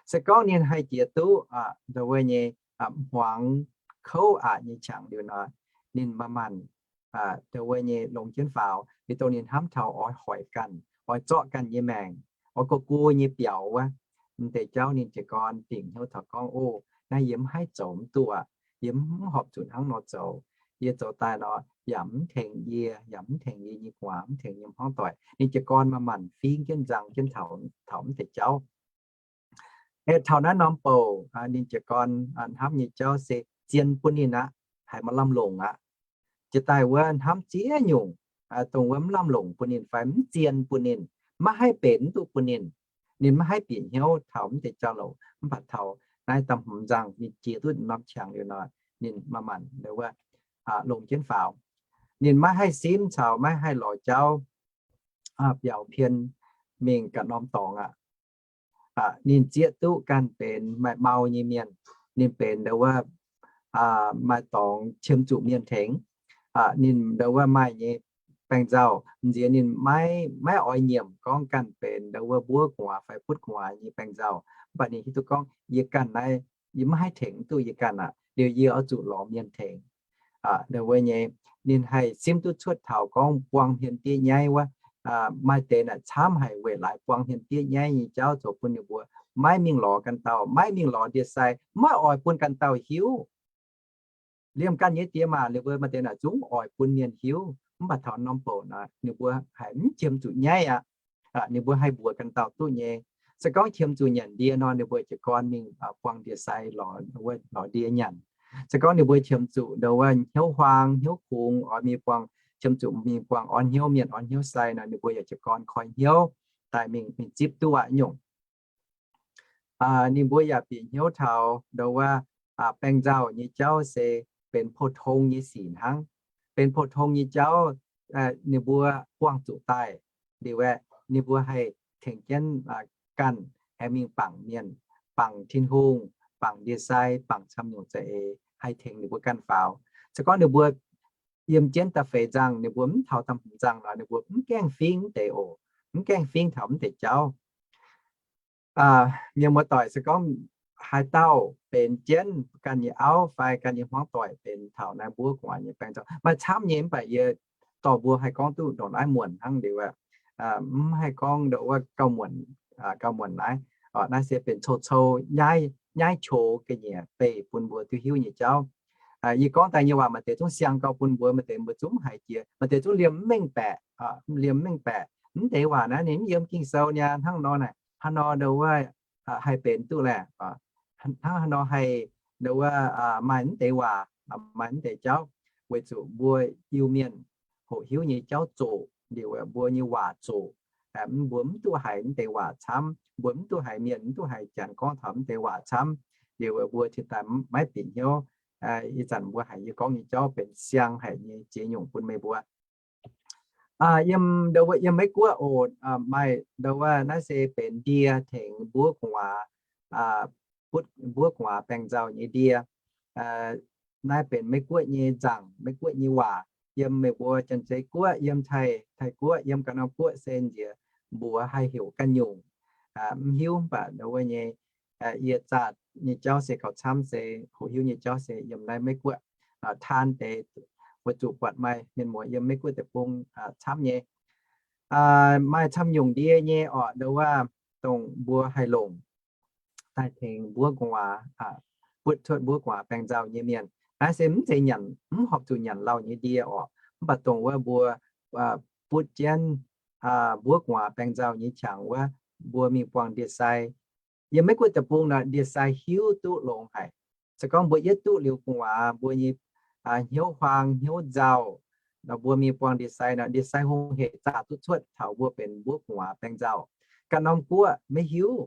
Se gorngv ninh haih jiex duqv ndo wuov nyei hmuangx kouv aqc nyei qangx liuz nor, ninh manc-manc ndo wuov nyei longx jienv faaux, liuz dongh ninh hnamv taux oix hoic ganh, oix zorqv ganh nyei maengc, oix go-go nyei biaux wuov, mv deix jauv ninh jiez gorn dingc hnyouv taux gorngv, o, naaiv yie mv haih zoux mv duqv aqv. Yie mv horpc zuqc hnangv nor zoux. Yie zoux daaih nor yaac mv tengx yie, yaac mv tengx yie nyei gu'nguaaz, mv tengx yie hmuangv doic. Ninh jiez gorn manc-manc fingv jienv nzang jienv taux mv deix jauv. Taux naaiv norm bouc ninh jiez gorn hnamv nyei jauv se zien bun ninh aqv, haiz maaih lamh longc aqv. Jiex daaih wuov hnamv ziex nyungc, dongh wuov mv lamh longc bun ninh fai mv zien bun ninh, maiv haih benx mv duqv bun ninh, ninh maiv haih bieqc hnyouv taux mv deix jauv-louc. Mv baac taux naaiv da'hmz nzangh ninh jiex duqv norm qangx liuz nor, ninh manc-manc ndo wuov longx jienv faaux. Ninh maiv haih simv caux maiv haih lorz jauv biaux pien mingh ganh norm dorngx aqv. Ninh zieqv duqv ganh benx maaih mau nyei mienh. Ninh benx ndo wuov maaih dorngx qiemx zuqc mienh tengx. Ninh ndo wuov maaih nyei baeng nzauh, m'nziex ninh maiv, maiv oix nyiemc gorngv ganh benx ndo wuov mbuov gu'nguaaz fai butv gu'nguaaz nyei baeng nzauh. Mv baac ninh hiuv duqv gorngv yie ganh naaiv, yie maiv haih tengx duqv yie ganh aqv. Liuz yie oix zuqc lorz mienh tengx. Ndo wuov nyei, ninh haih simv duqv cuotv taux gorngv buang hmien diev nyaiv wuov, maaih deix naaic camv haic weic laaix buang hmien diev nyaiv nyei jauv zoux bun ninh mbuo maiv mingh lorz ganh dauh, maiv mingh lorz ndie-sai, maiv oix bun ganh dauh hiuv. Liemh ganh nyei diex maac ninh mbuo maaih deix naaic zungv oix bun mienh hiuv, mv baac taux norm bouc naaic ninh mbuo haiz mv qiemx zuqc nyaiv aqv. Ninh mbuo haih mbuox ganh dauh duqv nyei. Se gorngv qiemx zuqc nyanc ndie nor, ninh mbuo jiez gorn mingh buang ndie-sai lorz ndie nyanc. Se gorngv ninh mbuo qiemx zuqc ndo wuov hnyouv huaang hnyouv kungx oix mingh buang qiemx zuqc mingh buangh orn hnyouv, mienh orn hnyouv sai nor, ninh mbuo yaac jiez gorn koi hnyouv daaih mingh, mingh zipv duqv aqv nyungc. Ninh mbuo yaac bieqc hnyouv taux ndo wuov baengh nzauh nyei jauv se benx pou-tong nyei sic hnangv. Benx pou-tong nyei jauv, ninh mbuo buangh zuqc daaih. Liuz aeqv, ninh mbuo haih tengx jienv ganh aengx mingh bangc mienh, bangc Tin-Hungh, bangc ndie-sai, bangc camv nyungc za'eix, haih tengx ninh mbuo ganh faaux. Se gorngv ninh mbuo yiem jienv da'feix nzangc, ninh mbuo mv taux da'hmz nzangc nor, ninh mbuo mv gaengh fingx mv deix oc, mv gaengh fingx taux mv deix jauv. Mienh muoz-doic, se gorngv haaix dauh benx jienv ganh nyei auv fai ganh nyei hmuangv doic benx taux naaiv mbuov gu'nguaaz nyei baengh nzauh, maaih camv nyei, mv baac yie dorh mbuo haih gorngv duqv ndongc naaiv muonc hnangv liuz aeqv, mv haih gorngv ndo wuov gauh muonc, gauh muonc naaiv. Naaiv se benx cou-cou nyaiv, nyaiv qox ga'nyiec beih bun mbuo duqv hiuv nyei jauv. Yie gorngv daaih nyei waac maaih deix zungv siang gauh bun mbuo, maaih deix mbuo zungv mv haiz jiex, maaih deix zungv liemh mv mengh baeqc, liemh mv mengh baeqc. Mv deix waac naaiv ninh mv yiem Ging-Sou niaa, hnangv nor naaic, haaix nor ndo wuov haih benx duqv laeh? Hnangv haaix nor haih ndo wuov maaih mv deix waac, maaih mv deix jauv? Weic zuqc mbuo Iu-Mienh hoqc hiuv nyei jauv zoqc, liuz mbuo nyei waac zoqc. Mbuo mv duqv haiz mv deix waac camv, mbuo mv duqv haiz mienh, mv duqv haiz janx gorngv taux mv deix waac camv, liuz mbuo cingx daaih maiv bieqc hnyouv. Ih zanc mbuo haiz yie gorngv nyei jauv benx siang haic nyei ziex nyungc bun meih mbuo. Yiem ndo wuov yiem Meiv Guoqv oc, maaih ndo wuov naaiv se benx ndie tengx mbuov gu'nguaaz, butv mbuov gu'nguaaz baengh nzauh nyei ndie. Naaiv benx Meiv Guoqv nyei nzaangc, Meiv Guoqv nyei waac. Yiem meih mbuo Janx-Zei Guoqv, yiem Taiv, Taiv Guoqv, yiem ga'norm guoqv se nziex mbuox haih heuc ganh nyungc. Mv hiuv, mv baac ndo wuov nyei, yie zaah nyei jauv se gauh camv se, hoqc hiuv nyei jauv se yiem naaiv Meiv Guoqv taan deix, weic zuqc buatc maaih mienh muoz yiem Meiv Guoqv deic-bung camv nyei. Maaih camv nyungc ndie nyei orqc, ndo wuov dongh mbuo haih longc daaih tengx mbuov gu'nguaaz, butv cuotv mbuov gu'nguaaz baengh nzauh nyei mienh. Naaiv se mv zeiz nyanc, mv horpc zuqc nyanc lauh nyei ndie orqc. Mv baac dongh wuov mbuo butv jienv mbuov gu'nguaaz baengh nzauh nyei qangx wuov, mbuo mingh buangh ndie-sai. Yiem Meiv Guoqv deic-bung nor, ndie-sai hiuv duqv longx haic. Se gorngv mbuo yietv duqv liuz gu'nguaaz, mbuo nyei hnyouv huaang hnyouv nzauh, mbuo mingh buangh ndie-sai nor, ndie-sai hungh hec zaah duqv cuotv taux mbuo benx mbuov gu'nguaaz baengh nzauh. Ganh norm guoqv maiv hiuv.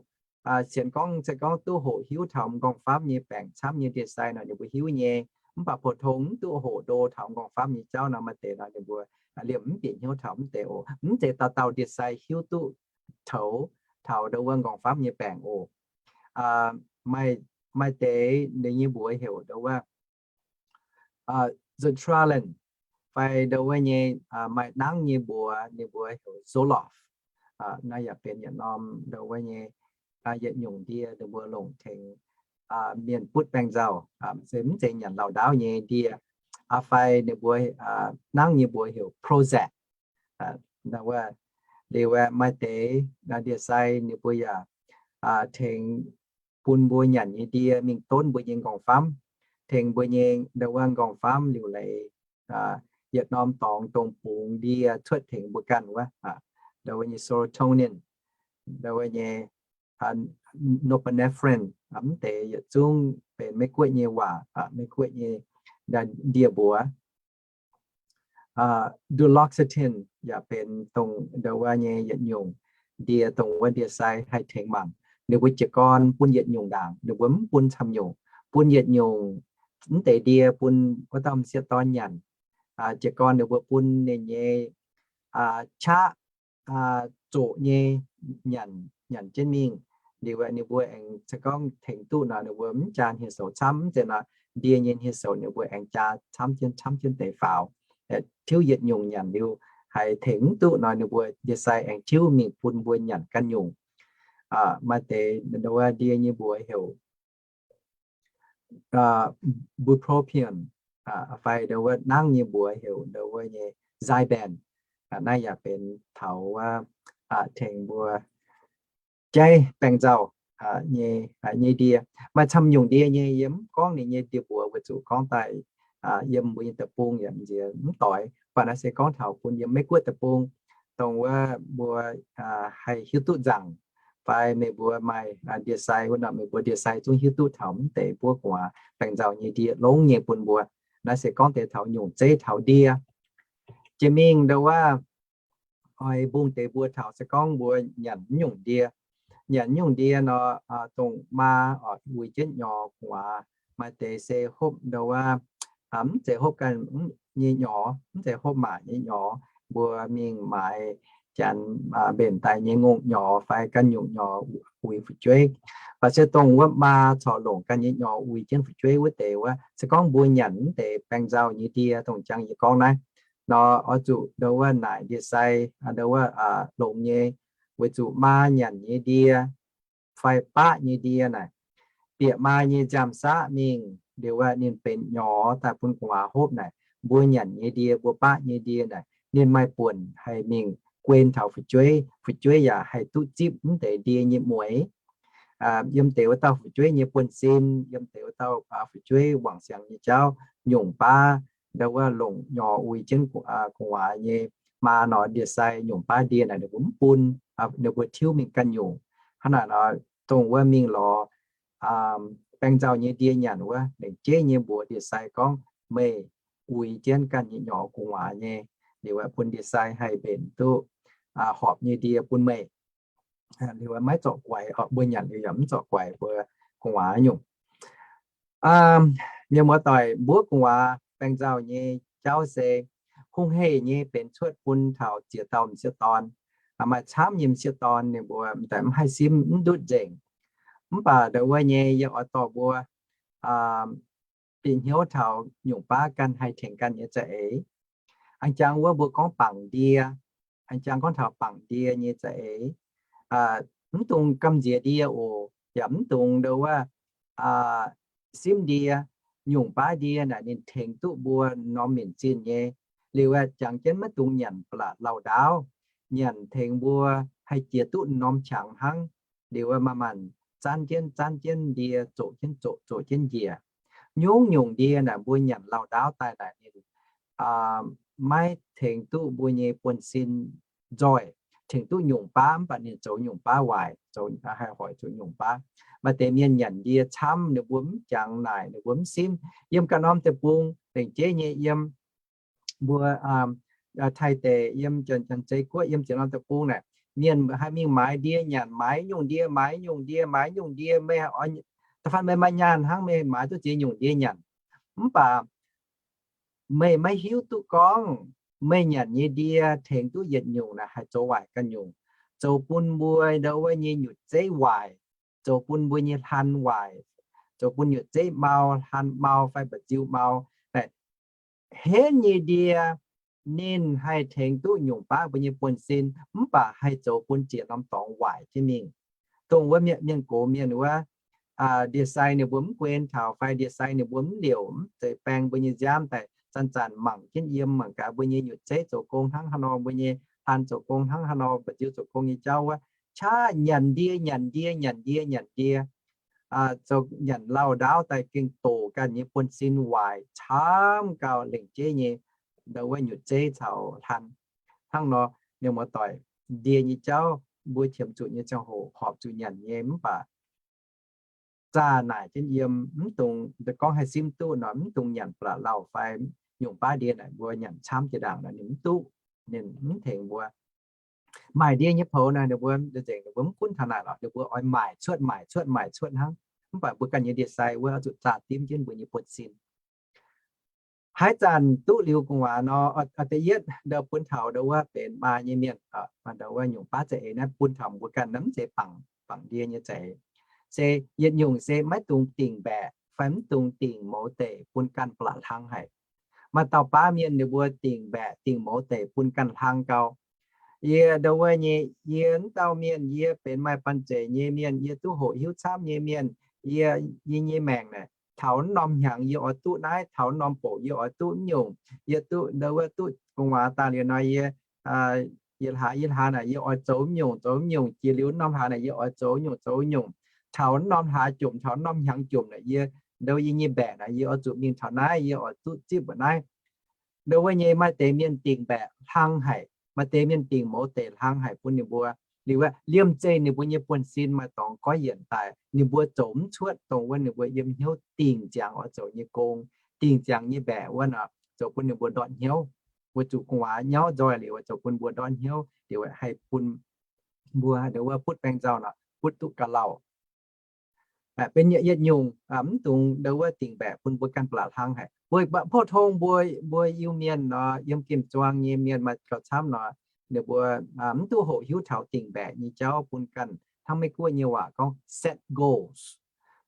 Sienx gorngv se gorngv duqv hoqc hiuv taux m'nqorngv-famv nyei baengc camv nyei ndie-sai nor, ninh mbuo hiuv nyei. Mv baac pou-tong mv duqv hoqc ndo taux m'nqorngv-famv nyei jauv nor, maaih deix nor ninh mbuo liemh mv bieqc hnyouv taux mv deix oc. Mv zeiz dauh dauh ndie-sai hiuv duqv toux taux ndo wuov m'nqorngv-famv nyei baengc oc. Maaih, maaih deix ninh nyei mbuox heuc ndo wuov sertraline, fai ndo wuov nyei maaih nangv nyei mbuox, ninh mbuox heuc Zoloft. Naaiv yaac benx yietc norm ndo wuov nyei yietc nyungc ndie ninh mbuo longc tengx mienh butv baengh nzauh, se mv zeiz nyanc lauh ndaauv nyei ndie. Fai ninh mbuo nangv nyei mbuox heuc Prozac. Liuz maaih deix ndie-sai ninh mbuo yaac tengx bun mbuo nyanc nyei ndie mingh donv mbuo nyei m'nqorngv-famv, tengx mbuo nyei ndo wuov m'nqorngv-famv liuc leiz yietc norm dorngx dongh bungx ndie cuotv tengx mbuo ganh wuov, ndo wuov nyei serotonin, ndo wuov nyei norepinephrine. Mv deix yietc zungv benx Meiv Guoqv nyei waac, Meiv Guoqv nyei ndie-mbuox. Duloxetine yaac benx dongh ndo wuov nyei yietc nyungc ndie dongh wuov ndie-sai haih tengx mangc. Ninh mbuo jiez gorn bun yietc nyungc ndaangc, ninh mbuo mv bun camv nyungc, bun yietc nyungc. Mv deix ndie bun wuov dauh m'sieqv dorn nyanc. Jiez gorn ninh mbuo bun ninh nyei qaqv zoqc nyei nyanc, nyanc jienv mingh. Liuz ninh mbuo aengx se gorngv tengx duqv nor, ninh mbuo mv jaa hniev-soux camv, mv zeiz nor, ndie nyei hniev-soux ninh mbuo aengx jaa camv jienv, camv jienv deix faaux. Tiuv yietc nyungc nyanc liuz haiz tengx mv duqv nor, ninh mbuo ndie-sai aengx tiuv mingh bun mbuo nyanc ganh nyungc. Maaih deix ndo wuov ndie nyei mbuox heuc bupropion, fai ndo wuov nangv nyei mbuox heuc ndo wuov nyei Zyban. Naaiv yaac benx taux wuov tengx mbuo jaiv baengh nzauh nyei, nyei ndie. Maaih camv nyungc ndie nyei, yie mv gorngv ninh nyei ndie-mbuox weic zuqc gorngv daaih yiem mbuo nyei deic-bung yaac nziex mv doix. Mv baac naaiv se gorngv taux bun yiem Meiv Guoqv deic-bung, dongh wuov mbuo haih hiuv duqv nzaangc, fai meih mbuo maaih ndie-sai wuov nor, meih mbuo ndie-sai zungv hiuv duqv taux mv deix mbuov gu'nguaaz baengh nzauh nyei ndie longx nyei bun mbuo. Naaiv se gorngv deix taux nyungc zeiv taux ndie. Jiex mingh ndo wuov, oix mbungh deix mbuo taux se gorngv mbuo nyanc nyungc ndie, nyanc nyungc ndie nor, dongh maa uix jienv nyorx gu'nguaaz, maaih deix se hopv ndo wuov, mv zeiz hopv ganh nyei nyorx, mv zeiz hopv maac nyei nyorx, mbuo mingh maaiz janx mbenc daaih nyei ngongh nyorx fai ganh nyungc nyorx uix fu'jueiv. Mv baac se dongh wuov maa corc longc ganh nyei nyorx uix jienv fu'jueiv wuov deix wuov, se gorngv mbuo nyanc mv deix baeng nzauh nyei ndie dongh jangx yie gorngv naaiv nor, oix zuqc ndo wuov naaic ndie-sai, ndo wuov longx nyei, weic zuqc maa nyanc nyei ndie fai baqv nyei ndie naaic, bieqc maa nyei nziaamv-saqv mingh liuz wuov, ninh benx nyorx daaih bun gu'nguaaz hopv naaic, mbuo nyanc nyei ndie, mbuo baqv nyei ndie naaic, ninh maaih buonc haih mingh guen taux fu'jueiv, fu'jueiv yaac haih duqv zipv mv deix ndie nyei mueix. Yiem deix wuov dauh fu'jueiv nyei buonv-sin, yiem deix wuov dauh fu'jueiv wangc siangx nyei jauv, nyungc baav ndo wuov longc nyorx uix jienv gu'nguaaz nyei maa nor, ndie-sai nyungc baav ndie naaic ninh mbuo mv bun, ninh mbuo tiuv mingh ganh nyungc. Hnangv naaic nor, dongh wuov mingh lorz baeng nzauh nyei ndie nyanc wuov, lengc jeiv nyei mbuox ndie-sai gorngv, meih uix jienv ganh nyei nyorx gu'nguaaz nyei, liuz bun ndie-sai haih mbenc duqv horpc nyei ndie bun meih. Liuz maiv zorqv guaix, mbuo nyanc liuz yaac mv zorqv guaix mbuo gu'nguaaz nyungc. Mienh muoz-doic, mbuo gu'nguaaz baeng nzauh nyei jauv se hungh hec nyei benx cuotv bun taux ziex dauh m'sieqv dorn. Maaih camv nyei m'sieqv dorn ninh mbuo m'daaih mv haih simv, mv ndutv nzengc. Mv baac ndo wuov nyei yie oix dorh mbuo bieqc hnyouv taux nyungc baav ganh haih tengx ganh nyei za'eix. A'jangv wuov mbuo gorngv bangc ndie, a'jangv gorngv taux bangc ndie nyei za'eix, mv dungx gamh nziex ndie oc, yaac mv dungx ndo wuov simv ndie. Nyungc baav ndie naaic ninh tengx duqv mbuo norm minc zinh nyei. Liuz jangx jienv maiv dungx nyanc ba'laqc lauh ndaauv, nyanc tengx mbuo haih jiex duqv norm qangx hnangv. Liuz maaih maanc zanv jienv zanv jienv ndie, zoqc jienv zoqc, zoqc jienv njiec. Nyungc-nyungc ndie naaic mbuo nyanc lauh ndaauv daaih naaic ninh maiv tengx duqv mbuo nyei buonv-sin nzoih, tengx duqv nyungc baav mv baac ninh zoux nyungc baav waaic, zoux haih hoic zuqc nyungc baav. Maaih deix mienh nyanc ndie camv, ninh mbuo mv jangx naaic, ninh mbuo mv simv. Yiem ganh norm deic-bung lengc jeiv nyei yiem mbuo Taiv deic, yiem Janx-Zei Guoqv, yiem ziex norm deic-bung naaic, mienh haih mingh maaiz ndie nyanc, maaiz nyungc ndie, maaiz nyungc ndie, maaiz nyungc ndie, meih da'faanh meih maaih nyaanh hnangv meih maaiz duqv ziex nyungc ndie nyanc. Mv baac meih maiv hiuv duqv gorngv meih nyanc nyei ndie tengx duqv yietc nyungc naaic haih zoux waaic ganh nyungc, zoux bun mbuo ndo wuov nyei nyutc zeiv waaic, zoux bun mbuo nyei hlan waaic, zoux bun nyutc zeiv mau, hlan mau fai mba'nziu mau. Naaic henv nyei ndie ninh haih tengx duqv nyungc baav mbuo nyei buonv-sin, mv baac haih zoux bun ziex norm dorngx waaic jienv mingh. Dongh wuov mienh gox mienh wuov, ndie-sai ninh mbuo mv guen taux fai ndie-sai ninh mbuo mv liouc, mv zeiz baeng mbuo nyei nziaamv daaih zanc-zanc mangc jienv yiem, mangc gaax mbuo nyei nyutc zeiv zoux gong hnangv haaix nor, mbuo nyei hlan zoux gong hnangv haaix nor, mba'nziu zoux gong nyei jauv wuov, qaqv nyanc ndie, nyanc ndie, nyanc ndie, nyanc ndie, zoux nyanc lauh ndaauv daaih gengh doqc ganh nyei buonv-sin waaic camv gau lengc jeiv nyei, ndo wuov nyutc zeiv caux hlan. Hnangv nor, mienh muoz-doic, ndie nyei jauv mbuo qiemx zuqc nyei ziangh hoc horpc zuqc nyanc nyei, mv baac zaah naaic jienv yiem, mv dungx gorngv haih simv duqv nor, mv dungx nyanc ba'laqc lauh fai nyungc baav ndie naaic mbuo nyanc camv jiex ndaangc naaic ninh mv duqv, ninh mv tengx mbuo. Maaic ndie nyei poux naaic ninh mbuo nzengc, ninh mbuo mv gunv taux naaic lorqc, ninh mbuo oix maaic cuotv, maaic cuotv, maaic cuotv hnangv. Mv baac mbuo ganh nyei ndie-sai wuov oix zuqc zaah dimv jienv mbuo nyei buonv-sin. Haaix zanc duqv liuz gu'nguaaz nor, da'yietv ndo bun taux ndo wuov benx maa nyei mienh, ndo wuov nyungc baav za'eix naaiv bun taux mbuo ganh naaiv mv zeiz bangc, bangc ndie nyei za'eix. Se yietc nyungc se maiv dungx dingc mbaeqc fai mv dungx dingc mouz deic bun ganh ba'laqc hlang haic. Maaih dauh baav mienh ninh mbuo dingc mbaeqc dingc mouz deic bun ganh hlang gau. Yie ndo wuov nyei, yie mv dauh mienh yie benx maaih banh zeic nyei mienh, yie duqv hoqc hiuv camv nyei mienh. Yie, yie nyei maengc naaic, taux wuov norm hnyangx yie oix duqv naaiv, taux wuov norm bouc yie oix duqv wuov nyungc, yie duqv ndo wuov duqv gu'nguaaz daaih liuz nor yie, yietc hlaax yietc hlaax naaic yie oix zoux wuov nyungc zoux wuov nyungc, jiex liuz wuov norm hlaax naaic yie oix zoux wuov nyungc zoux wuov nyungc. Taux wuov norm hlaax jomc, taux wuov norm hnyangx jomc naaic yie ndo yie nyei mbaeqc naaic yie oix zuqc mingh taux naaiv, yie oix duqv zipv mbuoqc naaiv. Ndo wuov nyei maaih deix mienh dingc mbaeqc hlang haic, maaih deix mienh dingc mouz deic hlang haic bun ninh mbuo. Liuz wuov liemh zeih ninh mbuo nyei buonv-sin maaih dorngx goiv yienc daaih, ninh mbuo zoux mv cuotv dongh wuov ninh mbuo yiem hnyouv dingc ziangx oix zoux nyei gong, dingc ziangx nyei mbaeqc wuov nor, zoux bun ninh mbuo ndortv hnyouv. weic zuqc gu'nguaaz nyauv nzoih liuz, zoux bun mbuo ndortv hnyouv liuz, haih bun mbuo ndau wuov butv baengc nzauh nor, butv duqv ga'lauh. Benx yietc nyungc, mv dungx ndau wuov dingc mbaeqc bun mbuo ganh ba'laqc hlang haic. Mbuo 普通 mbuo, mbuo Iu-Mienh nor, yiem gemh zuang nyei mienh maaih gauh camv nor, ninh mbuo mv duqv hoqc hiuv taux dingc mbaeqc nyei jauv bun ganh. Hnangv Meiv-Guoqv nyei waac gorngv set goals,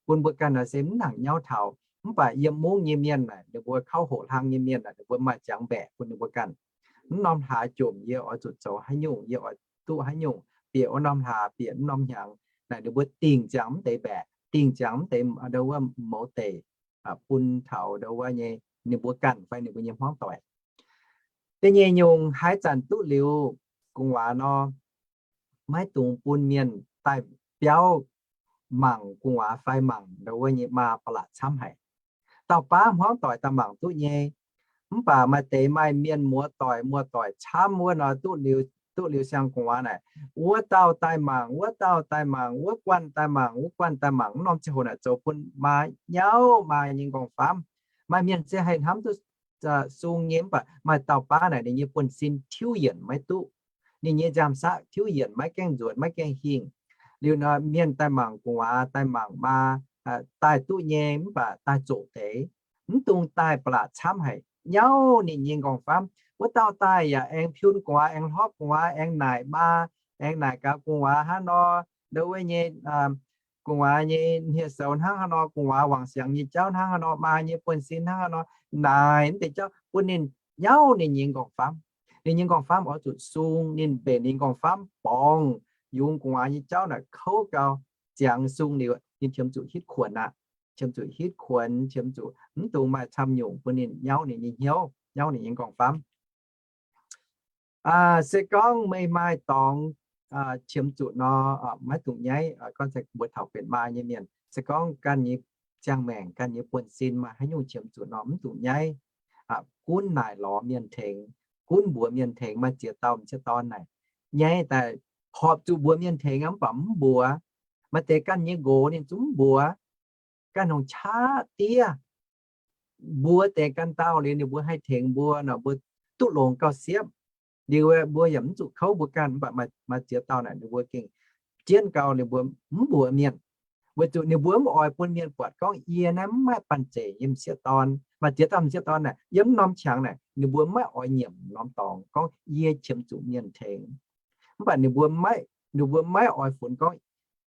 bun mbuo ganh naaic se mv nangc nyauv taux. Mv baac yiem mungv nyei mienh naaic, ninh mbuo kauv hoqc hlang nyei mienh naaic, ninh mbuo maaih ziangx mbaeqc bun ninh mbuo ganh. Mv norm hlaax jomc yie oix zuqc zoux haaix nyungc, yie oix duqv haaix nyungc, bieqc wuov norm hlaax, bieqc mv norm hnyangx naaic, ninh mbuo dingc ziangx mv deix mbaeqc, dingc ziangx mv deix ndau wuov mouz deic bun taux ndau wuov nyei ninh mbuo ganh fai ninh mbuo nyei hmuangv doic. Da'nyeic nyungc, haaix zanc duqv liuz gu'nguaaz nor, maiv dungx bun mienh daaih biauv mangc gu'nguaaz fai mangc ndau wuov nyei maa ba'laqc camv haic. Dauh baav hmuangv doic daaih mangc duqv nyei. Mv baac maaih deix maaih mienh muoz doic muoz doic camv wuov nor, duqv liuz, duqv liuz siang-gu'nguaaz naaic, wuov dauh daaih mangc, wuov dauh daaih mangc, wuov guanh daaih mangc, wuov guanh daaih mangc, mv norm ziangh hoc naaic zoux bun maa nyauv, maa nyei nqorngv-famv. Maaih mienh se haih hnamv duqv sung nyei, mv baac maaih dauh baav naaic ninh nyei buonv-sin tiuv yienc maiv duqv. Ninh nyei nziaamv-saqv tiuv yienc, maiv gaengh nzuonx, maiv gaengh hingh. Liuz nor mienh daaih mangc gu'nguaaz, daaih mangc maa, daaih duqv nyei, mv baac daaih zoqc deix. Mv dungx daaih ba'laqc camv haic, nyauv ninh nyei nqorngv-famv. Wuov dauh daaih yaac aengx piun gu'nguaaz, aengx hlorpv gu'nguaaz, aengx naaic maa, aengx naaic gaax gu'nguaaz hnangv nor, ndau wuov nyei gu'nguaaz nyei hniev-soux hnangv haaix nor, gu'nguaaz wangc siangx nyei jauv hnangv haaix nor, maa nyei buonv-sin hnangv haaix nor, naaic mv deix jauv bun ninh nyauv ninh nyei nqorngv-famv. Ninh nyei nqorngv-famv oix zuqc sung, ninh mbenc ninh nqorngv-famv borngz, yungz gu'nguaaz nyei jauv naaic kouv gau, ziangx sung liuz, ninh qiemx zuqc hitv kuonx aqv. Qiemx zuqc hitv kuonx, qiemx zuqc mv dungx maaih camv nyungc bun ninh nyauv ninh nyei hnyouv, nyauv ninh nyei nqorngv-famv. Se gorngv meih maaih dorngx qiemx zuqc nor, maiv dungx nyaiv. Gorngv se mbuo taux benx maa nyei mienh, se gorngv ganh nyei ziangh maengc, ganh nyei buonv-sin maaih haaix nyungc qiemx zuqc nor, mv dungx nyaiv. Gunv naaic lorz mienh tengx, gunv mbuox mienh tengx, maaih ziex dauh m'sieqv dorn naaic nyaiv daaih horpc zuqc mbuox mienh tengx, mv baac mv mbuox. Maaih deix ganh nyei nqox ninh zungv mv mbuox, ganh hngongx qaqv diev. Mbuox deix ganh dauh liuz ninh mbuo haih tengx mbuo nor, mbuo duqv longx gauh siepv. Liuz mbuo yaac mv zuqc kouv mbuo ganh, mv baac maaih ziex dauh naaic ninh mbuo gengh jienv gau, ninh mbuo mv mbuox mienh, weic zuqc ninh mbuo mv oix bun mienh buatc gorngv yie naaiv mv maaih banh zeic yiem m'sieqv dorn. Maaih ziex dauh m'sieqv dorn naaic yiem norm qangx naaic ninh mbuo maiv oix nyiemc norm dorngx gorngv yie qiemx zuqc mienh tengx. Mv baac ninh mbuo maiv, ninh mbuo maiv oix funx gorngv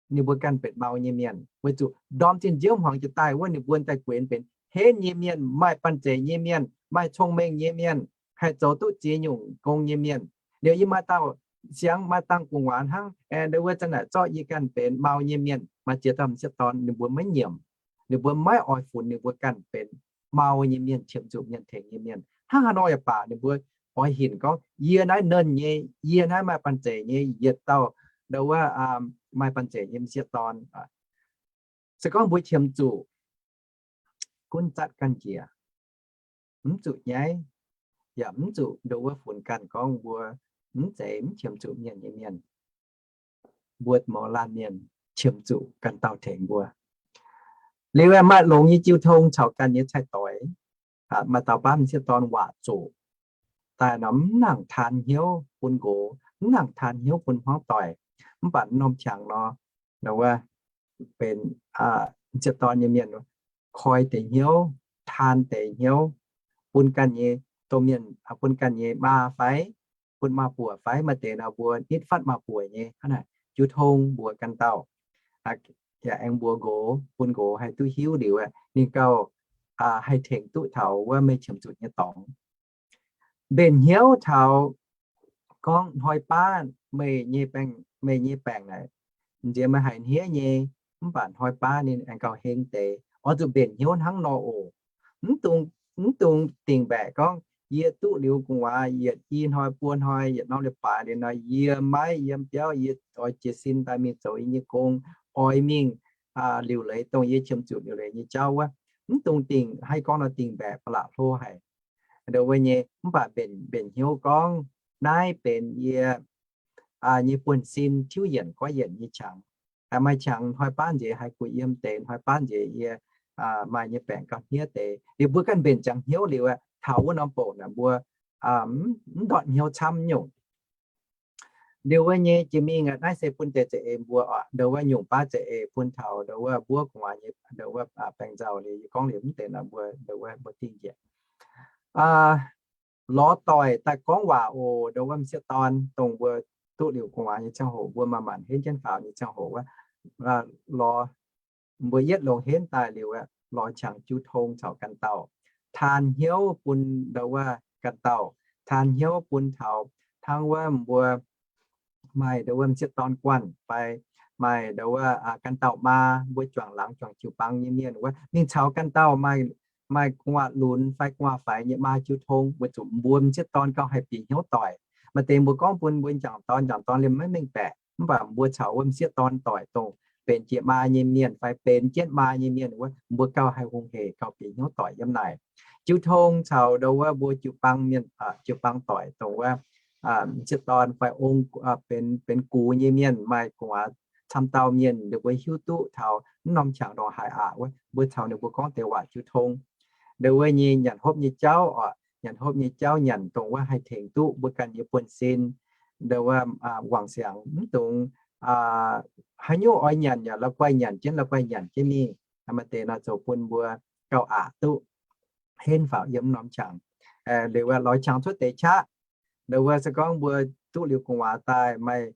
ninh mbuo ganh benx mau nyei mienh, weic zuqc ndorm zinh nziouv hmuangx jiex daaih wuov ninh mbuo daaih guenx benx henv nyei mienh, maaih banh zeic nyei mienh, maaih cong-mengh nyei mienh, haih zoux duqv ziex nyungc gong nyei mienh. Liuz yie maaih dauh siangx maaih dangh gu'nguaaz hnangv, aengx ndau wuov zanc naaic zorqv yie ganh benx mau nyei mienh. Maaih ziex dauh m'sieqv dorn ninh mbuo maiv nyiemc. Ninh mbuo maiv oix funx ninh mbuo ganh benx mau nyei mienh, qiemx zuqc mienh tengx nyei mienh. Hnangv haaix nor yaac baac ninh mbuo oix hinc gorngv yie naaiv nernh nyei, yie naaiv maaih banh zeic nyei, yietc dauh ndau wuov maaih banh zeic nyei m'sieqv dorn. Se gorngv mbuo qiemx zuqc, gunv zatv ganh njiec, mv zuqc nyaiv, yaac mv zuqc ndau wuov funx ganh gorngv mbuo mv zeiz mv qiemx zuqc mienh nyei mienh. Mbuo mouz laanh mienh qiemx zuqc ganh dauh tengx mbuo. Liuz maaih longx nyei jiu tong caux ganh nyei cai-doix. Maaih dauh baav m'sieqv dorn waac zoqc daaih nor, mv nangc taan hnyouv bun nqox, mv nangc taan hnyouv bun hmuangv doic. Mv baac norm qangx nor, wuov benx m'sieqv dorn nyei mienh koi deix hnyouv, taan deix hnyouv, bun ganh nyei domh mienh, bun ganh nyei maa fai bun maa buoc fai maaih deix nor mbuo nitv fatv maa buoc nyei hnangv naaic, jiu tong mbuox ganh dauh, yaac aengx mbuox nqox, bun nqox haih duqv hiuv liuz, ninh gauh haih tengx duqv taux wuov meih qiemx zuqc nyei dorngx. Mbenc hnyouv taux gorngv hnoi baav meih nyei baengc, meih nyei baengc naaic, nziex meih haiz hniev nyei, mv baac hnoi baav ninh aengx gauh heng deix. Oix zuqc mbenc hnyouv hnangv nor oc. Mv dungx, mv dungx dingc mbaeqc gorngv, yie duqv liuz gu'nguaaz yietc i hnoi buo hnoi, yietc norm leiz-baaix liuz nor, yie maiv yiem biauv, yie oix jiez sin daaih mingh zoux yie nyei gong, oix mingh liuc leiz dongh yie qiemx zuqc liuc leiz nyei jauv wuov. Mv dungx dingc, haih gorngv nor dingc mbaeqc ba'laqc hlo haic. Ndau wuov nyei, mv baac mbenc, mbenc hnyouv gorngv, naaiv benx yie nyei buonv-sin tiuv yienc goiv yienc nyei qangx. Maaih qangx hnoi baav nziex haih guh yiem deix, hnoi baav nziex yie maaih nyei baengc gauh hniev deix. Liuz mbuo ganh mbenc ziangx hnyouv liuz, taux wuov norm bouc naaic mbuo mv ndortv hnyouv camv nyungc. Liuz wuov nyei jiex mingh naaiv se bun deix za'eix mbuo oc, ndau wuov nyungc baav za'eix bun taux ndau wuov mbuo gu'nguaaz nyei ndau wuov baengh nzauh liuz, yie gorngv liuz mv deix nor mbuo ndau wuov mbuo dingh njiec lorz doic daaih gorngv waac oc. Ndau wuov m'sieqv dorn dongh mbuo duqv liuz gu'nguaaz nyei ziangh hoc mbuo manc-manc henv jienv faaux nyei ziangh hoc wuov, lorz mbuo yietv longx henv daaih liuz aeqv, lorz qangx jiu tong caux ganh dauh, taan hnyouv bun ndau wuov ganh dauh, taan hnyouv bun taux hnangv wuov mbuo maaih ndau wuov m'sieqv dorn guanh fai maaih ndau wuov ganh dauh maa, mbuo juangc laangz juangc jiu-baang nyei mienh wuov mingh caux ganh dauh maaih gu'nguaaz lunx fai gu'nguaaz faix nyei maa jiu tong, weic zuqc mbuo m'sieqv dorn gauh haih bieqc hnyouv doic. Maaih deix mbuo gorngv bun mbuo m'jangc dorn, m'jangc dorn liemh maiv mengh baeqc, mv baac mbuo caux wuov m'sieqv dorn doic dongh benx jiex maa nyei mienh fai benx jienv maa nyei mienh wuov, mbuo gauh haih hungh hec gauh bieqc hnyouv doic yiem naaic. Jiu tong caux ndau wuov mbuo jiu-baang mienh, jiu-baang doic dongh wuov m'sieqv dorn fai ong, benx gux nyei mienh, maaih gu'nguaaz camv dauh mienh, ninh mbuo hiuv duqv taux mv norm qangx ndongc haaix aqc wuov, mbuo caux ninh mbuo gorngv deix waac jiu tong. Ndau wuov nyei nyanc hopv nyei jauv oc, nyanc hopv nyei jauv nyanc dongh wuov haih tengx duqv mbuo ganh nyei buonv-sin. Ndau wuov wangc siangx mv dungx haaix nyungc oix nyanc yaac la'guaih nyanc jienv, la'guaih nyanc jienv mingh. Maaih deix nor zoux bun mbuo gauh aqc duqv henv faaux yiem norm qangx. Liuz wuov lorz qangx cuotv deix qaqv. Ndau wuov se gorngv mbuo duqv liuz gu'nguaaz daaih maaih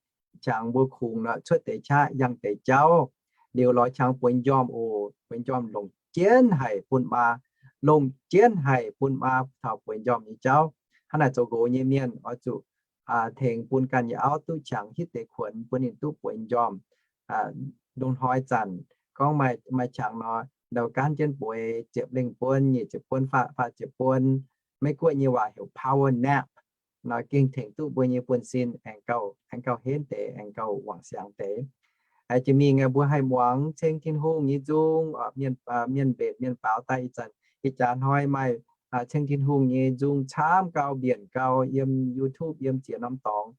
qangx mbuo kungx nor cuotv deix qaqv yangh deix jauv. Liuz lorz qangx bueix m'njormh oc, bueix m'njormh longc jienv haic bun maa, longc jienv haic bun maa taux bueix m'njormh nyei jauv. Hnangv naaic zoux nqox nyei mienh oix zuqc tengx bun ganh nyei auv duqv qangx hitv deix kuonx bun ninh duqv bueix m'njormh. Ndongc hnoi zanc gorngv maaih qangx nor, ndau gaanv jienv bueix ziepc lengh buonv, nyic ziepc buonv, faah ziepc buonv. Meiv Guoqv nyei waac heuc power nap. Nor gengh tengx duqv mbuo nyei buonv-sin aengx gauh, aengx gauh henv deix, aengx gauh wangc siangx deix. Jiex mingh mbuo haih muangx ceng Tin-Hungh nyei nzung, mienh mbenc mienh baaux daaih ih zanc, ih jaax hnoi maaih ceng Tin-Hungh nyei nzung camv gau, mbienc gau, yiem YouTube, yiem ziex norm dorngx,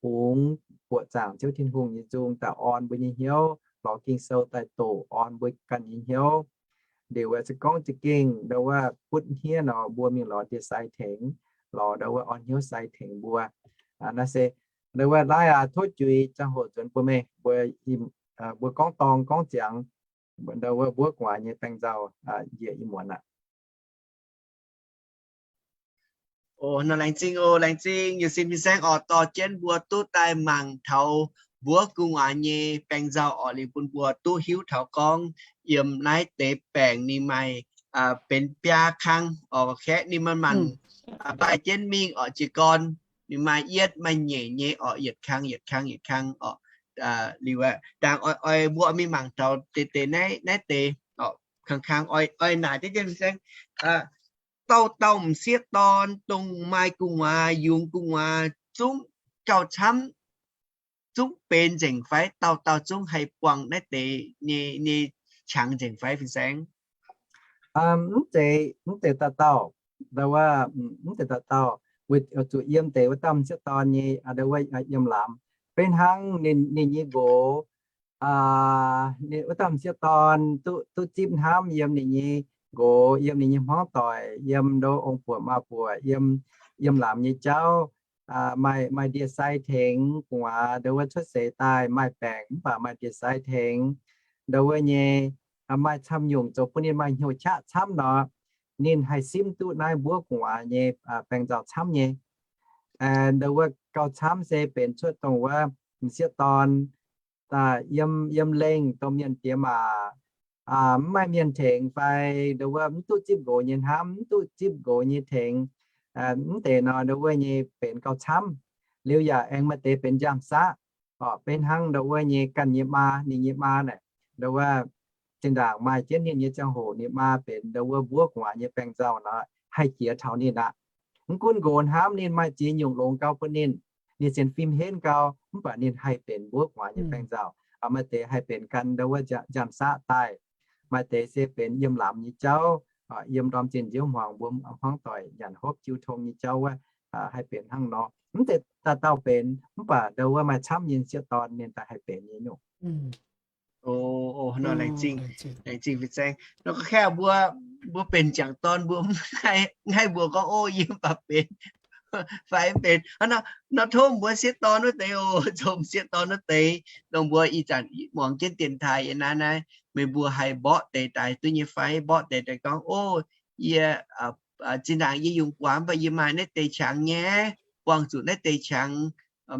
bungx buoqc zaangc Ziouv Tin-Hungh nyei nzung daaih orn mbuo nyei hnyouv, lorz Ging-Sou daaih doqc orn mbuo ganh nyei hnyouv. Liuz se gorngv za'gengh ndau wuov butv hniev nor, mbuo mingh lorz ndie-sai tengx, lorz ndau wuov orn hnyouv sai tengx mbuo. Naaiv se ndau wuov laaiv aac, tov juix ziangh hoc nzuonx bun meih mbuo, mbuo gorngv dorng gorngv ziangx ndau wuov mbuo gu'nguaaz nyei baengh nzauh njiec ih muonz aqv. Oc, nor laengz zingh oc, laengz zingh Yiu Sin fin-saeng oc, dorh jienv mbuo duqv daaih mangc taux mbuo gu'nguaaz nyei baengh nzauh oc, liuz bun mbuo duqv hiuv taux gorngv yiem naaiv deix baengc ninh maaih benx biaa kang oc, kaeqv ninh manc-manc baaih jienv mingh oc, jiez gorn ninh maaih yietv maaih nyeic nyei oc, yietc kang yietc kang yietc kang oc. Liuz aeqv, dangh oix, oix mbuo mingh mangc taux deix deix naaiv, naaiv deix oc, kang kang oix, oix naaic deix jienv fin-saeng, dauh dauh m'sieqv dorn dongh maaih gu'nguaaz, yungz gu'nguaaz zungv gauh camv, zungv benx nzengc fai dauh dauh zungv haih buangh naaiv deix nyei, nyei qangx nzengc fai fin-saeng? Mv zeiz, mv zeiz dauh dauh, ndau wuov, mv zeiz dauh dauh, weic zuqc yiem deix wuov dauh m'sieqv dorn nyei ndau wuov yiem laamz, beiv hnangv ninh, ninh nyei nqox, ninh wuov dauh m'sieqv dorn duqv, duqv zipv hnamv yiem ninh nyei nqox, yiem ninh nyei hmuangv doic, yiem ndau ong-buoqc maa-buoqc, yiem, yiem laamz nyei jauv, maaih, maaih ndie-sai tengx gu'nguaaz ndau wuov cuotv seix daaih maaih baengc mv baac maaih ndie-sai tengx ndau wuov nyei, maaih camv nyungc zoux bun ninh maaih hnyouv qaqv camv nor, ninh haih simv duqv naaiv mbuov gu'nguaaz nyei baengh nzauh camv nyei. Ndau wuov gauh camv se benx cuotv dongh wuov m'sieqv dorn yiem, yiem lengh dongh mienh diex maac, mv maaih mienh tengx fai ndau wuov mv duqv zipv nqox nyei hnamv, mv duqv zipv nqox nyei tengx, mv deix nor ndau wuov nyei benx gauh camv. Liuz yaac aengx maaih deix benx njang-saqv, beiv hnangv ndau wuov nyei ganh nyei maa, ninh nyei maa naaic, ndau wuov zinh ndaangc maaih jienv ninh nyei ziangh hoc ninh maa benx ndau wuov mbuov gu'nguaaz nyei baengh nzauh nor, haih jiex taux ninh aqv. Mv gunv nqox hnamv ninh, maaih ziex nyungc longx gau bun ninh, ninh sienx fim henv gau, mv baac ninh haih benx mbuov gu'nguaaz nyei baengh nzauh. Maaih deix haih benx gan ndau wuov njang-saqv daaih, maaih deix se benx yiem laamz nyei jauv, yiem ndorm zinh nziouv hmuangx mbuo hmuangv doic nyanc hopv jiu tong nyei jauv wuov, haih benx hnangv nor. Mv zeiz dauh dauh benx, mv baac ndau wuov maaih camv nyei m'sieqv dorn ninh daaih haih benx nyei nyungc. Oc, oc, nor laengz zingh, laengz zingh fin-saeng. Nor gorngv mbuo, mbuo benx m'jangc dorn mbuo mv haih, mv haih mbuox gorngv, o, yie mv baac benx fai mv benx. Nor tov mbuo sieqv dorn wuov deix oc, zoux sieqv dorn wuov deix, dongh mbuo ih zanc muangx jienv dienx taaih yiem naaiv naaiv, meih mbuo haih mborqv deix daaih duqv nyei fai? Mborqv deix daaih gorngv, o, yie zinh ndaangc yie yungz guaax, mv baac yie maaih naaiv deix qangx nyei, buangh zuqc naaiv deix qangx,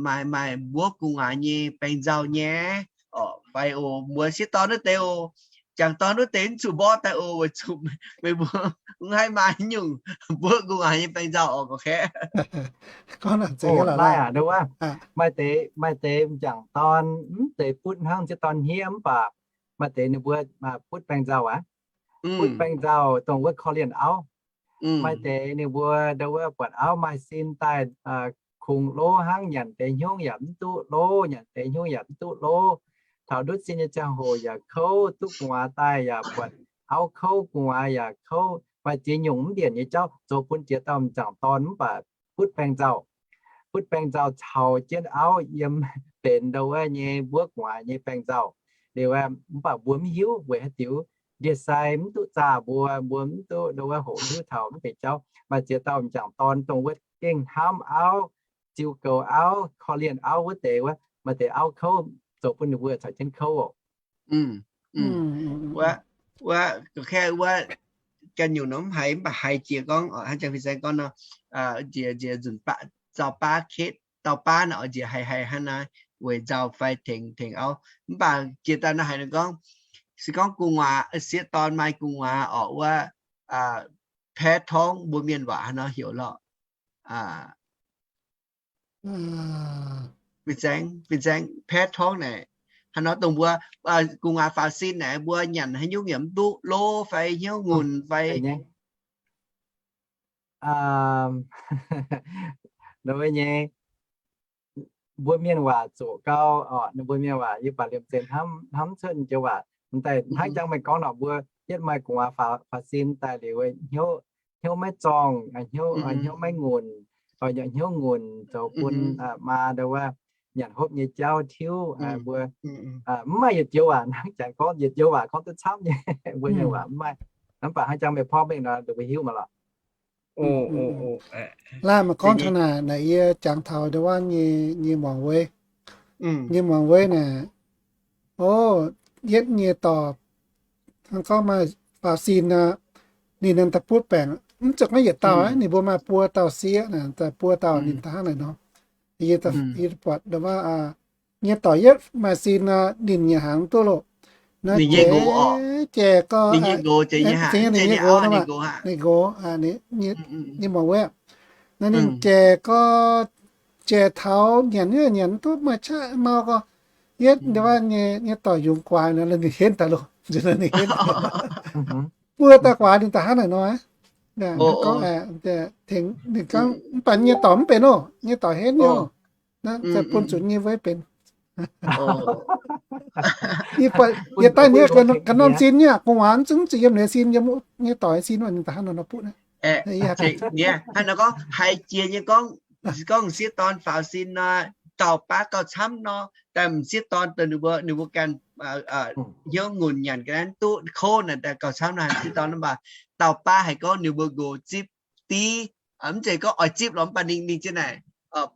maaih maaih mbuov gu'nguaaz nyei baengh nzauh nyei. Oc, fai oc, mbuo sieqv dorn wuov deix oc, jangc dorn wuov deix mv zuqc mborqv daaih oc, weic zuqc meih mbuo mv haih maaih nyungc mbuov gu'nguaaz nyei baengh nzauh oc, gorngv naaiv aac, maaih deix, maaih deix m'jangc dorn mv zeiz butv hnangv sieqv dorn hniev, mv baac maaih deix ninh mbuo butv baengh nzauh aqv. Butv baengh nzauh dongh wuov korv-lienh auv. Maaih deix ninh mbuo ndo wuov buatc auv maaih sin daaih, kungx lov hnangv, nyanc deix hnyouv yaac mv duqv lov, nyanc deix hnyouv yaac mv duqv lov. Taux ndutv sin nyei ziangh hoc yaac kouv, duqv gu'nguaaz daaih yaac buatc auv kouv, gu'nguaaz yaac kouv. Maaih ziex nyungc mv mbienc nyei jauv zoux bun jiex dauh m'jangc dorn mv baac butv baengh nzauh. Butv baengh nzauh caux jienv auv yiem benx ndo wuov nyei mbuov gu'nguaaz nyei baengh nzauh. Liuz mv baac mbuo mv hiuv weic haaix diuc, ndie-sai mv duqv zaah mbuo, mbuo mv duqv ndo wuov hoqc hiuv taux mv deix jauv. Maaih ziex dauh m'jangc dorn dongh wuov gengh hnamv auv, ziux goux auv, korv-lienh auv wuov deix wuov, maaih deix auv kouv zoux bun ninh mbuo caux jienv kouv oc. Wuov, wuov, ga'kei wuov, ganh nyungc nor mv haiz, mv baac haiz jiex gorngv, hnangv jang fin-saeng gorngv nor, njiec njiec nzunc zaux baav ketv, dauh baav naaic oix njiec haiz haiz hnangv naaiv weic nzauh fai tengx tengx auv. Mv baac jiex daaih nor haiz ninh gorngv, se gorngv gu'nguaaz, sieqv dorn maaih gu'nguaaz orqc, wuov, paev torngv mbuo mienh waac haaix nor heuc lorqc. Fin-saeng, fin-saeng, paev torngv naaic, haaix nor dongh mbuo gu'nguaaz faaux sin naaic, mbuo nyanc haaix nyungc yaac mv duqv lov fai hnyouv ngunc fai nyei. Mbuo mienh waac zoqc gau oc, ninh mbuo mienh waac yie baac liemh zeih hnamv cuotv joux waac, m'daaih hnangv jang meih gorngv nor, mbuo yietv maaih gu'nguaaz faaux sin daaih liuz, hnyouv maiv zorngh, hnyouv maiv ngunc, hnyouv ngunc zoux bun maa ndo wuov nyanc hopv nyei jauv tiuv. Mbuo mv maaih yietc joux waac hnangv jangx gorngv, yietc joux waac gorngv duqv camv nyei. Mbuo mienh waac mv maaih. Mv baac hnangv jang meih porv mengh nor, mbuo hiuv maiv lorqc. Laanh maaih gorngv taux naaic, naaic yie jangx taux ndo wuov nyei, nyei muangx weiv, nyei muangx weiv naaic, o, yietv nyei dorc, hnangv gorngv maaih faaux sin nor, ninh naaic daaih butv baengc, mv zuqc maiv yietc dauh aqv, ninh mbuo maaih buo dauh sieqv naaic, daaih buo dauh ninh daaih hnangv naaic nor. Yie, yie buatc ndo wuov nyei dorc yietv maaih sin nor, ninh nyanc hnaangx duqv loh. Naaiv jai, jai gorx, ninh nyei nqox, ninh nyei nqox, nyei muangx weiv, naaiv ninh jai gorx, jai taux nyanc, nyanc duqv maaih qaqv mau gorx, yietv ndo wuov nyei dorc yungz guaax nor, ninh henv daaih loh, ninh henv. Buo dauh guaax ninh daaih hnangv naaic nor. Gorngv, ninh gorngv mv baac nyei dorc mv benx oc, nyei dorc henv nyei oc. Naaiv bun zuqc nyei weiv benx. Yietc daaih nyei ga'norm sin nyei, gu'nguaaz zungv zuqc yiem ninh sin, yiem nyei dorc sin, ninh daaih hnangv nor nor butv naaiv. Hnangv nor gorngv haiz jiex nyei gorngv, gorngv m'sieqv dorn faaux sin nor, dauh baav gauh camv nor, daaih m'sieqv dorn dongh ninh mbuo, ninh mbuo ganh hnyouv ngunc nyanc ga'naaiv duqv kouv naaic, daaih gauh camv nor haiz m'sieqv dorn mv baac dauh baav haiz gorngv ninh mbuo nqox zipv div, mv zeiz gorngv oix zipv lorqc, mv baac ninh, ninh ziex naaic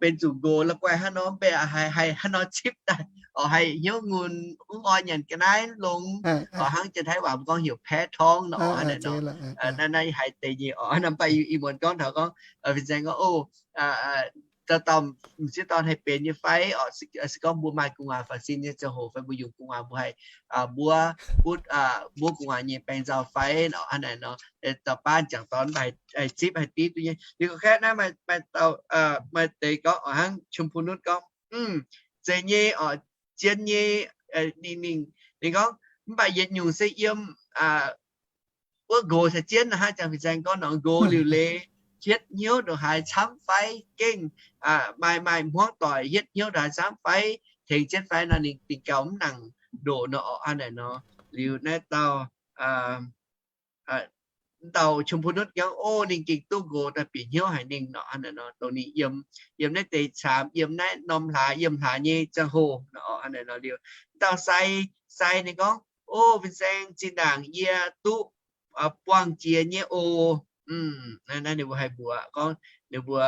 benx zuqc nqox la'guaih hnangv nor, mv baac haih, haih hnangv nor zipv daaih, oix haih hnyouv ngunc, mv oix nyanc ga'naaiv longx, oix hnangv Janx-Taiv waac mbuo gorngv heuc แพ้ท้อง nor, naaiv, naaiv haiz deix nyei oc. Mv baac ih muonz gorngv taux gorngv, fin-saeng gorngv, o, dauh dauh m'sieqv dorn haih benx nyei fai oc, se gorngv mbuo maaih gu'nguaaz faaux sin nyei ziangh hoc fai mbuo yungz gu'nguaaz mbuo haih mbuov, butv, mbuov gu'nguaaz nyei baeng nzauh fai nor, hnangv naaic nor, dauh baav m'jangc dorn haih zipv haih div duqv nyei. Liuz gorngv naaiv maaih, maaih deix gorngv oc, hnangv ชมพูนุช gorngv, zeiz nyei oc, zien nyei, ninh, ninh, ninh gorngv, mv baac yietc nyungc se yiem wuov nqox caux jienv hnangv jangx fin-saeng gorngv nor, nqox liuc leiz hietv hnyouv ndongc haaix camv fai, gengh maaih, maaih hmuangv doic hietv hnyouv ndongc haaix camv fai, tengx jienv fai nor, ninh, ninh gauh mv nangc ndoqc nor oc, hnangv naaic nor. Liuz naaiv dauh, dauh ชมพูนุช gorngv, o, ninh gengh duqv nqox daaih bieqc hnyouv haic ninh nor, hnangv naaic nor, dongh ninh yiem, yiem naaiv deix caamx, yiem naaiv norm hlaax, yiem hlaax nyei ziangh hoc nor, hnangv naaic nor. Liuz dauh sai, sai ninh gorngv, o, fin-saeng, zinh ndaangc yie duqv buangh jiex nyei oc. Naaiv ninh mbuo haih mbuox gorngv ninh mbuo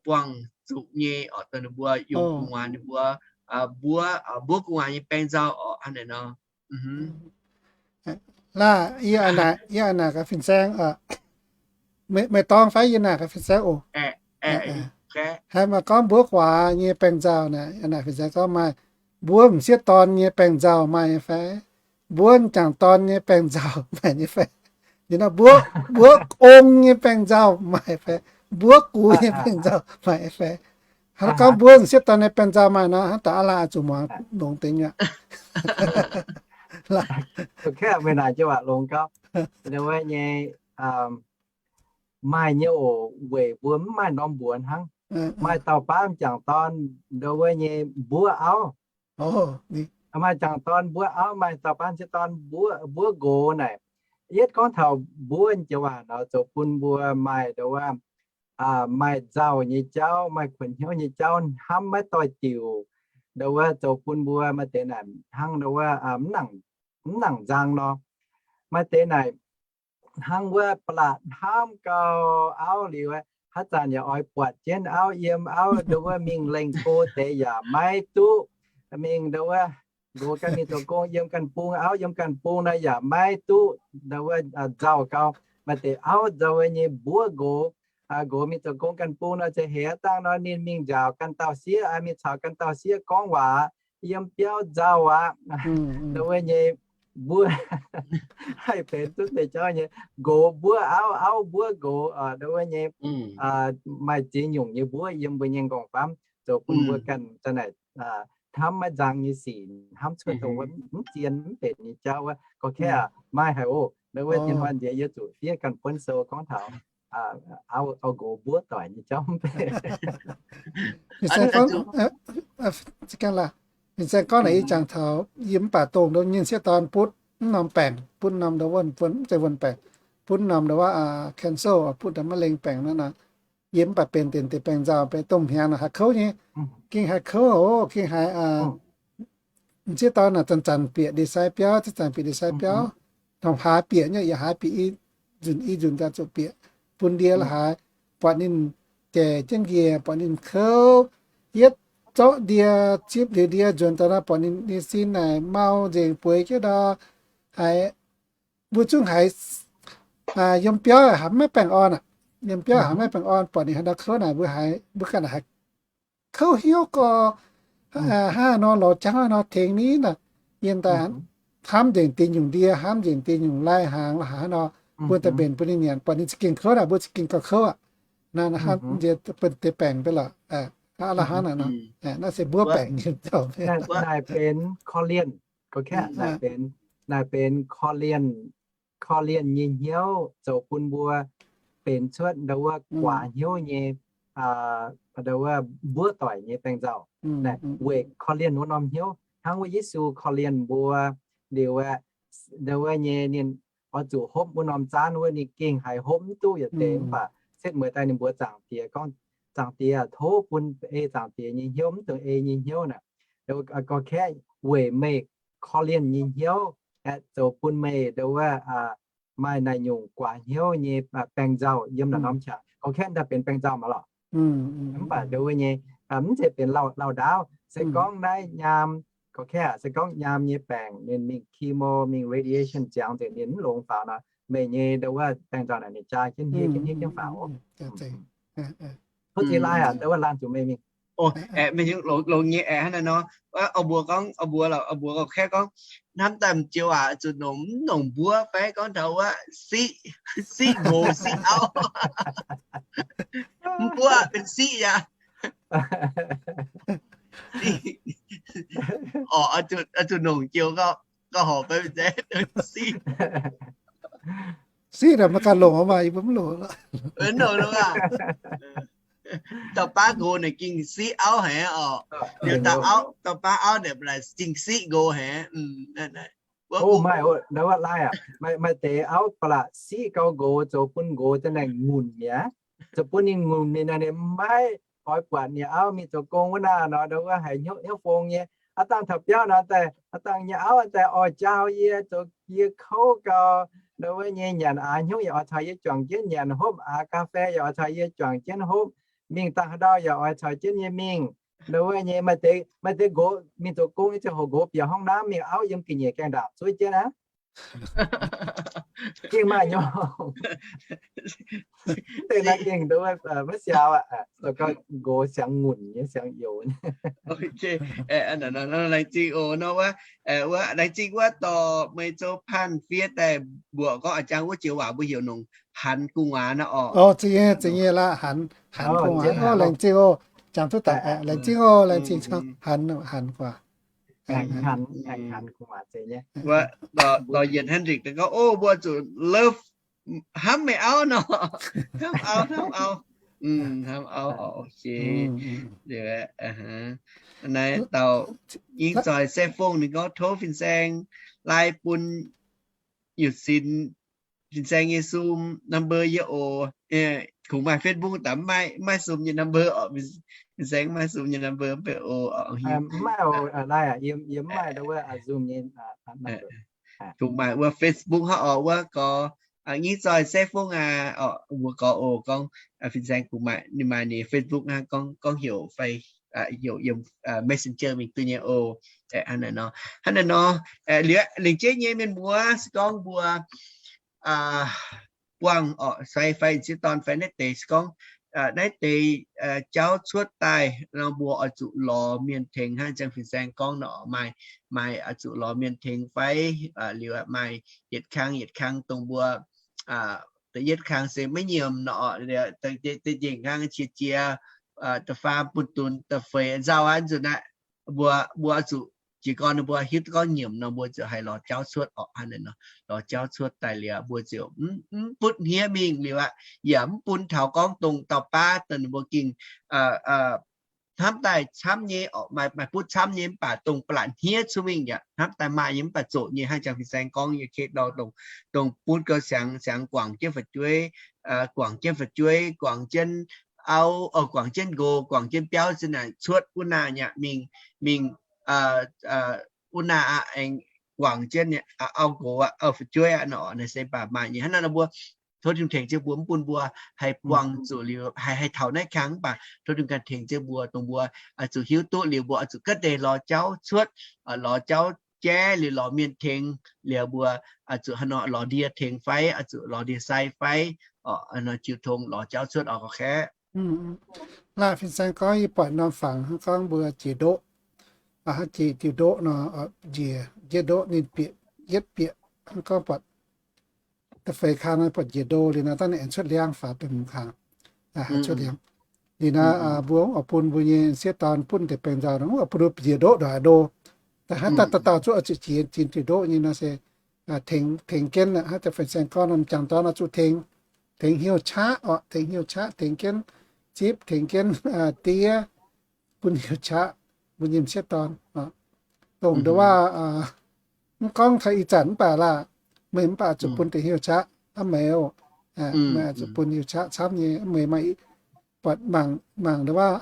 buangh zuqc nyei oc, dongh ninh mbuo yungz gu'nguaaz ninh mbuo mbuov, mbuov gu'nguaaz nyei baeng nzauh oc, hnangv naaic nor. Laah, yie a'naaic, yie a'naaic gaax fin-saeng, meih dorngx fai yie naaic gaax fin-saeng oc. Haaix maaih gorngv mbuov guaax nyei baeng nzauh naaic, a'naaic fin-saeng gorngv maaih mbuov m'sieqv dorn nyei baeng nzauh maaih nyei fai? Mbuov m'jangc dorn nyei baeng nzauh maaih nyei fai? Mbuov, mbuov ong nyei baeng nzauh maaih fai? Mbuov gux nyei baeng nzauh maaih nyei fai? Hnangv gorngv mbuov m'sieqv dorn nyei baeng nzauh maaih nor, hnangv daaih aav laanh oix zuqc muangx longx deix nyei. Meih naaic jienv waac longx gauh. Ndau wuov nyei, maaih nyei oc, weic mbuo mv maaih norm mbuox hnangv. Maaih dauh baav m'jangc dorn ndau wuov nyei mbuov auv. Maaih m'jangc dorn mbuov auv, maaih dauh baav m'sieqv dorn mbuov nqox naaic. Yietv gorngv taux mbuov joux waac nor, zoux bun mbuo maaih ndau wuov, maaih nzauh nyei jauv, maaih kuonx hnyouv nyei jauv hnamv maiv doix-diuc. Ndau wuov zoux bun mbuo maaih deix naaic hnangv ndau wuov mv nangc nzang nor. Maaih deix naaic hnangv wuov ba'laqc hnamv gau auv liuz, haaix zanc yaac oix buatc jienv auv yiem, auv ndau wuov mingh lengh go deix yaac maiv duqv. Mingh ndau wuov nqox ganh mingh zoux gong, yiem ganh bung, auv yiem ganh bung nor yaac maiv duqv ndau wuov nzauh gau. Maaih deix auv ndau wuov nyei mbuov nqox, nqox mingh zoux gong ganh bung nor, za'gengh aav dangh nor ninh mingh njaaux ganh dauh sieqv, mingh caux ganh dauh sieqv gorngv waac, yiem biauv nzauh aqv. Ndau wuov nyei mbuov haih benx duqv deix jauv nyei, nqox mbuov auv, auv mbuov nqox, ndau wuov nyei maaih ziex nyungc nyei mbuov yiem mbuo nyei m'nqorngv-famv, zoux bun mbuo ganh za'naaic hnamv maiv nzang nyei sic, hnamv cuotv dongh wuov mv zien mv benx nyei jauv wuov. Gorngv kaeqv aac, maaih haic oc. Ndau wuov dien huan nziex yie zuqc fiev ganh buonv sou gorngv taux auv nqox mbuov doic nyei jauv mv benx. Fin-saeng gorngv naaic, yie jangx taux yie mv baac dongh ndau nyei sieqv dorn butv mv norm baengc, butv norm ndau wuov, mv zeiz wuonh baengc, butv norm ndau wuov cancel, butv maiv lengh baengc naaiv nor, yie mv baac benx dienx deix baengc nzauh, benx domh hnyangx naaic haih kouv nyei. Gengh haih kouv oc, gengh haiz m'sieqv dorn naaic zanc-zanc bieqc ndie-sai biauv, zanc-zanc bieqc ndie-sai biauv, hnangv haaix bieqc nyei, yaac haaix bieqc i nzunc i nzunc daaih zuqc bieqc, bun ndie la'haaix, buatc ninh jaic jienv njiec, buatc ninh kouv, yietv zorqv ndie, zipv liuz ndie nzuonx daaih nor, buatc ninh, ninh sin naaic mau nzengc bueix jienv nor, haiz mbuo zungv haiz yiem biauv haiz maiv baengh orn aqv. Yiem biauv haiz maiv baengh orn, buatc ninh haaix nor kouv naaic, mbuo haiz, mbuo ganh haiz kouv hnyouv gorx, hnangv nor lorz jangv nor tengx ninh naaic, yiem daaih hnamv nzengc deix nyungc ndie, hnamv nzengc deix nyungc lai-hnaangx la'haaix nor, mbuo daaih mbenc bun ninh nyanc, buatc ninh za'gengh kouv naaic, mbuo za'gengh gauh kouv aqv. Naaiv hnamv nziex bun deix baengc mv bei lorqc. Hnangv la'haaix naaic nor, naaiv se mbuov baengc nyei jauv. Naaic benx korv-lienh, gorngv kaeqv naaic benx, naaic benx korv-lienh, korv-lienh nyei hnyouv zoux bun mbuo benx cuotv ndau wuov guaax hnyouv nyei, ndau wuov mbuov doic nyei baengc nzauh. Naaic weic korv-lienh wuov norm hnyouv, hnangv wuov Yesu korv-lienh mbuo liuz aeqv, ndau wuov nyei ninh oix zuqc hopv wuov norm zaanv wuov, ninh gengh haiz hopv mv duqv yietc deix, mv baac setv mueiz daaih ninh mbuox Zaangc Diex gorngv, Zaangc Diex aah, tov bun ei Zaangc Diex nyei hnyouv, mv dungx ei nyei hnyouv naaic. Gorngv kaeqv weic meih korv-lienh nyei hnyouv aeqv, zoux bun meih ndau wuov maaih naaic nyungc guaax hnyouv nyei baengc nzauh yiem naaic norm qangx. Gorngv kaeqv daaih benx baengc nzauh mv lorqc. Mv baac ndau wuov nyei, mv zeiz benx lauh, lauh ndaauv. Se gorngv naaiv nyaam, gorngv kaeqv se gorngv nyaam nyei baengc ninh mingh chemo, mingh radiation ziangx nzengc ninh mv longx faaux nor, meih nyei ndau wuov baengc nzauh naaic ninh jaa jienv hniev jienv hniev jienv faaux. Tov ziex laai aqv, ndau wuov laanh zuqc meih mingh. Aeqv, meih longx nyei aeqv, hnangv naaiv nor, wuov auv-mbuox gorngv, auv-mbuox lorqc, auv-mbuox gorngv kaeqv gorngv, hnamv daaih m'jou aac, zuqc nongc mv nongc mbuov fai gorngv taux wuov siqv, siqv nqox siqv auv. Mv buov benx siqv yaac. Oc, zuqc nongc jiou gauh horpc fai siqv. Siqv naaic maiv ganh longc maah, yie mbuo mv longc. Dauh baav nqox naaic gengh siqv auv haic oc. Liuz dauh baav auv naaic gengh siqv nqox haic. Maaih, ndau wuov laai aac, maaih deix auv ba'laqc siqv gau nqox, zoux bun nqox za'naaic ngunc mi'aqv. Zoux bun ninh ngunc mingh naaic, ninh maiv oix buatc ninh auv mingh zoux gong wuov naaic nor, ndau wuov haiz hnyouv hnyouv fong nyei. Aav dangh taux biauv nor, daaih aav dangh nyei auv daaih oix jaau yie, zoux yie kouv gau, ndau wuov nyei nyanc aav hnyouv yaac oix caux yie juangc jienv nyanc, hopv aav ga'fei yaac oix caux yie juangc jienv hopv. mingh daaih haaix ndau yaac oix caux jienv nyei mingh. Nduov nyei maaih deix, maaih deix nqox mingh zoux gong nyei ziangh hoc nqox bieqc horngh naamv mingh auv yiem ga'nyiec gaengh ndaangc zuov jienv aqv. Gengh maaih nyei. Deix naaiv gengh nduov maiv siaaux aqv, zoux gau nqox siangx ngunc nyei, siangx youx. Laengz zingh oc nor wuov, wuov laengz zingh wuov dorh meih zoux panh fiev daaih mbuoqc gorngv a'jang wuov joux waac mbuo heuc nongc hanx gu'nguaaz nor orqc. Zeiz nyei, zeiz nyei laac, hanx, hanx gu'nguaaz. Laengz zingh oc, jangx duqv daaih, laengz zingh oc, laengz zingh, hanx, hanx gu'nguaaz. Wuov, dorh yietc Hendrik daaih gorngv, o, mbuo zuqc love hnamv meih auv nor. Hnamv auv, hnamv auv. Hnamv auv, ok. Naaiv dauh Ing Zoih Sae Fong ninh gorngv tov fin-saeng lai bun Yiuc Sin, fin-saeng nyei Zoom number yie oc. Kungx maaih Facebook daaih mv maaih, mv maaih Zoom nyei number oc. Fin-saeng mv maaih Zoom nyei number mv baac oc. Mv maaih oc, lai aqv, yie mv maaih wuov Zoom nyei. Kungx maaih wuov Facebook hnangv oc, wuov gorx, Ing Zoih Sae Fong aqv, mbuo gorx oc, gorngv fin-saeng kungx maaih ninh, maaih ninh Facebook hnangv, gorngv heuc fai heuc yiem Messenger mingh duqv nyei oc. Hnangv naaiv nor, hnangv naaiv nor, liuz lengc jeiv nyei mienh muoz se gorngv mbuo buangh oc, fai fai sieqv dorn fai naaiv deix se gorngv naaiv deix jauv cuotv daaih nor mbuo oix zuqc lorz mienh tengx hnangv ziangx fin-saeng gorngv nor, maaih, maaih oix zuqc lorz mienh tengx fai liuz maaih yietc kang yietc kang dongh mbuo da'yietv kang se maiv nyiemc nor, da'nyiec kang qiex jiez, da'faam bun dunx, da'feix nzauh aqv. Nzunc naaiv mbuo, mbuo oix zuqc jiez gorn ninh mbuo hiuv duqv gorngv nyiemc nor mbuo ziouc haih lorz jauv cuotv oc. Hnangv naaiv nor, lorz jauv cuotv daaih liuz mbuo ziouc mv butv hniev mingh liuz aqv, yaac mv bun taux gorngv dongh dauh baav dongh ninh mbuo gengh hnamv daaih camv nyei, maaih butv camv nyei mv baac dongh ba'laqc hniev cuotv mingh yaac hnamv daaih maaih nyei mv baac zoqc nyei hnangv ziangx fin-saeng gorngv nyei, kei dau dongh, dongh butv gau siangx, siangx guangc jienv fu'jueiv, guangc jienv fu'jueiv, guangc jienv auv, guangc jienv nqox, guangc jienv biauv, zinh naaic cuotv wuov naaic nyaqc mingh, mingh wuov naaic aqv, aengx guangc jienv auv nqox aqv, fu'jueiv aqv nor, naaiv se baac maaih nyei. Hnangv naaiv nor mbuo tov Tin-Hungh tengx jienv mbuo, mv bun mbuo haih buangh zuqc liuz, haih, haih taux naaiv kang mv baac tov Tin-Hungh ganh tengx jienv mbuo, dongh mbuo zuqc hiuv duqv liuz mbuo zuqc ga'deix lorz jauv cuotv, lorz jauv jaiv liuz lorz mienh tengx liuz mbuo zuqc haaix nor lorz ndie tengx fai, zuqc lorz ndie sai fai, jiu tong lorz jauv cuotv oc, ga'kaeqv. Laaic fin-saeng gorngv yie buatc norm fangx hnangv gorngv mbuo jiex ndoqv, hnangv jiex diuh ndoqv nor, njiec, njiec ndoqv ninh bieqc, yietv bieqc hnangv gorngv buatc da'feix kang nor buatc njiec ndo liuz nor, dangh ninh aengx cuotv liangv faaux da'hmz kang, cuotv liangv. Liuz nor mbuo mv oix bun mbuo nyei sieqv dorn butv deix baeng nzauh nor, mv oix bun mbuo njiec ndoqv ndongc haaix ndo. Da'hnangv daaih dauh dauh zuqv oix zuqc jiex jiex diuh ndoqv nyei nor se tengx, tengx jienv aqv. Hnangv deix fin-saeng gorngv norm jangx dorn oix zuqc tengx, tengx hnyouv qaqv oc, tengx hnyouv qaqv, tengx jienv zipv, tengx jienv diev, bun hnyouv qaqv mbuo nyei m'sieqv dorn. Dongh nduov waac mv gorngv taux ih zanc mv baac laah, meih mv baac zuqc bun deix hnyouv qaqv hnangv meih oc. Meih zuqc bun hnyouv qaqv camv nyei, meih maaih buatc mangc, mangc nduov waac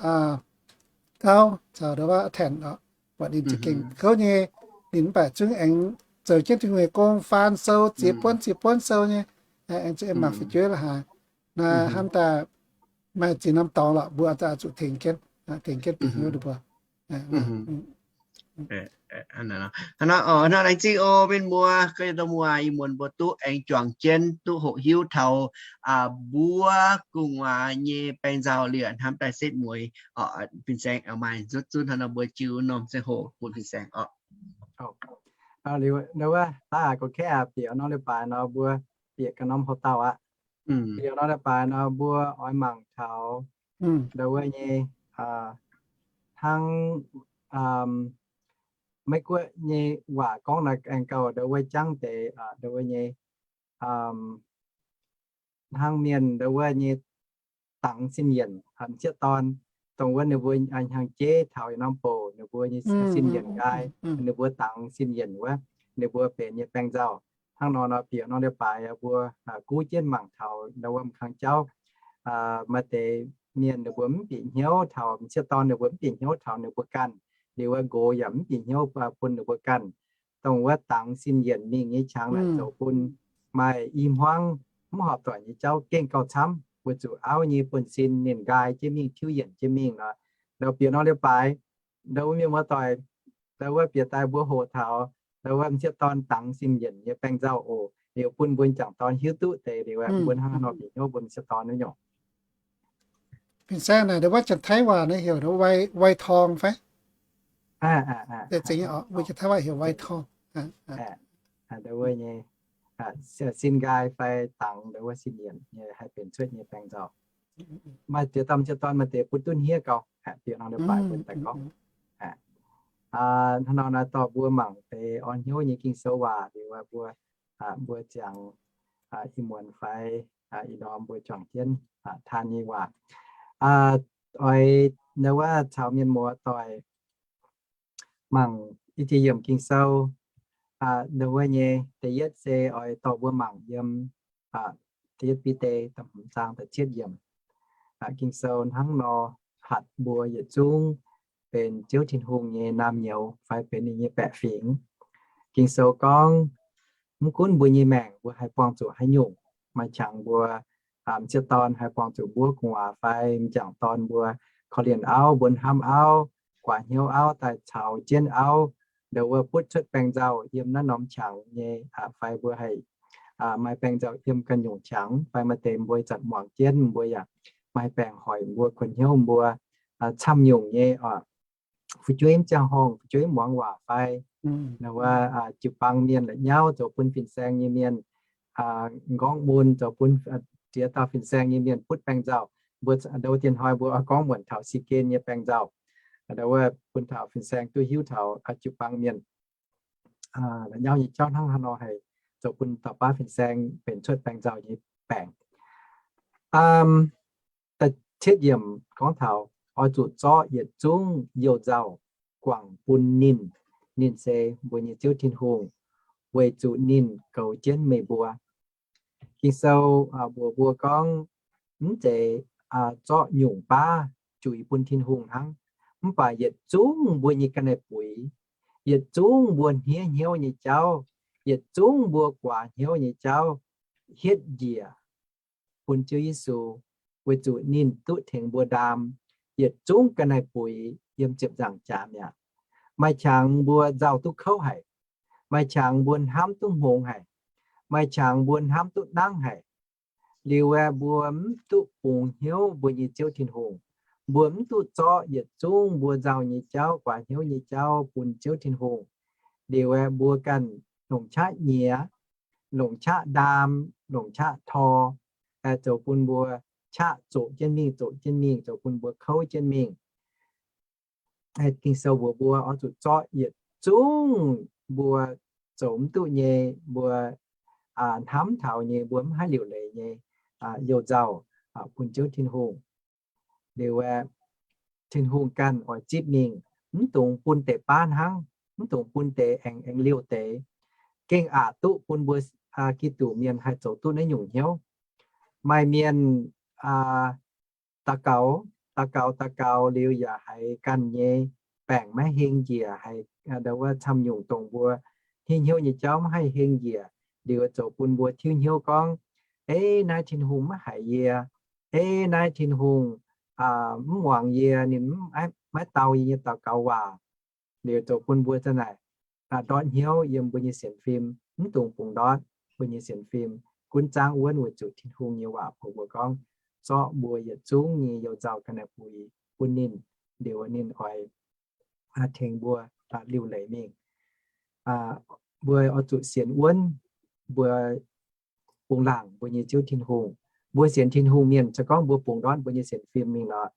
gauv caux nduov waac tanc oc, buatc ninh za'gengh kouv nyei. Ninh mv baac zungv aengx zoux jienv Tin-Hungh nyei gong, faan sou, ziex buonv ziex buonv sou nyei, aengx zuqc mangc fu'jueiv la'haaix. Naaiv hnamv daaih maaih ziex norm dorngx lorqc, mbuo daaih zuqc tengx jienv, tengx jienv bieqc hnyouv ninh mbuo. Hnangv naaiv, laengz zingh oc mienh muoz, gorx-youz dorh muoz, ih muonz mbuo duqv aengx juangc jienv duqv hoqc hiuv taux mbuo gu'nguaaz nyei baeng nzauh liuz hnamv daaih setv mueiz. Fin-saeng maaih nzutv zunv hnangv nor mbuo jiu norm ziangh hoc bun fin-saeng oc. Liuz nor wuov, aa, gorqv-kaeqv aac, bieqc norm leiz-baaix nor mbuo bieqc ganh norm houx-dauh aqv. Bieqc norm leiz-baaix nor mbuo oix mangc taux ndau wuov nyei hnangv Meiv-Guoqv nyei waac gorngv naaiv aengx gauh ndau wuov jangv deix ndau wuov nyei hnangv mienh ndau wuov nyei dangx sin yienc, m'sieqv dorn, dongh wuov ninh mbuo hnyangx-jeiv taux yietc norm bouc ninh mbuo nyei sin yienc nqaai, ninh mbuo dangx sin yienc wuov, ninh mbuo benx nyei baeng nzauh. Hnangv nor nor bieqc norm leiz-baaix mbuo guv jienv mangc taux ndau wuov m'kang jauv. Maaih deix mienh ninh mbuo mv bieqc hnyouv taux m'sieqv dorn, ninh mbuo mv bieqc hnyouv taux ninh mbuo ganh, liuz wuov nqox yaac mv bieqc hnyouv bun ninh mbuo ganh. Dongh wuov dangx sin yienc mingh nyei qangx naaic zoux bun maaih i hmuangv mv horpc doic nyei jauv gengh gauh camv. weic zuqc auv nyei buonv-sin ninh nqaai jienv mingh, tiuv yienc jienv mingh nor. Ndau bieqc norm leiz-baaix, ndau wuov mienh muoz-doic, ndau wuov bieqc daaih mbuo hoqc taux ndau wuov m'sieqv dorn dangx sin yienc nyei baengh nzauh oc. Liuz bun mbuo m'jangc dorn hiuv duqv deix liuz, mbuo hnangv haaix nor bieqc hnyouv mbuo m'sieqv dorn wuov nyungc. Fin-saeng naaic ndau wuov Janx-Taiv waac naaiv heuc ndau wuov ไวทอง fai? Mbuo Janx-Taiv waac heuc ไวทอง. Ndau wuov nyei sin nqaai fai dangx ndau wuov sin yienc nyei haih benx cuotv nyei baengh nzauh. Maaih deix dauh m'sieqv dorn maaih deix butv duqv hniev gauh, bieqc norm leiz-baaix bun daaih gorngv. Hnangv nor naaiv dorh mbuo mangc deix orn hnyouv nyei Ging-Sou waac liuz mbuo, mbuo ziangx ih muonz fai ih ndorm mbuo juangc jienv taan nyei waac. Oix ndau wuov caux mienh muoz-doic mangc i ziex yiemc Ging-Sou. Ndau wuov nyei da'yietv se oix dorh mbuo mangc yiem da'yietv Bide da'hmz zaang da'cietv yiemc. Ging-Sou hnangv nor hatc mbuo yietc zungv benx Ziouv Tin-Hungh nyei naamh nyouz fai benx ninh nyei baeqc fingx. Ging-Sou gorngv, mv gunv mbuo nyei maengc mbuo haih buangh zuqc haaix nyungc, maaih qangx mbuo m'sieqv dorn haih buangh zuqc mbuov gu'nguaaz fai m'jangc dorn mbuo korv-lienh auv, mbuo hnamv auv, guaax hnyouv auv daaih caux jienv auv, ndau wuov butv cuotv baengh nzauh yiem naaiv norm qangx nyei, fai mbuo haih maaih baengh nzauh yiem ganh nyungc qangx, fai maaih deix mbuo zanc muangx jienv mbuo yaac maaih baengc hoic mbuo, kuonx hnyouv mbuo camv nyungc nyei oc. Fu'jueiv mv ziangh horngh, fu'jueiv mv muangx waac fai, ndau wuov jiu-baang mienh la'nyauv zoux bun fin-saeng nyei mienh nqorngv mun, zoux bun ziex dauh fin-saeng nyei mienh butv baengh nzauh. Mbuo ndau wuov dien hnoi mbuo oix gorngv muonc taux Si^ken nyei baengh nzauh. Ndau wuov bun taux fin-saeng duqv hiuv taux jiu-baang mienh la'nyauv nyei jauv hnangv haaix nor haih zoux bun dauh baav fin-saeng benx cuotv baengh nzauh nyei baengc. Da'cietv yiemc gorngv taux oix zuqc zorqv yietc zungv you-nzauh guangc bun ninh. Ninh se mbuo nyei Ziouv Tin-Hungh, weic zuqc ninh goux jienv meih mbuo. Ging-Sou mbuox mbuo gorngv, mv zeiz zorqv nyungc baav juix bun Tin-Hungh hnangv, mv baac yietc zungv mbuo nyei ga'naaiv-buix, yietc zungv mbuo hniev hnyouv nyei jauv, yietc zungv mbuo guaax hnyouv nyei jauv, hietv njiec bun Ziouv Yesu, weic zuqc ninh duqv tengx mbuo ndaam yietc zungv ga'naaiv-buix yiem ziepc nzaangc jaax mi'aqv. Maaih qangx mbuo nzauh duqv kouv haic. Maaih qangx mbuo hnamv duqv hngongx haic. Maaih qangx mbuo hnamv duqv nangv haic. Liuz aeqv, mbuo mv duqv bungx hnyouv mbuo nyei Ziouv Tin-Hungh. Mbuo mv duqv zorqv yietc zungv mbuo nzauh nyei jauv, guaax hnyouv nyei jauv bun Ziouv Tin-Hungh. Liuz aeqv, mbuo ganh longc qaqv nyiex, longc qaqv ndaam, longc qaqv tor, zoux bun mbuo qaqv zoqc jienv mingh, zoqc jienv mingh, zoux bun mbuo kouv jienv mingh. Ging-Sou mbuox mbuo oix zuqc zorqv yietc zungv mbuo zoux mv duqv nyei, mbuo hnamv taux nyei, mbuo mv haih liuc leiz nyei you-nzauh bun Ziouv Tin-Hungh. Liuz aeqv, Tin-Hungh ganh oix zipv mingh, mv dungx bun deix baav hnangv, mv dungx bun deix aengx, aengx liouh deix. Gengh aqc duqv bun mbuo Giduc mienh haih zoux duqv naaiv nyungc hnyouv. Maaih mienh daux gaux, daux gaux, daux gaux liuz yaac haiz ganh nyei baengc maiv heng njiec, haiz ndau wuov camv nyungc dongh mbuo hniev hnyouv nyei jauv mv haih heng njiec, liuz zoux bun mbuo tiuv hnyouv gorngv, Ei, naaiv Tin-Hungh maiv haiz yie. Ei, naaiv Tin-Hungh mv muangx yie, ninh maiv dau yie nyei daux gaux waac. Liuz zoux bun mbuo za'naaic ndortv hnyouv yiem mbuo nyei sienx fim, mv dungx bungx ndortv mbuo nyei sienx fim, gunv zaangv wuonv weic zuqc Tin-Hungh nyei waac mbuox mbuo gorngv, zorqv mbuo yietc zungv nyei you-nzauh ga'naaiv-buix bun ninh, liuz ninh oix tengx mbuo liuc leiz mingh. Mbuo oix zuqc sienx wuonv mbuo bungx laangc mbuo nyei Ziouv Tin-Hungh. Mbuo sienx Tin-Hungh mienh, se gorngv mbuo bungx ndortv mbuo nyei sienx fim mingh nor,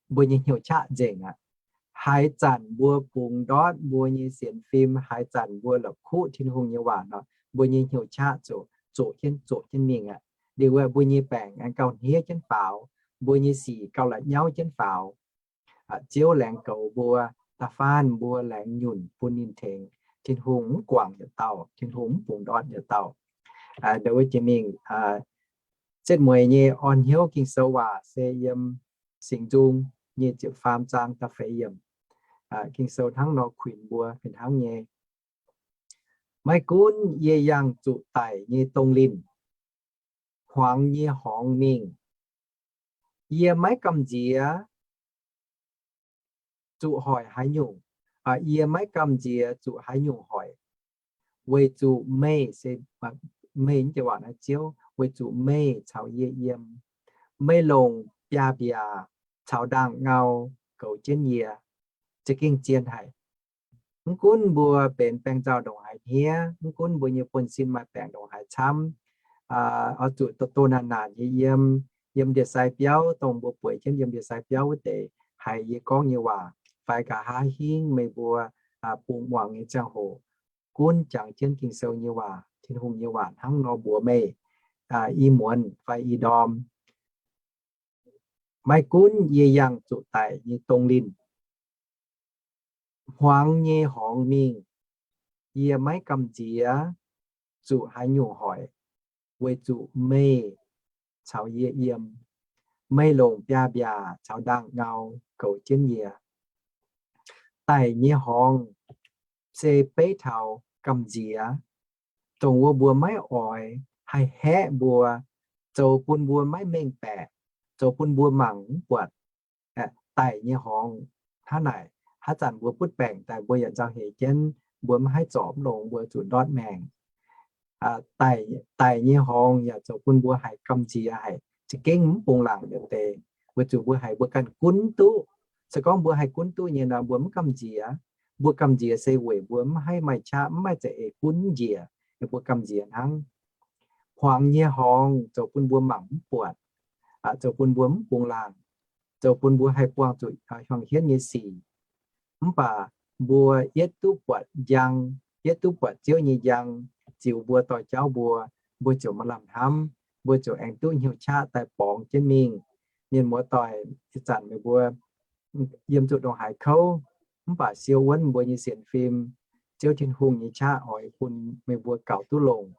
mbuo nyei hnyouv qaqv nzengc aqv. Haaix zanc mbuo bungx ndortv mbuo nyei sienx fim, haaix zanc mbuo la'kuqv Tin-Hungh nyei waac nor, mbuo nyei hnyouv qaqv zoqc, zoqc jienv, zoqc jienv mingh aqv. Liuz aeqv, mbuo nyei baengc aengx gauh hniev jienv faaux, mbuo nyei sic gauh la'nyauv jienv faaux. Ziouv laengz goux mbuo, da'faanh mbuo laengz nyunc bun ninh tengx. Tin-Hungh mv guangc yietc dauh, Tin-Hungh mv bungx ndortv yietc dauh. Ndau wuov jiex mingh, setv mueiz nyei orn hnyouv Ging-Sou waac se yiem Singx Nzung nyei ziepc faam zaang da'feix yiemc. Ging-Sou hnangv nor kuinx mbuo fih hnangv nyei. Maiv gunv yie yangh zuqc daic nyei dongh linh, hmuangx nyei horngz mingh, Yie maiv gamh nziex zuqc hoic haaix nyungc. Yie maiv gamh nziex zuqc haaix nyungc hoic, weic zuqc meih se, meih nyei waac naaiv Ziouv, weic zuqc meih caux yie yiem. Meih longc biaav-mbiaac caux ndaangh ngau goux jienv yie. Za'gengh zien haic. Mv gunv mbuo benx baeng nzauh ndongc haaix hniev, mv gunv mbuo nyei buonv-sin maaih baengc ndongc haaix camv, oix zuqc doh doh naanc naanc nyei yiem, yiem ndie-sai biauv, dongh mbuo bueix jienv yiem ndie-sai biauv wuov deix, haiz yie gorngv nyei waac, fai nqa'haav hingv meih mbuo bungx muangx nyei ziangh hoc, gunv jangx jienv Ging-Sou nyei waac, Tin-Hungh nyei waac hnangv nor mbuox meih, i muonz fai i ndorm. Maiv gunv yie yangh zuqc daic nyei dongh linh, hmuangx nyei horngz mingh, yie maiv gamh nziex zuqc haaix nyungc hoic, weic zuqc meih caux yie yiem. Meih longc biaav-mbiaac caux ndaangh ngau goux jienv yie. Daic nyei horngz se beiv taux gamh nziex, dongh wuov mbuo maiv oix haih haeqv mbuo, zoux bun mbuo maiv mengh baeqc, zoux bun mbuo mangc mv buatc. Daic nyei horngz hnangv naaic, haaix zanc mbuo butv baengc daaih mbuo yaac nzauh heix jienv, mbuo mv haih zorc mv longx, mbuo zuqc ndortv maengc. Daic nyei horngz yaac zoux bun mbuo haiz gamh nziex haic, za'gengh mv bungx laangc yietc deix, weic zuqc mbuo haiz mbuo ganh gunv duqv. Se gorngv mbuo haih gunv duqv nyei nor, mbuo mv gamh nziex. Mbuo gamh nziex se weic mbuo mv haih maaih qaqv, mv maaih za'eix gunv njiec, mbuo gamh nziex hnangv. Hmuangx nyei horngz zoux bun mbuo mangc mv buatc, zoux bun mbuo mv bungx laangc, zoux bun mbuo haih buangh zuqc hiuang hietv nyei sic. Mv baac mbuo yietv duqv buatc njang, yietv duqv buatc Ziouv nyei njang ziux mbuo, dorh jauv mbuo, mbuo ziouc maaih lamh hnamv, mbuo ziouc aengx duqv hnyouv qaqv daaih borngz jienv mingh. Mienh muoz-doic, ih zanc meih mbuo yiem zuqc ndongc haaix kouv, mv baac siou wuonv mbuo nyei sienx fim, Ziouv Tin-Hungh nyei qaqv oix bun meih mbuo gaux duqv longc.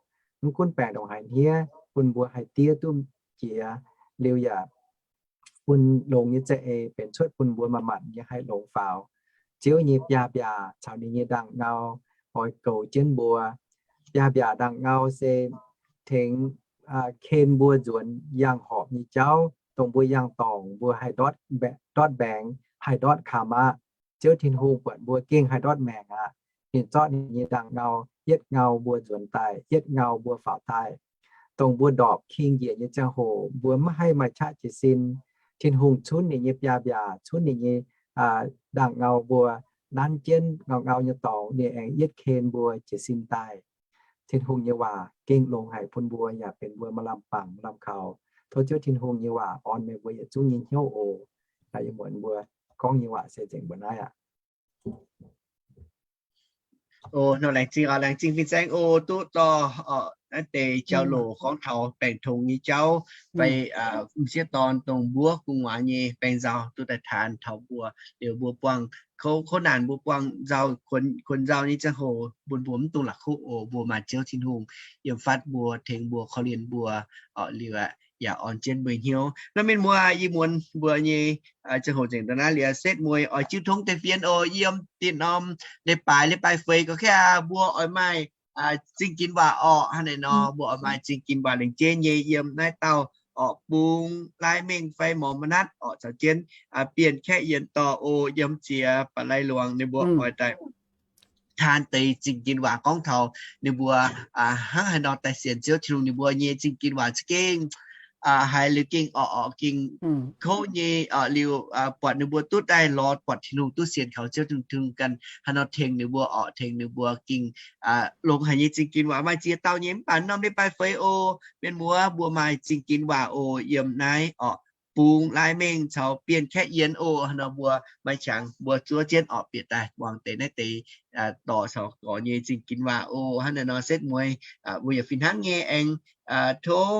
Mv gunv baengc ndongc haaix hniev, bun mbuo haih diev duqv jiex, liuz yaac bun longx nyei za'eix benx cuotv bun mbuo manc-manc nyei haih longx faaux. Ziouv nyei biaav-mbiaac caux ninh nyei ndaangh ngau oix goux jienv mbuo. Biaav-mbiaac ndaangh ngau se tengx ken mbuo nzuonx yangh horpc nyei jauv, dongh mbuo yangh dorngc mbuo haih ndortv mbaengx, haih ndortv karma. Ziouv Tin-Hungh buatc mbuo gengh haih ndortv maengc aqv. Ninh zorqv ninh nyei ndaangh ngau, yietv ngau mbuo nzuonx daaih, yietv ngau mbuo faaux daaih. Dongh mbuo ndorpc king njiec nyei ziangh hoc, mbuo mv haih maaih qaqv jiez sin. Tin-Hungh cunv ninh nyei biaav-mbiaac, cunv ninh nyei ndaangh ngau mbuo, nanv jienv ngau ngau nyei dorngx, ninh aengx yietv ken mbuo jiez sin daaih. Tin-Hungh nyei waac gengh longx haic bun mbuo, yaac benx mbuo maaih lamh bangc maaih lamh kaux. Tov Ziouv Tin-Hungh nyei waac orn meih mbuo yietc zungv nyei hnyouv oc. Ih muonz mbuo gorngv nyei waac se nzengc mbuo naaiv aqv. Oc, laengz zingh, laengz zingh fin-saeng oc, duqv dorh naaiv deix jauv-louc gorngv taux baengc tongx nyei jauv fai m'sieqv dorn dongh mbuov gu'nguaaz nyei baeng nzauh duqv daaih taan taux mbuo, liuz mbuo buangh kouv, kouv naanc mbuo buangh nzauh, kuonx nzauh nyei ziangh hoc, bun mbuo mv dungx la'kuqv oc. Mbuo maaih Ziouv Tin-Hungh yiem fatv mbuo, tengx mbuo, korv-lienh mbuo, liuz yaac orn jienv mbuo hnyouv. Naaiv mienh muoz, ih muonz mbuo nyei ziangh hoc nzengc daaih naaiv liuz, setv mueiz oix jiu tong deix fienx oc. Yiem dinh norm leiz-baaix, leiz-baaix feix gorqv-kaav mbuo oix maaih zingh ginx waac orqc. Hnangv naaiv nor mbuo oix maaih zingh ginx waac lengc jeiv nyei yiem naaiv dauh orqc, bung, laaix mengh fai mormon natv orqc, caux jienv Bienh Kaeqv Yienx dorh oc. Yiem ziex ba'lai luangc ninh mbuo oix daaih taan deix zingh ginx waac gorngv taux ninh mbuo hnangv haaix nor daaih sienx Ziouv Tin-Hungh, ninh mbuo nyei zingh ginx waac za'gengh haiz liuz gengh orqc, orqc gengh kouv nyei, liuz buatc ninh mbuo duqv daaih lorz buatc Tin-Hungh, duqv sienx kaux Ziouv Tin-Hungh ganh, haaix nor tengx ninh mbuo orqc, tengx ninh mbuo gengh longx haic nyei zingh ginx waac. Maaih ziex dauh nyei, mv baac norm leiz-baaix feix oc, mienh muoz, mbuo maaih zingh ginx waac oc. Yiem naaiv orqc, bung, laaix mengh caux Bienh Kaeqv Yienx oc. Haaix nor mbuo maaih qangx mbuo zuov jienv orqc, bieqc daaih muangx deix naaiv deix dorh caux gorx nyei zingh ginx waac oc. Hnangv naaiv nor setv mueiz mbuo yaac fih hnangv nyei aengx tov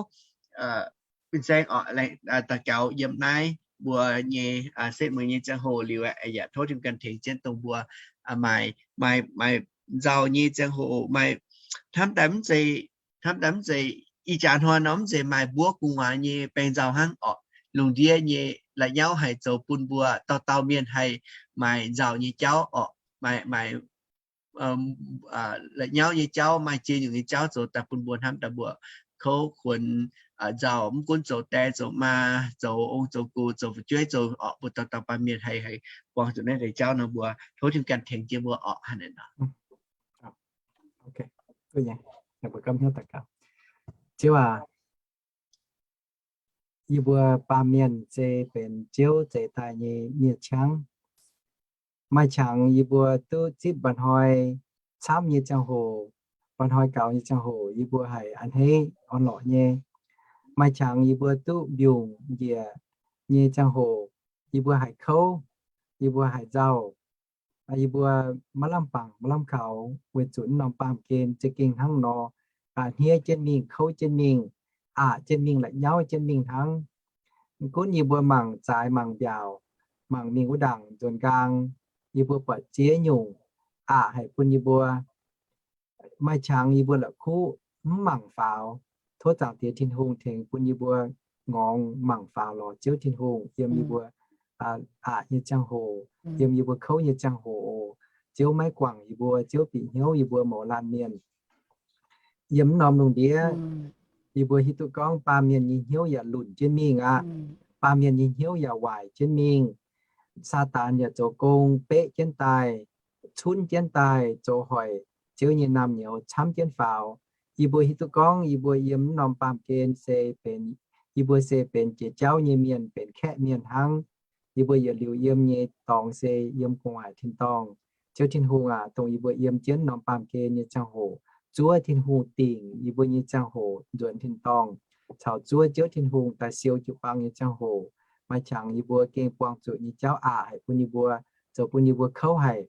fin-saeng orqc, daux gaux yiem naaiv mbuo nyei setv mueiz nyei ziangh hoc liuz, yaac tov Tin-Hungh ganh tengx jienv dongh mbuo maaih, maaih, maaih nzauh nyei ziangh hoc, maaih hnamv daaih mv zeiz, hnamv daaih mv zeiz, ih jaax hnoi nor mv zeiz maaih mbuov gu'nguaaz nyei baeng nzauh hnangv orqc. Lungh ndiev nyei la'nyauv haih zoux bun mbuo dauh dauh mienh haih maaih nzauh nyei jauv orqc, maaih, maaih la'nyauv nyei jauv, maaih jiex nyungc nyei jauv zoux daaih bun mbuo hnamv daaih mbuo kouv kuonx nzauh, mv gunv zoux die zoux maa, zoux ong zoux gux, zoux fu'jueiv, zoux orqc, mbuo dauh dauh baamh mienh haih haih buangh zuqc naaiv deix jauv nor, mbuo tov Tin-Hungh ganh tengx jienv mbuo orqc, hnangv naaiv nor. Ziouv aac, yie mbuo baamh mienh se benx Ziouv zeix daaih nyei miev-ciangv. Maaih qangx yie mbuo duqv zipv mba'hnoi camv nyei ziangh hoc, mba'hnoi gaux nyei ziangh hoc yie mbuo haiz a'hneiv orn-lorqc nyei. Maaih qangx yie mbuo duqv mbiungc njiec nyei ziangh hoc yie mbuo haiz kouv, yie mbuo haiz nzauh, yie mbuo maiv lamh bangc maiv lamh kaux weic zuqc norm baamh gen za'gengh hnangv nor, a'hneiv jienv mingh, kouv jienv mingh, aqc jienv mingh, la'nyauv jienv mingh hnangv. Gunv yie mbuo mangc zaaix mangc mbiaauc, mangc mingh wuov ndaangc nzuonx nqaang, yie mbuo buatc ziex nyungc aqc haic bun yie mbuo. Maaih qangx yie mbuo la'kuqv mv mangc faaux. Tov Zaangc Diex Tin-Hungh tengx bun yie mbuo ngorngx mangc faaux lorz Ziouv Tin-Hungh yiem yie mbuo aqc nyei ziangh hoc, yiem yie mbuo kouv nyei ziangh hoc oc. Ziouv maiv guangc yie mbuo, Ziouv bieqc hnyouv yie mbuo mouz laanh mienh. Yiem mv norm lungh ndiev, yie mbuo hiuv duqv gorngv baamh mienh nyei hnyouv yaac lunc jienv mingh aqv. Baamh mienh nyei hnyouv yaac waaic jienv mingh. Saadaan yaac zoux gong beqv jienv daaih, cunv jienv daaih, zoux hoic Ziouv nyei naamh nyouz camv jienv faaux. Yie mbuo hiuv duqv gorngv yie mbuo yiem mv norm baamh gen se benx, yie mbuo se benx jiex jauv nyei mienh, benx kaeqv mienh hnangv. Yie mbuo yietc liuz yiem nyei dorngx se yiem gu'nguaaic tin-dorngh. Ziouv Tin-Hungh aac, dongh yie mbuo yiem jienv norm baamh gen nyei ziangh hoc, zuov Tin-Hungh dingc yie mbuo nyei ziangh hoc nzuonx tin-dorngh, caux zuov Ziouv Tin-Hungh daaih siou jiu-baang nyei ziangh hoc, maaih qangx yie mbuo gengh buangh zuqc nyei jauv aqc haic bun yie mbuo, zoux bun yie mbuo kouv haic,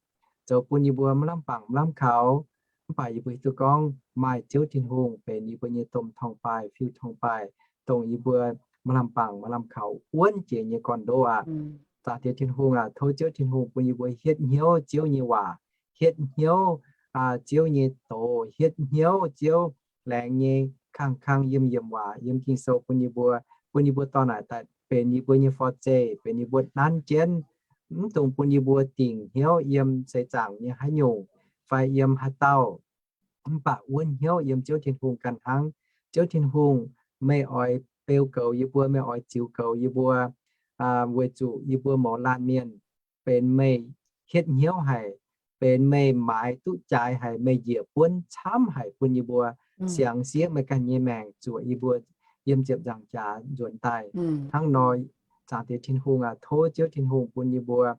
zoux bun yie mbuo maiv lamh bangc maiv lamh kaux. Mv baac yie mbuo hiuv duqv gorngv maaih Ziouv Tin-Hungh benx yie mbuo nyei domh torngv-baaih, fiuv torngv-baaih, dongh yie mbuo maaih lamh bangc maaih lamh kaux wuonv jiex nyei gorn-ndoqv aqv. Zaangc Diex Tin-Hungh aac, tov Ziouv Tin-Hungh bun yie mbuo hietv hnyouv Ziouv nyei waac, hietv hnyouv Ziouv nyei doz, hietv hnyouv Ziouv laengz nyei kang-kang yiem yiemc waac yiem Ging-Sou bun yie mbuo, bun yie mbuo dorh naaic daaih benx yie mbuo nyei forv-zeih, benx yie mbuo nanv jienv, mv dungx bun yie mbuo dingc hnyouv yiem seix zaangc nyei haaix nyungc fai yiem haaix dauh. Mv baac wuonv hnyouv yiem Ziouv Tin-Hungh ganh hnangv. Ziouv Tin-Hungh, meih oix beu goux yie mbuo, meih oix ziux goux yie mbuo, weic zuqc yie mbuo mouz laanh mienh benx meih hietv hnyouv haic, benx meih maaiz duqv jaaix haic, meih njiec buonv camv haic bun yie mbuo siangx siev meih ganh nyei maengc zuoqc yie mbuo yiem ziepc nzaangc jaax nzuonx daaih. Hnangv nor, Zaangc Diex Tin-Hungh aac, tov Ziouv Tin-Hungh bun yie mbuo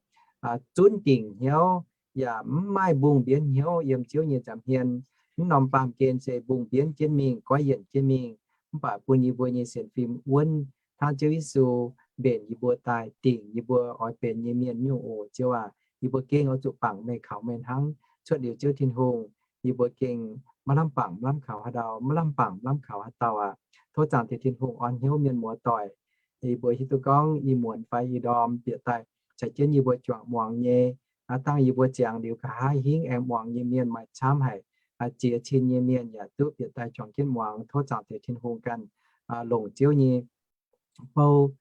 zunv dingc hnyouv, yaac mv maaih mbungh mbienv hnyouv yiem Ziouv nyei nza'hmien. Mv norm baamh gen se mbungh mbienv jienv mingh, goiv yienc jienv mingh, mv baac bun yie mbuo nyei sienx fim wuonv hnangv Ziouv Yesu mbenc yie mbuo daaih dingc yie mbuo oix benx nyei mienh nyungc oc. Ziouv aac, yie mbuo gengh oix zuqc bangc meih kaux meih hnangv. Cuotv liuz Ziouv Tin-Hungh, yie mbuo gengh maiv lamh bangc maiv lamh kaux haaix dauh, maiv lamh bangc maiv lamh kaux haaix dauh aqv. Tov Zaangc Diex Tin-Hungh orn hnyouv mienh muoz doic. Yie mbuo hiuv duqv gorngv ih muonz fai ih ndorm bieqc daaih caux jienv yie mbuo juangc muangx nyei, dangh yie mbuo ziangx liuz nqa'haav hingv aengx muangx nyei mienh maaih camv haic. Ziex cin nyei mienh yaac duqv bieqc daaih juangc jienv muangx. Tov Zaangc Diex Tin-Hungh ganh longc Ziouv nyei bou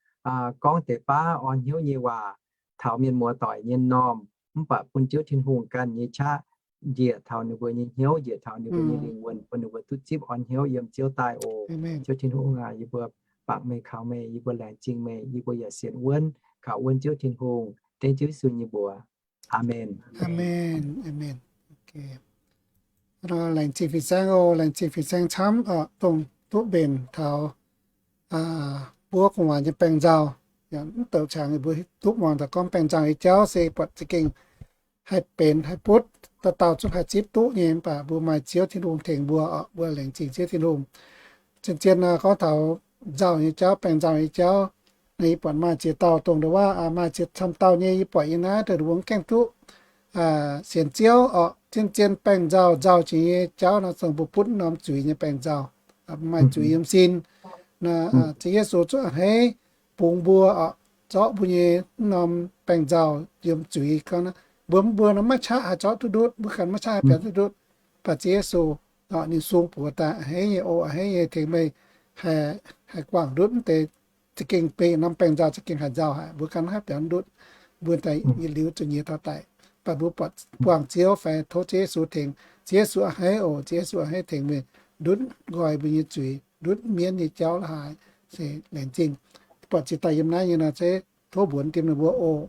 gorngv deix baav orn hnyouv nyei waac taux mienh muoz doic nyei m'normh, mv baac bun Ziouv Tin-Hungh ganh nyei qaqv njiec taux ninh mbuo nyei hnyouv, njiec taux ninh mbuo nyei lingh wuonh, bun ninh mbuo duqv zipv orn hnyouv yiem Ziouv daaih oc. Ziouv Tin-Hungh aac, yie mbuo bangc meih kaux meih, yie mbuo laengz zingh meih, yie mbuo yaac sienx wuonv kaux wuonv Ziouv Tin-Hungh, dengv Ziouv Yesu nyei mbuox. Aamen. Aamen. Aamen. Laengz zingh fin-saeng oc, laengz zingh fin-saeng camv oc, dongh duqv mbenc taux buov gu'nguaaic nyei baengh nzauh. Yaac mv douc qangx yie mbuo duqv muangx taux gorngv baengh nzauh nyei jauv se buatc za'gengh haih benx haih butv, dauh dauh zungv haih zipv duqv nyei. Mv baac mbuo maaih Ziouv Tin-Hungh tengx mbuo oc, mbuo laengz zingh Ziouv Tin-Hungh. Zien-zien gorngv taux nzauh nyei jauv, baengh nzauh nyei jauv, naaiv yie buatc maaih ziex dauh dongh ndau wuov, maaih ziex camv dauh nyei yie buatc yiem naaiv dongh mbuo mv gaengh duqv sienx Ziouv oc. Zien-zien baengh nzauh nzauh jiex nyei jauv nor, zungv mbuo butv norm zuiz nyei baengh nzauh, maaih zuiz yiem sin. Naaiv Ziouv Yesu zungv a'hneiv bungx mbuo oc, zorqv mbuo nyei norm baengh nzauh yiem zuiz. Gorngv mbuo, mbuo nor maiv qaqv haih zorqv duqv ndutv, mbuo ganh maiv qaqv haih biaux duqv ndutv, mv baac Ziouv Yesu oc, ninh sung buoz daaih a'hneiv nyei oc, a'hneiv nyei tengx meih haih guangc ndutv mv deix za'gengh benx norm baengh nzauh za'gengh haih nzauh haic, mbuo ganh maiv haih biaux ndutv, mbuo daaih yietc liuz zuqc nyiex taux daic. Mv baac mbuo buatc buangh Ziouv fai tov Ziouv Yesu tengx, Ziouv Yesu a'hneiv oc, Ziouv Yesu a'hneiv tengx meih ndutv nqoi mbuo nyei zuiz. ndutv mienv nyei jauv la'haaix. Se laengz zingh buatc jiex daaih yiem naaiv nyei nor, se tov mbuox dien ninh mbuo oc.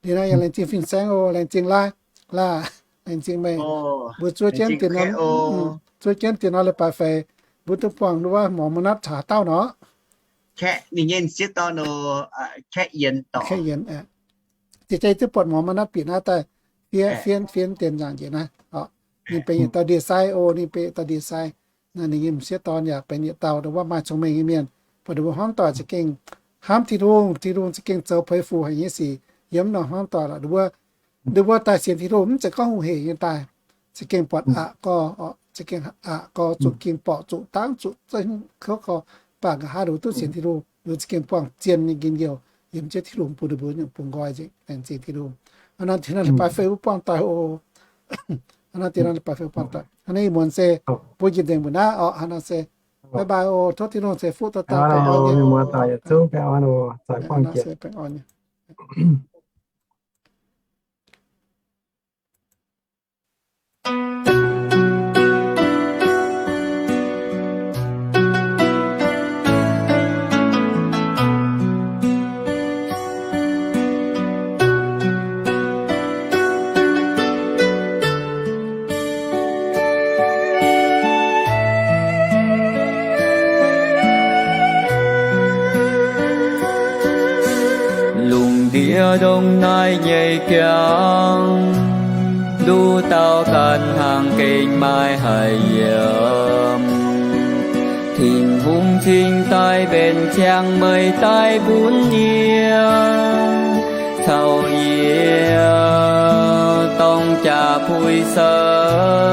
Liuz naaiv yaac laengz zingh fin-saeng oc, laengz zingh Lai, Lai, laengz zingh meih. Mbuo zuov jienv dien, zuov jienv dien nor leiz-baaix feix, mbuo duqv buangh wuov Mormon Nat caux dauh nor. Kaeqv yienx, dieh jai duqv buatc Mormon Nat bieqc naaiv daaih, fiev, fiev, fiev dien nzaangc njiec naaiv. Ninh benx yietc dauh ndie-sai oc, ninh benx yietc dauh ndie-sai. Ninh nyei m'sieqv dorn yaac benx yietc dauh ndon wuov maaih cong-mengh nyei mienh. Buatc ninh mbuo hnamv doic za'gengh hnamv Tin-Hungh, Tin-Hungh za'gengh zoux peix fuc haic nyei sic yiem norm hnamv doic lorqc. Ninh mbuo, ninh mbuo daaih sienx Tin-Hungh mv zeiz gorngv hungh hec nyei daaih. Za'gengh buatc aqc gorx, za'gengh aqc gorx zuqc ging borqc, zuqc dangv, zuqc zengv kouv gorx, mv baac nqa'haav ninh mbuo duqv sienx Tin-Hungh, ninh mbuo za'gengh buangh zien nyei njien-youh yiem jienv Tin-Hungh bun ninh mbuo nyungc bungx nqoi nzengc, laengz zingh Tin-Hungh. Hnangv naaiv deix naaiv leiz-baaix feix wuov buangh doic oc. Hnangv naaiv deix naaiv leiz-baaix feix buangh doic. Hnangv naaiv ih muonz se mbuo njiec nzengc mbuo naaiv oc. Hnangv naaiv se bye bye oc. Tov Tin-Hungh ceix fuqv dauh dauh baengh orn nyei. Lungh ndiev ndongc naaiv nyei jangx, nduqc dauh ganh hnangv gengh maiv haih yiem. Tin-Hungh cingx daaih mbenc ziangx meih daaih mbuonx yie, caux yie dorng jaa-puix sou.